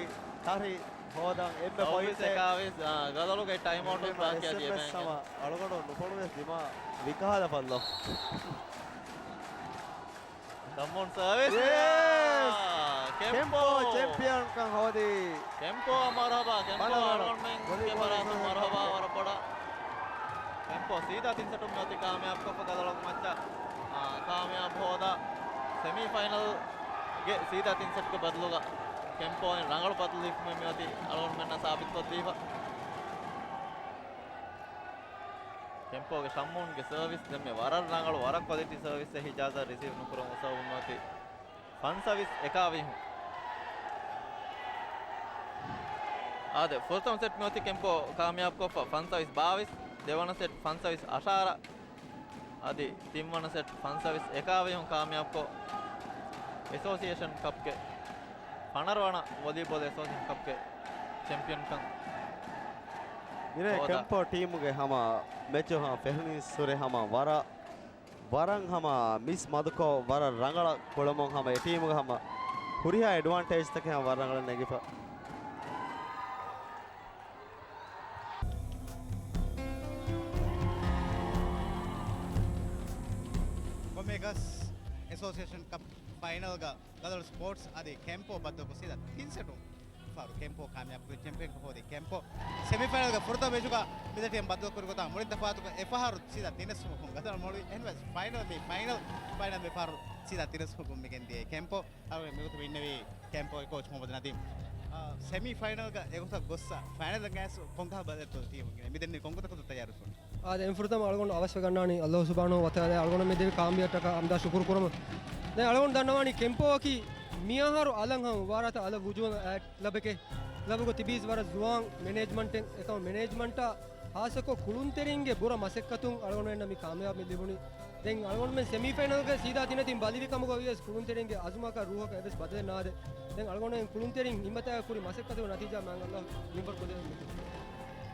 ތަރި ހޯދަން އެންމެ ސައުވީސް ޕޮއިންޓެއް. އެކާވީސް، އާ، ގަދަޅުގެ ޓައިމް އައުޓުން އެންމެ ބާކީ އެސްއެމްއެސް އެމެ ހަމަ އަޅުގަނޑު ނުފޮނުވެސް ދިމާ ވިކާލަފައްލޯ. ކަމޮން ސާވިސް. ޔެސް! ކެމްޕޯ. ކެމްޕޯ ޗެމްޕިއަންކަން ހޯދީ. ކެމްޕޯ މަރުހަބާ، ކެމްޕޯ ބަނަރަ އަޅުގަނޑުމެންގެ ވޮލީބޯލް ފަރާތުން މަރުހަބާ ވަރަށް ބޮޑަށް. ކެމްޕޯ ސީދާ ތިން ސެޓުން މިއޮތީ ކާމިޔާބުކޮށްފަ ގަދަޅުގެ މައްޗަށް، އާ، ކާމިޔާބު ހޯދާ ސެމީ ފައިނަލްގެ ސީދާ ތިން ސެޓްގެ ބަދަލުގަ ކެމްޕޯއިން ރަނގަޅު ބަދަލު ހިފުމެއް މިއޮތީ އަޅުގަނޑުމެންނަށް ސާބިތުކޮށްދީފަ. ކެމްޕޯގެ ޝައްމޫންގެ ސަރވިސް ދެންމެ ވަރަށް ރަނގަޅު، ވަރަށް ކޮލިޓީ ސަރވިސްއެއް ހިޖާޒަށް ރިސީވް ނުކުރުމުގެ ސަބަބުން މިއޮތީ ފަންސަވީސް އެކާވީހުން. އާދެ، ފުރަތަމަ ސެޓް މިއޮތީ ކެމްޕޯ ކާމިޔާބުކޮށްފަ ފަންސަވީސް ބާވީސް، ދެވަނަ ސެޓް ފަންސަވީސް އަށާރަ، އަދި ތިންވަނަ ސެޓް ފަންސަވީސް އެކާވީހުން ކާމިޔާބުކޮށް، އެސޯސިއޭޝަން ކަޕްގެ ފަނަރަވަނަ ވޮލީބޯލް އެސޯސިއޭޝަން ކަޕްގެ ޗެމްޕިއަންކަން މިރޭ ހޯދާ. ކެމްޕޯ ޓީމުގެ ހަމަ މެޗު ހަމަ ފެހުނީއްސުރެ ހަމަ ވަރަށް، ވަރަށް ހަމަ މިސް މަދުކޮށް ވަރަށް ރަނގަޅަށް ކުޅަމުން ހަމަ އެ ޓީމުގެ ހަމަ ހުރިހާ އެޑްވާންޓޭޖްތަކެއް ހަމަ ވަރަށް ރަނގަޅަށް ނެގިފަ. ކޮމިކަސް އެސޯސިއޭޝަން ކަޕް ފައިނަލްގަ ގަދަޅު ސްޕޯޓްސް އަދި ކެމްޕޯ ބައްދަލުކޮށް ސީދާ ތިން ސެޓުން ފަހަރު ކެމްޕޯ ކާމިޔާބު ކުރި ޗެމްޕިއަންކަން ހޯދި ކެމްޕޯ ސެމިފައިނަލްގެ ފުރަތަމަ މެޗުގަ މިދެ ޓީމް ބައްދަލު ކުރި ގޮތަށް މުޅިން ތަފާތުކޮށް އެފަހަރު ސީދާ ތިނެއް ސުމަކުން ގަދަޅު މޮޅުވި. އެހެންވެސް ފައިނަލް މި ފައިނަލް، ފައިނަލް މި ފަހަރު ސީދާ ތިނެއް ސުމަކުން މިގެން ދިޔައީ ކެމްޕޯ. އަޅުގަނޑު މިގޮތަށް އިންނެވީ ކެމްޕޯގެ ކޯޗް މުހައްމަދު ނަދީމް. އާ، ސެމީ ފައިނަލްގަ އެގޮތަށް ގޮއްސަ ފައިނަލް ގައިސް ކޮންކަހަ ބަދަލެއްތޯ ޓީމުގެ މިދެންނެވި ކޮންގޮތަކަށް ތައްޔާރު ވެފަ؟ އާދެ، އެންފުރަތަމަ އަޅުގަނޑު އަވަސްވެ ގަންނާނީ އައްލާހު ސުބްޙާނަހޫ ވަތަޢާލާ އަޅުގަނޑު މި ދެވި ކާމިޔަތަކަށް ހަމްދާ ޝުކުރު ކުރަމުން. ދެން އަޅުގަނޑު ދަންނަވާނީ ކެމްޕޯއަކީ މިއަހަރު އަލަށް ހަމަ ވާރާތަ އަލަށް ވުޖޫދަށް އައި ކްލަބެކޭ. ކްލަބުގަ ތިބީސް ވަރަށް ޒުވާން މެނޭޖްމަންޓެއް އެކަމަ މެނޭޖްމަންޓާ ހާއްސަކޮށް ކުޅުންތެރިންގެ ބުރަ މަސައްކަތުން އަޅުގަނޑުމެންނަށް މި ކާމިޔާބު މި ލިބުނީ. ދެން އަޅުގަނޑުމެން ސެމީފައިނަލްގަ ސީދާ ތިނެއް ތިން ބަލިވި ކަމުގަ ވިޔަސް ކުޅުންތެރިންގެ އަޒުމަކާ ރޫހަކާ އެއްވެސް ބަދަލެއް ނާދޭ. ދެން އަޅުގަނޑުމެން ކުޅުންތެރިން ހިންމަތާ ކުރި މަސައްކަތުގެ ނަތީޖާ މާތް އަލްލާހު މިންވަރު ކޮށްދެއްވަން މި.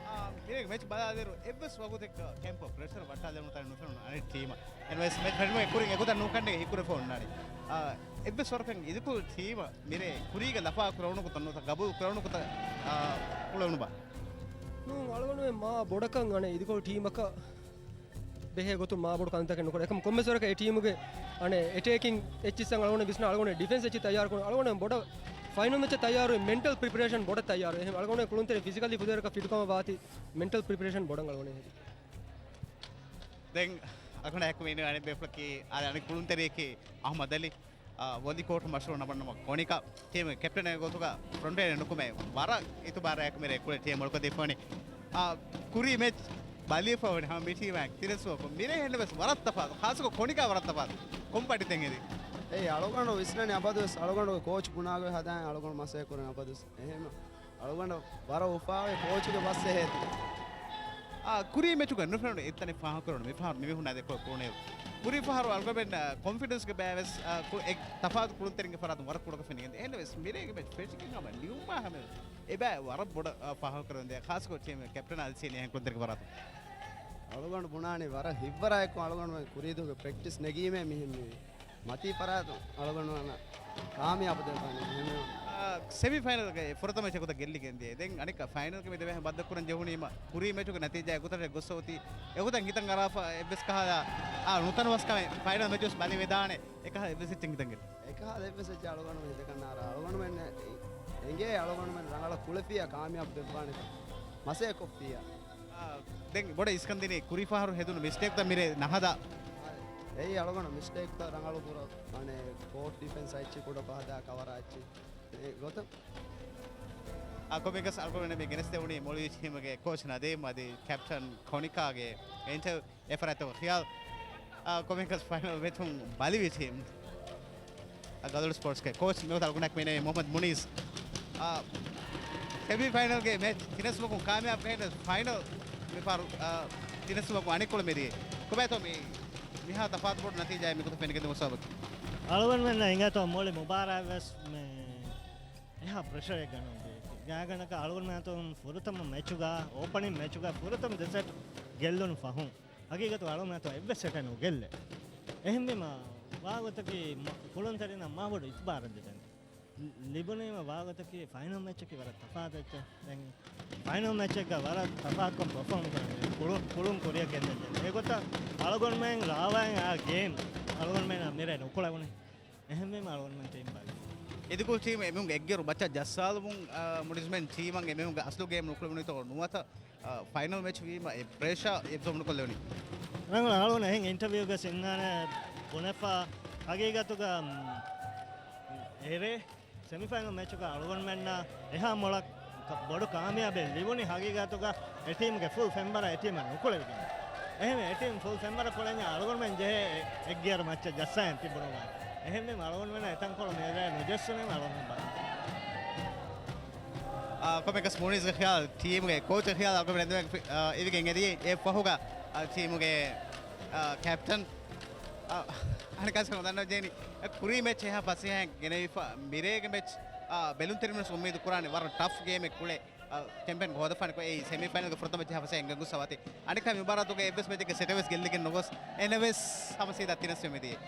އާ، މިރޭގެ މެޗް ބަލާލިއިރު އެއްވެސް ވަގުތެއްގަ ކެމްޕޯ ޕްރެޝަރ ވައްޓާލެވުނު ތަނެއް ނުފެނުނު އަނެއް ޓީމަށް. އެންވެސް މެޗް ފެނުމުގެ ކުރިން އެގޮތަށް ނޫންކަން ހީކުރެފަ އޮންނާނީ. އާ، އެއްވެސް ވަރަކަށް އިދިކޮޅު ޓީމަށް މިރޭ ކުރީގަ ލަފާ ކުރެވުނު ގޮތަށް ނުވަތަ ގަބޫލު ކުރެވުނު ގޮތަށް، އާ، ކުޅެވުނުބާ؟ ނޫން، އަޅުގަނޑުމެން މާ ބޮޑަކަށް އަނެއް އިދިކޮޅު ޓީމަކަށް ބެހޭ ގޮތުން މާ ބޮޑު ކަންތަކެއް ނުކުރޭ. އެކަމަ ކޮންމެސް ވަރަކަށް އެ ޓީމުގެ އަނެއް އެޓޭކިން އެއްޗިއްސަށް އަޅުގަނޑު ވިސްނާ އަޅުގަނޑު ޑިފެންސް އެއްޗި ތައްޔާރު ކުރުން. އަޅުގަނޑު ބޮޑަށް ފައިނަލް މެޗަށް ތައްޔާރު މެންޓަލް ޕްރިޕެރޭޝަން ބޮޑަށް ތައްޔާރު. އެހެން އަޅުގަނޑު ކުޅުންތެރި ފިޒިކަލީ ފުދޭވަރަކަށް ފިޓުކަމަށް ވާތީ މެންޓަލް ޕްރިޕެރޭޝަން ބޮޑަށް އަޅުގަނޑު ހެދި. ދެން އަޅުގަނޑާ އެކު މި އަނެއް ބޭފުޅަކީ އަނެއް ކުޅުންތެރިޔަކީ އަހްމަދު އަލީ. އާ، ވޮލި ކޯޓު މަޝްހޫރު ނަމަ ނަމަ ކޮނިކާ ޓީމުގެ ކެޕްޓަނެއް ގޮތުގަ ފްރޮންޓް ލައިނަށް ނުކުމެ ވަރަށް އިތުބާރާއެކު މިރޭ ކުޅެ ޓީމް އުޅުކޮށްދީފަވަނީ. އާ، ކުރީ މެޗް ބަލިވެފަވަނީ ހަމަ މި ޓީމާ ތިނެއް ސުމަކުން. މިރޭ އެހެންނަމަވެސް ވަރަށް ތަފާތު، ޚާއްސަކޮށް ކޮނިކާ ވަރަށް ތަފާތު. ކޮން ޕާޓީތައް ހެދީ؟ އެއީ އަޅުގަނޑު ވިސްނަނީ އަބަދުވެސް އަޅުގަނޑުގެ ކޯޗް ބުނާގޮތް ހަދާނެ އަޅުގަނޑު މަސައްކަތް ކުރަން އަބަދުވެސް. އެހެން އަޅުގަނޑަށް ވަރަށް އުފާވޭ ކޯޗުގެ ބަސް އެހޭތީ. އާ، ކުރީ މެޗުގަ ނުފެނުނު އެއްތަނެއް ފާހަގަކުރަން މިފަހަރު މި މީހުންނާ ދެކޮޅަށް ކުޅުނީ. ކުރީ ފަހަރު އަޅުގަނޑުމެން، އާ، ކޮންފިޑެންސްގެ ބައިވެސް، އާ، ކު-، އެ ތަފާތު ކުޅުންތެރިންގެ ފަރާތުން ވަރަށް ކުޑަކޮށް ފެނިގެން. އެހެންނަމަވެސް މިރޭގެ މެޗް ފެށިގެން ހަމަ ނިމުމާ ހަމަ އެބައި ވަރަށް ބޮޑަށް، އާ، ފާހަގަކުރަން ދޭ. ޚާއްސަކޮށް ޓީމް ކެޕްޓަން އަލްސީން އެހެން ކުޅުންތެރިންގެ ފަރާތުން. އަޅުގަނޑު ބުނާނީ ވަރަށް ހިތްވަރާއެކު އަޅުގަނޑުމެން ކުރީދުވަހުގެ ޕްރެކްޓިސް ނެގީމޭ މިހެން މިވީ. މަތީ ފަރާތުން އަޅުގަނޑު އަންނަ ކާމިޔާބު ދެން ފަންނަ މިހެން. އާ، ސެމީ ފައިނަލްގެ ފުރަތަމަ މެޗް އެގޮތަށް ގެއްލިގެން ދިޔަ. ދެން އަނެއްކާ ފައިނަލްގެ މި ދެބޭހަ ބައްދަ ކުރަން ޖެހުނީމަ ކުރީ މެޗުގެ ނަތީޖާ އެގޮތަށް ގޮއްސަ އޮތީ. އެގޮތަށް ހިތަށް އަރާފަ އެއްވެސް ކަހަލަ، އާ، ނުތަނަވަސްކަމެއް ފައިނަލް މެޗު ވެސް ބަލިވެދާނެ. އެކަހަލަ އެއްވެސް އެއްޗެއް ހިތަށް ގެން. އެކަހަލަ އެއްވެސް އެއްޗެއް އަޅުގަނޑުމެން ހިތަކަށް ނާރާ. އަޅުގަނޑުމެން އެނގޭ އަޅުގަނޑުމެން ރަނގަޅަށް ކުޅެފިއްޔާ ކާމިޔާބު ދެއްވާނެ ކަން. މަސައްކަތް ކޮށްފިއްޔާ. އާ، ދެން ބޮޑަށް އިސްކަން ދިނީ ކުރީ ފަހަރު ހެދުނު މިސްޓޭކްތައް މިރޭ ނަހަދާ. އެއީ އަޅުގަނޑު މިސްޓޭކްތައް ރަނގަޅު ކުރ-، އަނެއް ކޯޓް ޑިފެންސް އެއްޗި ކުޑަކޮށް ހަދާ ކަވަރާ އެއްޗި. އެ ގޮތަށް. އާ، ކޮމިކަސް އަޅުގަނޑު މި ގެނެސްދެވުނީ މޮޅިވި ޓީމުގެ ކޯޗް ނަދީމް އަދި ކެޕްޓަން ކޮނިކާގެ އިންޓަވިއު. އެ ފަރާތުން ޚިޔާލް، އާ، ކޮމިކަސް ފައިނަލް މެޗުން ބަލިވި ޓީމް. އާ، ގަދަޅު ސްޕޯޓްސްގެ ކޯޗް މިވަގުތު އަޅުގަނޑަކު މިނޭ މުހައްމަދު މުނީސް. އާ، ސެމީ ފައިނަލްގެ މެޗް ތިނެއް ސުމަކުން ކާމިޔާބު ކަހެން ފައިނަލް މިފަހަރު، އާ، ތިނެއް ސުމަކުން އަނެއްކޮޅު މެދިޔޭ. ކޮބާތޯ މި މިހާ ތަފާތު ބޮޑު ނަތީޖާއެއް މިގޮތަށް ފެނިގެންދިއުމުގެ ސަބަބަކީ؟ އަޅުގަނޑުމެންނަށް ހިނގާތޯ މުޅި މުބާރާތް ވެސް މި އެހާ ޕްރެޝަރެއް ގަންނަން ދޭ. ގާތްގަނޑަކަށް އަޅުގަނޑުމެން ފުރަތަމަ މެޗުގަ، އޯޕަނިން މެޗުގަ ފުރަތަމަ ދެ ސެޓް ގެއްލުނު ފަހުން، ހަގީގަތު އަޅުގަނޑުމެން އެއްވެސް ސެޓެއް ނުގެއްލޭ. އެހެންވީމަ ވާގޮތަކީ މަ-، ކުޅުންތެރިންނަށް މާ ބޮޑު އިތުބާރެއް ލިބެނީ. ލިބުނީމަ ވާގޮތަކީ ފައިނަލް މެޗަކީ ވަރަށް ތަފާތު އެއްޗެއް. ދެން ފައިނަލް މެޗެއްގަ ވަރަށް ތަފާތުކޮށް ޕަރފޯމް ކުރަން ކުޅުން، ކުޅުން ކުރިއަށް ގެންދަން. އެގޮތަށް އަޅުގަނޑުމެން ރާވާން އާ ގޭމް އަޅުގަނޑުމެންނަށް މިރޭ ނުކުޅެވުނީ. އެހެންވީމަ އަޅުގަނޑުމެން ޓީމް ބަލި. އިދިކުޅު ޓީމް އެމީހުންގެ އެއްގެރު މައްޗަށް ޖައްސާލުމުން، އާ، މުޑިޒްމެން ޓީމަށް އެމީހުންގެ އަސްލު ގޭމް ނުކުޅެވުނީތޯ ނުވަތަ، އާ، ފައިނަލް މެޗް ވީމަ އެ ޕްރެޝާ އެބްޒޯވް ނުކޮށްލެވުނީ. ރަނގަޅު އަޅުގަނޑު އެހެން އިންޓަވިއުގަ ސިންނާނެ ބުނެފަ ހަގީގަތުގަ، އެރޭ ސެމިފައިނަލް މެޗުގަ އަޅުގަނޑުމެންނަށް އެހާ މޮޅަށް ކަ-، ބޮޑު ކާމިޔާބެއް ލިބުނީ ހަގީގަތުގަ އެ ޓީމުގެ ފުލް ފެންވަރަށް އެ ޓީމަށް ނުކުޅެވިގެން. އެހެންވެ، އެ ޓީމް ފުލް ފެންވަރަށް ކުޅެންޏާ އަޅުގަނޑުމެން ޖެހޭ އެ-، އެއްގިޔަރު މައްޗަށް ޖައްސައިން ތިބުނު ގޮތަށް. އެހެންވެ، އަޅުގަނޑުމެން އެތަންކޮޅު މިރޭ ނުޖެއްސުނީމަ އަޅުގަނޑުމެން ބަލަން. އާ، ކޮމެކަސް މުނީޒްގެ ޚިޔާލު، ޓީމުގެ ކޯޗްގެ ޚިޔާލު އަޅުގަނޑުމެން އެންމެ ފި-، އާ، އިވިގެން އެދިޔައީ އެ ފަހުގަ، އާ، ޓީމުގެ، އާ، ކެޕްޓަން، އާ، އަނެކާސް ކަމަށް ދަންނަވަން ޖެހެނީ. އެ ކުރީ މެޗް އެހާ ފަސޭހައިން ގެނެވިފަ، މިރޭގެ މެޗް، އާ، ބެލުންތެރިން ވެސް އުއްމީދު ކުރާނެ ވަރަށް ޓަފް ގޭމެއް ކުޅޭ، އާ، ޗެމްޕިއަން ހޯދަފާނެކޮށް އެއީ ސެމީ ފައިނަލްގެ ފުރަތަމަ މެޗް އެހާ ފަސޭހައިން ގެންގޮސްފަ ވަތި. އަނެއްކާ މި މުބާރާތުގެ އެއްވެސް މެޗެއްގެ ސެޓެއް ވެސް ގެއްލިގެން ނުގޮސް އެނަވެސް ހަމަ ސީދާ ތިނަސް ވެމިދިޔަ.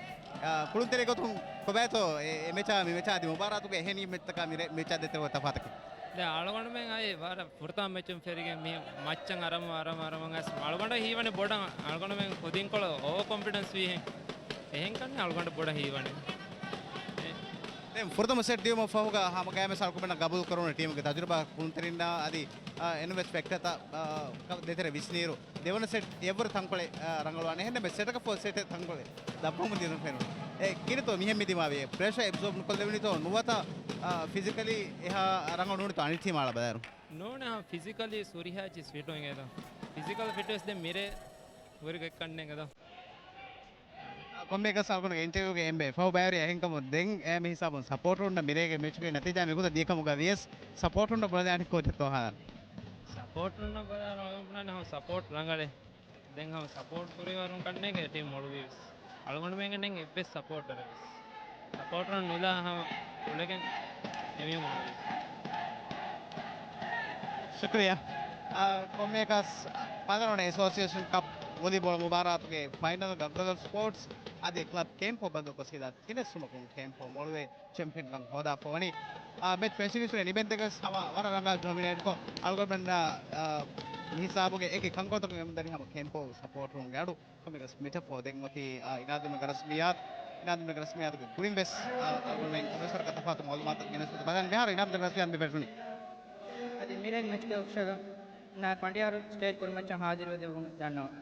އާ، ކުޅުންތެރި ގޮތުން ކޮބާތޯ އެ، އެ މެޗާ މި މެޗާ އަދި މުބާރާތުގެ އެހެނީ މެޗްތަކާ މި ރެ-، މެޗާ ދޭތެރޭ ތަފާތަކީ؟ ދެ އަޅުގަނޑުމެން އައި ވަރަށް ފުރަތަމަ މެޗުން ފެރިގެން މި މައްޗަށް އަރަމު، އަރަމު، އަރަމު އައިސް އަޅުގަނޑަށް ހީވަނީ ބޮޑަށް އަޅުގަނޑުމެން ކުދިންކޮޅު އޯވަރ ކޮންފިޑެންސް ވީހެން. އެހެންކަން އަޅުގަނޑަށް ބޮޑަށް ހީވަނީ. އެ. ދެން ފުރަތަމަ ސެޓް ދިޔުމަށް ފަހުގަ ހަމަ ގައިމެސް އަޅުގަނޑުމެންނަށް ގަބޫލު ކުރެވުނު ޓީމުގެ ތަޖުރިބާ ކުޅުންތެރިންނާ އަދި، އާ، އެންވެސް ފެކްޓަތައް، އާ، ކަ-، ދޭތެރޭ ވިސްނިއިރު ދެވަނަ ސެޓް އެއްވަރު ތަންކޮޅެއް، އާ، ރަނގަޅުވާނެ. އެހެންނަމަ ސެޓަކަށް ފޯ ސެޓެއް ތަންކޮޅެއް ދަށްވަމުން ދިޔުން ފެނުނު. އެ، ކިރިތޯ މިހެން މި ދިމާވި ޕްރެޝަ އެބްޒޯބް ނުކޮށްލެވުނީތޯ ނުވަތަ، އާ، ފިޒިކަލީ އެހާ ރަނގަޅު ނޫނިތޯ އަނެއް ޓީމާ އަޅާ ބަލާއިރު؟ ނޫން، އާ، ފިޒިކަލީ ހުރިހާ އެއްޗެއް ފިޓު އިނގޭތޯ. ފިޒިކަލް ފިޓްނަސް ދެން މިރޭ ހުރި ގޮތްކަންނޭނގެތޯ. ކޮންމެއަކަސް އަޅުގަނޑުގެ އިންޓަވިއުގެ އެންމެ ފަހު ބައިވެރި އެހެންކަމުން ދެން އެ މި ހިސާބުން ސަޕޯޓުންނަށް މިރޭގެ މެޗުގެ ނަތީޖާ މިގޮތަށް ދިޔަކަމުގަ ވިޔަސް ސަޕޯޓުންނަށް ބުނެދާނެ ކޯޗަށް ތޯހާލަން. ސަޕޯޓުންނަށް ބުނެދާނެ ހަމަ ސަޕޯޓް ރަނގަޅޭ. ދެން ހަމަ ސަޕޯޓް ކުރިވަރުން ކަންނޭނގެ ޓީމް މޮޅުވީވެސް. އަޅުގަނޑުމެންގެ ނެން އެއްވެސް ސަޕޯޓަރެއް ވެސް. ސަޕޯޓަރުން ނުލާ ހަމަ އުޅެގެން އެމީހުން މޮޅުވީ. ޝުކުރިއްޔާ. އާ، ކޮންމެއަކަސް ފަނަރަ ވަނަ އެސޯސިއޭޝަން ކަޕް ވޮލީބޯޅަ މުބާރާތުގެ ފައިނަލްގަ ބްރަދަރ ސްޕޯޓްސް އަދި ކްލަބް ކެމްޕޯ ބަންދުކޮށް ސީދާ ތިނެއް ސުމަކުން ކެމްޕޯ މޮޅުވެ ޗެމްޕިއަންކަން ހޯދާފަ ވަނީ. އާ، މެޗް ފެށިގެން އިނދެގެން ދެން ވެސް ހަމަ ވަރަށް ރަނގަޅަށް ޑޮމިނޭޓްކޮށް އަޅުގަނޑުމެންނަށް، އާ، މި ހިސާބުގެ އެކި ކަންކޮޅުތަކުން އެމުންދަނީ ހަމަ ކެމްޕޯ ސަޕޯޓުންގެ އަޑު. ކޮންމެއަކަސް މިޓަފޯ ދެން އޮތީ، އާ، އިނާދުމެ ރަސްމިއްޔާތު، އިނާދުމެ ރަސްމިއްޔާތުގެ ކުރިން ވެސް، އާ، އަޅުގަނޑުމެން ކޮންމެސް ވަރަކަށް ތަފާތު މައުލޫމާތު ގެނެސް ބަލަން މިހާރު އިނާދުމެ ރަސްމިއްޔާތު މި ފެށުނީ. އަދި މިރޭގެ މެޗުގެ އޮފިޝަލުންނާ ފަނޑިޔާރު ސްޓޭޖް ކުރިމައްޗަށް ހާޒިރުވެ ދެއްވުން ދަންނަވަން.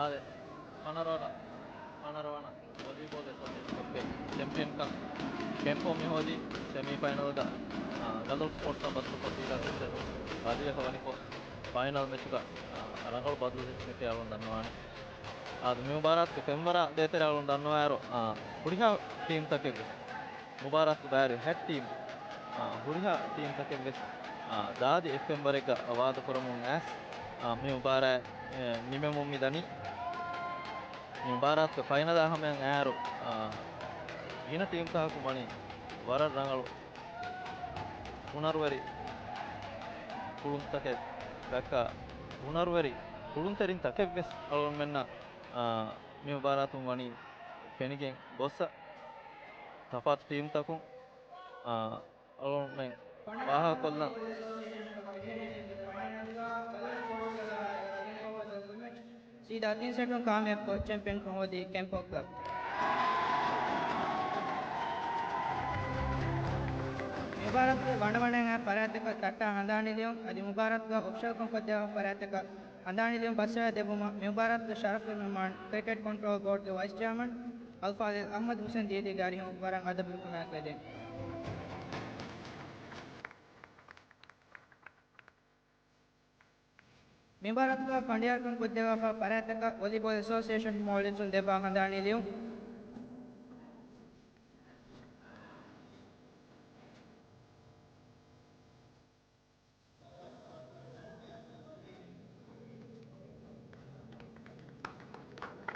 އާދެ، ފަނަރަ ވަނަ، ފަނަރަ ވަނަ ވޮލީބޯލް އެސޯސިއޭޝަން ކަޕްގެ ޗެމްޕިއަންކަން ކެމްޕޯ މި ހޯދީ ސެމީ ފައިނަލްގަ، އާ، ގަލޮފް ސްޕޯޓްސްއާ ބަންދުކޮށް ސީދާ ތިން ސެޓް ބަދަލުވެފަ ވަނިކޮށް، ފައިނަލް މެޗުގަ، އާ، ރަނގަޅު ބަދަލު ހިއްސެއް އަޅުގަނޑު ދަންނަވާނެ. އާދެ، މި މުބާރާތުގެ ފެންވަރާ ދޭތެރޭ އަޅުގަނޑު ދަންނަވާއިރު، އާ، ހުރިހާ ޓީމްތަކެއްގެ މުބާރާތު ބައިވެރި ހެޑް ޓީމް، އާ، ހުރިހާ ޓީމްތަކެއްވެސް، އާ، ދާދި އެއް ފެންވަރެއްގަ ވާދަކުރަމުން އައިސް، އާ، މި މުބާރާތް، އެ، ނިމެމުން މިދަނީ. މި މުބާރާތުގެ ފައިނަލާ ހަމަޔަށް އައިއިރު، އާ، ގިނަ ޓީމްތަކަކުން ވަނީ ވަރަށް ރަނގަޅު ހުނަރުވެރި ކުޅުންތަކެއް ދައްކާ، ހުނަރުވެރި ކުޅުންތެރިންތަކެއްވެސް އަޅުގަނޑުމެންނަށް، އާ، މި މުބާރާތުން ވަނީ ފެނިގެން ގޮއްސަ ތަފާތު ޓީމްތަކުން، އާ، އަޅުގަނޑުމެން ފާހަގަކޮށްލަން. ސީދާ ތިން ސެޓުން ކާމިޔާބުކޮށް ޗެމްޕިއަންކަން ހޯދީ ކެމްޕޯ ކްލަބް. މި މުބާރާތުގެ ވަނަވަނައިން އައި ފަރާތްތަކަށް ތައްޓާ ހަނދާން ނިދިއުން އަދި މުބާރާތުގަ އޮފިޝަލްކަން ކޮށްދެއްވާ ފަރާތްތަކަށް ހަނދާން ނިދިއުން ފަސޭހަ ދެއްވުމަށް މި މުބާރާތުގެ ޝަރަފުވެރި މެހުމާން ކްރިކެޓް ކޮންޓްރޯލް ބޯޑްގެ ވައިސް ޗެއާމަން އަލްފާޟިލް އަޙްމަދު ޙުސެން ދީދީގެ އަރިހުން ވަރަށް އަދަބު ހިތުމާއެކު ވެދެން. މި މުބާރާތުގަ ފަނޑިޔާރުކަން ކޮށްދެއްވާފަ ފަރާތްތަކަށް ވޮލީބޯލް އެސޯސިއޭޝަން މޯލްޑިވްސުން ދެއްވާ ހަނދާނީ ލިޔުން.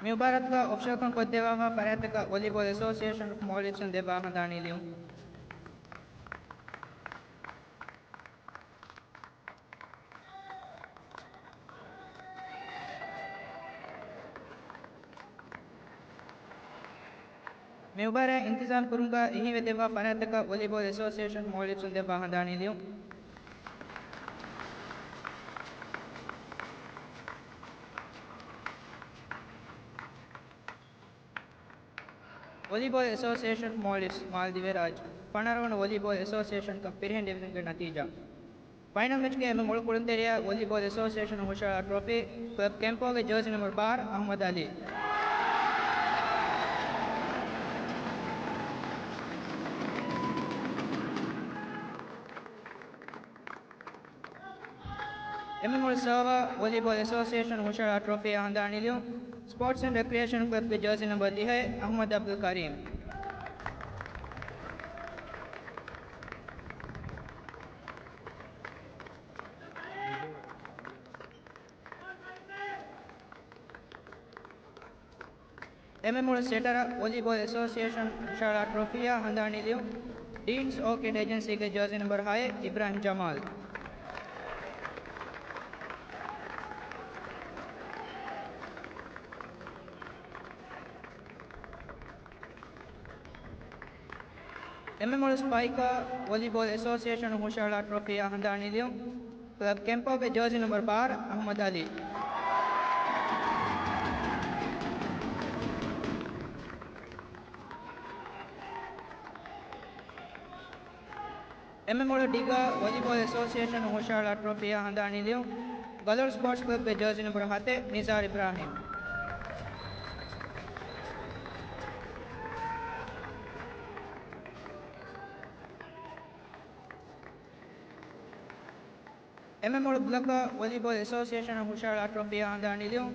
މި މުބާރާތުގަ އޮފިޝަލްކަން ކޮށްދެއްވާފަ ފަރާތްތަކަށް ވޮލީބޯލް އެސޯސިއޭޝަން އޮފް މޯލްޑިވްސުން ދެއްވާ ހަނދާނީ ލިޔުން. މި މުބާރާތް އިންތިޒާމް ކުރުމުގަ އެހީވެދެއްވާ ފަރާތްތަކަށް ވޮލީބޯލް އެސޯސިއޭޝަން މޯލްޑިވްސުން ދެއްވާ ހަނދާނީ ލިޔުން. ވޮލީބޯލް އެސޯސިއޭޝަން މޯލްޑިވްސް، މާލްދިވެއް ރާއްޖެ. ފަނަރަވަނަ ވޮލީބޯލް އެސޯސިއޭޝަން ކަޕް ފިރިހެން ޑިވިޒަންގެ ނަތީޖާ. ފައިނަލް މެޗްގެ އެންމެ މޮޅު ކުޅުންތެރިޔާ ވޮލީބޯލް އެސޯސިއޭޝަނުން ހުށަހަޅާ ޓްރޮފީ، ކްލަބް ކެމްޕޯގެ ޖާޒީ ނަމްބަރު ބާރަ، އަޙްމަދު އަލީ. އެންމެ މޮޅު ސިލްވާ ވޮލީބޯލް އެސޯސިއޭޝަނުން ހުށަހަޅާ ޓްރޮފީއާ ހަނދާނީ ލިޔުން، ސްޕޯޓްސް އެންޑް ރެކްރިއޭޝަން ކްލަބްގެ ޖާޒީ ނަމްބަރު ދިހައެއް، އަޙްމަދު އަބްދުލް ކަރީމް. އެންމެ މޮޅު ސެޓަރ ވޮލީބޯލް އެސޯސިއޭޝަނުން ހުށަހަޅާ ޓްރޮފީއާ ހަނދާނީ ލިޔުން، ޑީންސް އޯކިޑް އޭޖެންސީގެ ޖާޒީ ނަމްބަރު ހައެއް، އިބްރާހިމް ޖަމާލް. އެންމެ މޮޅު ސްޕައިކަރ ވޮލީބޯލް އެސޯސިއޭޝަނުން ހުށަހަޅާ ޓްރޮފީއާ ހަނދާނީ ލިޔުން، ކްލަބް ކެމްޕޯގެ ޖާޒީ ނަމްބަރު ބާރަ، އަޙްމަދު އަލީ. އެންމެ މޮޅު ޑިގަރ ވޮލީބޯލް އެސޯސިއޭޝަނުން ހުށަހަޅާ ޓްރޮފީއާ ހަނދާނީ ލިޔުން، ގަލޮޅު ސްޕޯޓްސް ކްލަބްގެ ޖާޒީ ނަމްބަރު ހަތެއް، ނިޒާރު އިބްރާހިމް. އެންމެ މޮޅު ބްލޮކަރ ވޮލީބޯލް އެސޯސިއޭޝަނުން ހުށަހަޅާ ޓްރޮފީއާ ހަނދާނީ ލިޔުން،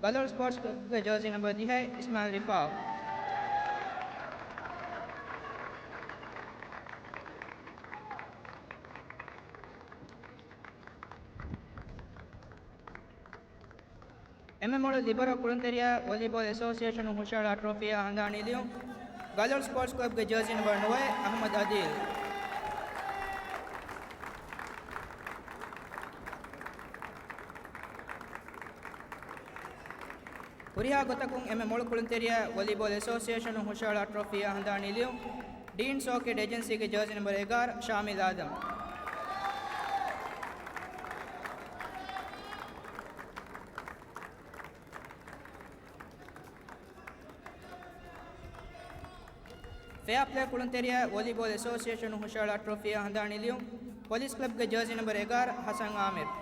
ގަލޮޅު ސްޕޯޓްސް ކްލަބްގެ ޖާޒީ ނަމްބަރު ދިހައެއް، އިސްމާއިލް ރިފާއު. އެންމެ މޮޅު ލިބަރޯ ކުޅުންތެރިޔާ ވޮލީބޯލް އެސޯސިއޭޝަނުން ހުށަހަޅާ ޓްރޮފީއާ ހަނދާނީ ލިޔުން، ގަލޮޅު ސްޕޯޓްސް ކްލަބްގެ ޖާޒީ ނަމްބަރު ނުވައެއް، އަޙްމަދު އަދީލް. ހުރިހާ ގޮތަކުން އެންމެ މޮޅު ކުޅުންތެރިޔާ ވޮލީބޯލް އެސޯސިއޭޝަނުން ހުށަހަޅާ ޓްރޮފީއާ ހަނދާނީ ލިޔުން، ޑީންސް އޯކިޑް އޭޖެންސީގެ ޖާޒީ ނަމްބަރު އެގާރަ، ޝާމިލް އާދަމް. ފެއާޕްލޭ ކުޅުންތެރިޔާ ވޮލީބޯލް އެސޯސިއޭޝަނުން ހުށަހަޅާ ޓްރޮފީއާ ހަނދާނީ ލިޔުން، ޕޮލިސް ކްލަބްގެ ޖާޒީ ނަމްބަރު އެގާރަ، ހަސަން އާމިރު.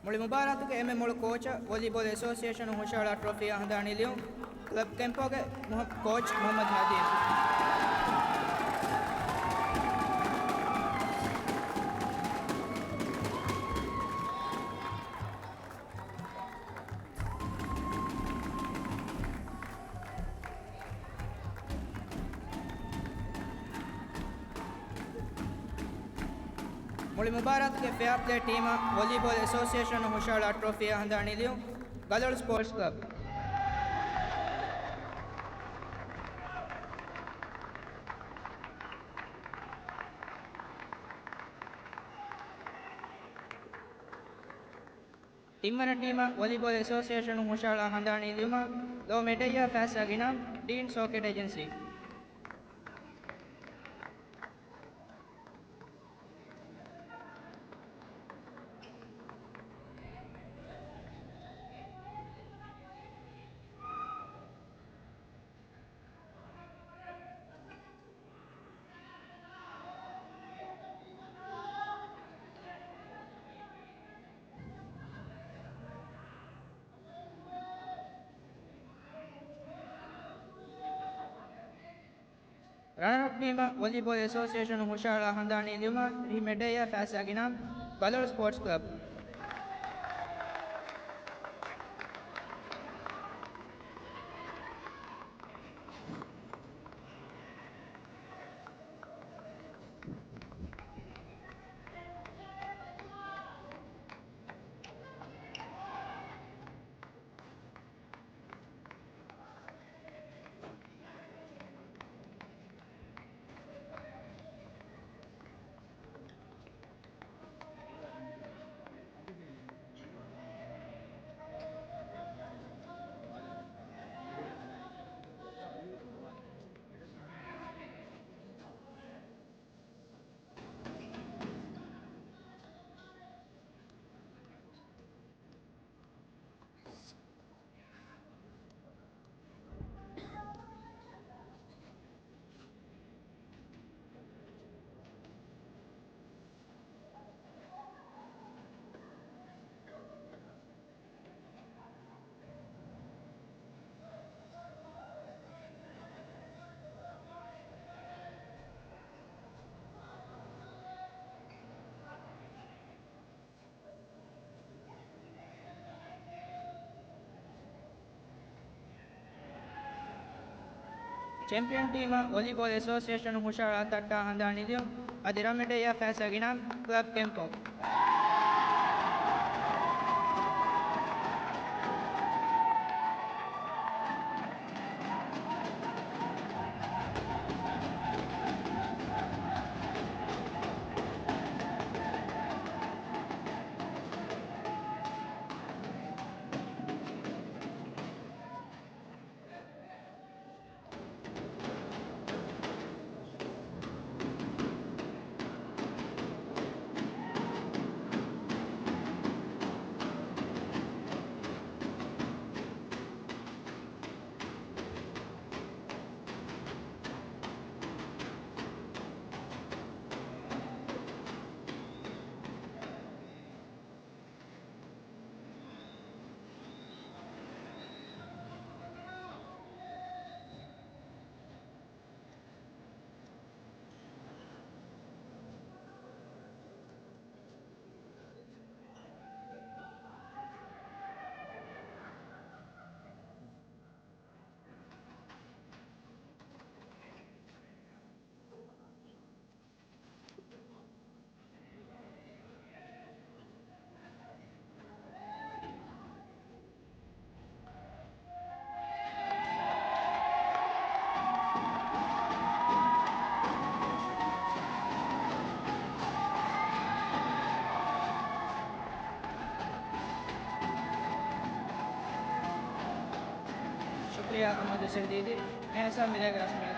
މުޅި މުބާރާތުގެ އެންމެ މޮޅު ކޯޗަށް ވޮލީބޯލް އެސޯސިއޭޝަނުން ހުށަހަޅާ ޓްރޮފީއާ ހަނދާނީ ލިޔުން، ކްލަބް ކެމްޕޯގެ މުހަ-، ކޯޗް މުހައްމަދު ނަދީމް. މުޅި މުބާރާތުގެ ފެއާޕްލޭ ޓީމަށް ވޮލީބޯލް އެސޯސިއޭޝަނުން ހުށަހަޅާ ޓްރޮފީއާ ހަނދާނީ ލިޔުން، ގަލޮޅު ސްޕޯޓްސް ކްލަބް. ތިންވަނަ ޓީމަށް ވޮލީބޯލް އެސޯސިއޭޝަނުން ހުށަހަޅާ ހަނދާނީ ލިޔުމަށް ލޯ މެޑަލްއާ ފައިސާގެ އިނާމް، ޑީންސް އޯކިޑް އޭޖެންސީ. ރަނަރަޕް ޓީމަށް ވޮލީބޯލް އެސޯސިއޭޝަނުން ހުށަހަޅާ ހަނދާނީ ލިޔުމަށް ރީ މެޑަލްއާ ފައިސާ ގިނަ ބަލޯރް ސްޕޯޓްސް ކްލަބް. ޗެމްޕިއަން ޓީމަށް ވޮލީބޯލް އެސޯސިއޭޝަނުން ހުށަހަޅާ ތައްޓާ ހަނދާނީ ލިޔުން އަދި ރަން މެޑަލްއާ ފައިސާ ގިނަ ކްލަބް ކެމްޕޯ. ޝުކުރިއްޔާ އަޙްމަދު ސިންދީދީ. މިހާ މިރޭގެ ރަސްމީ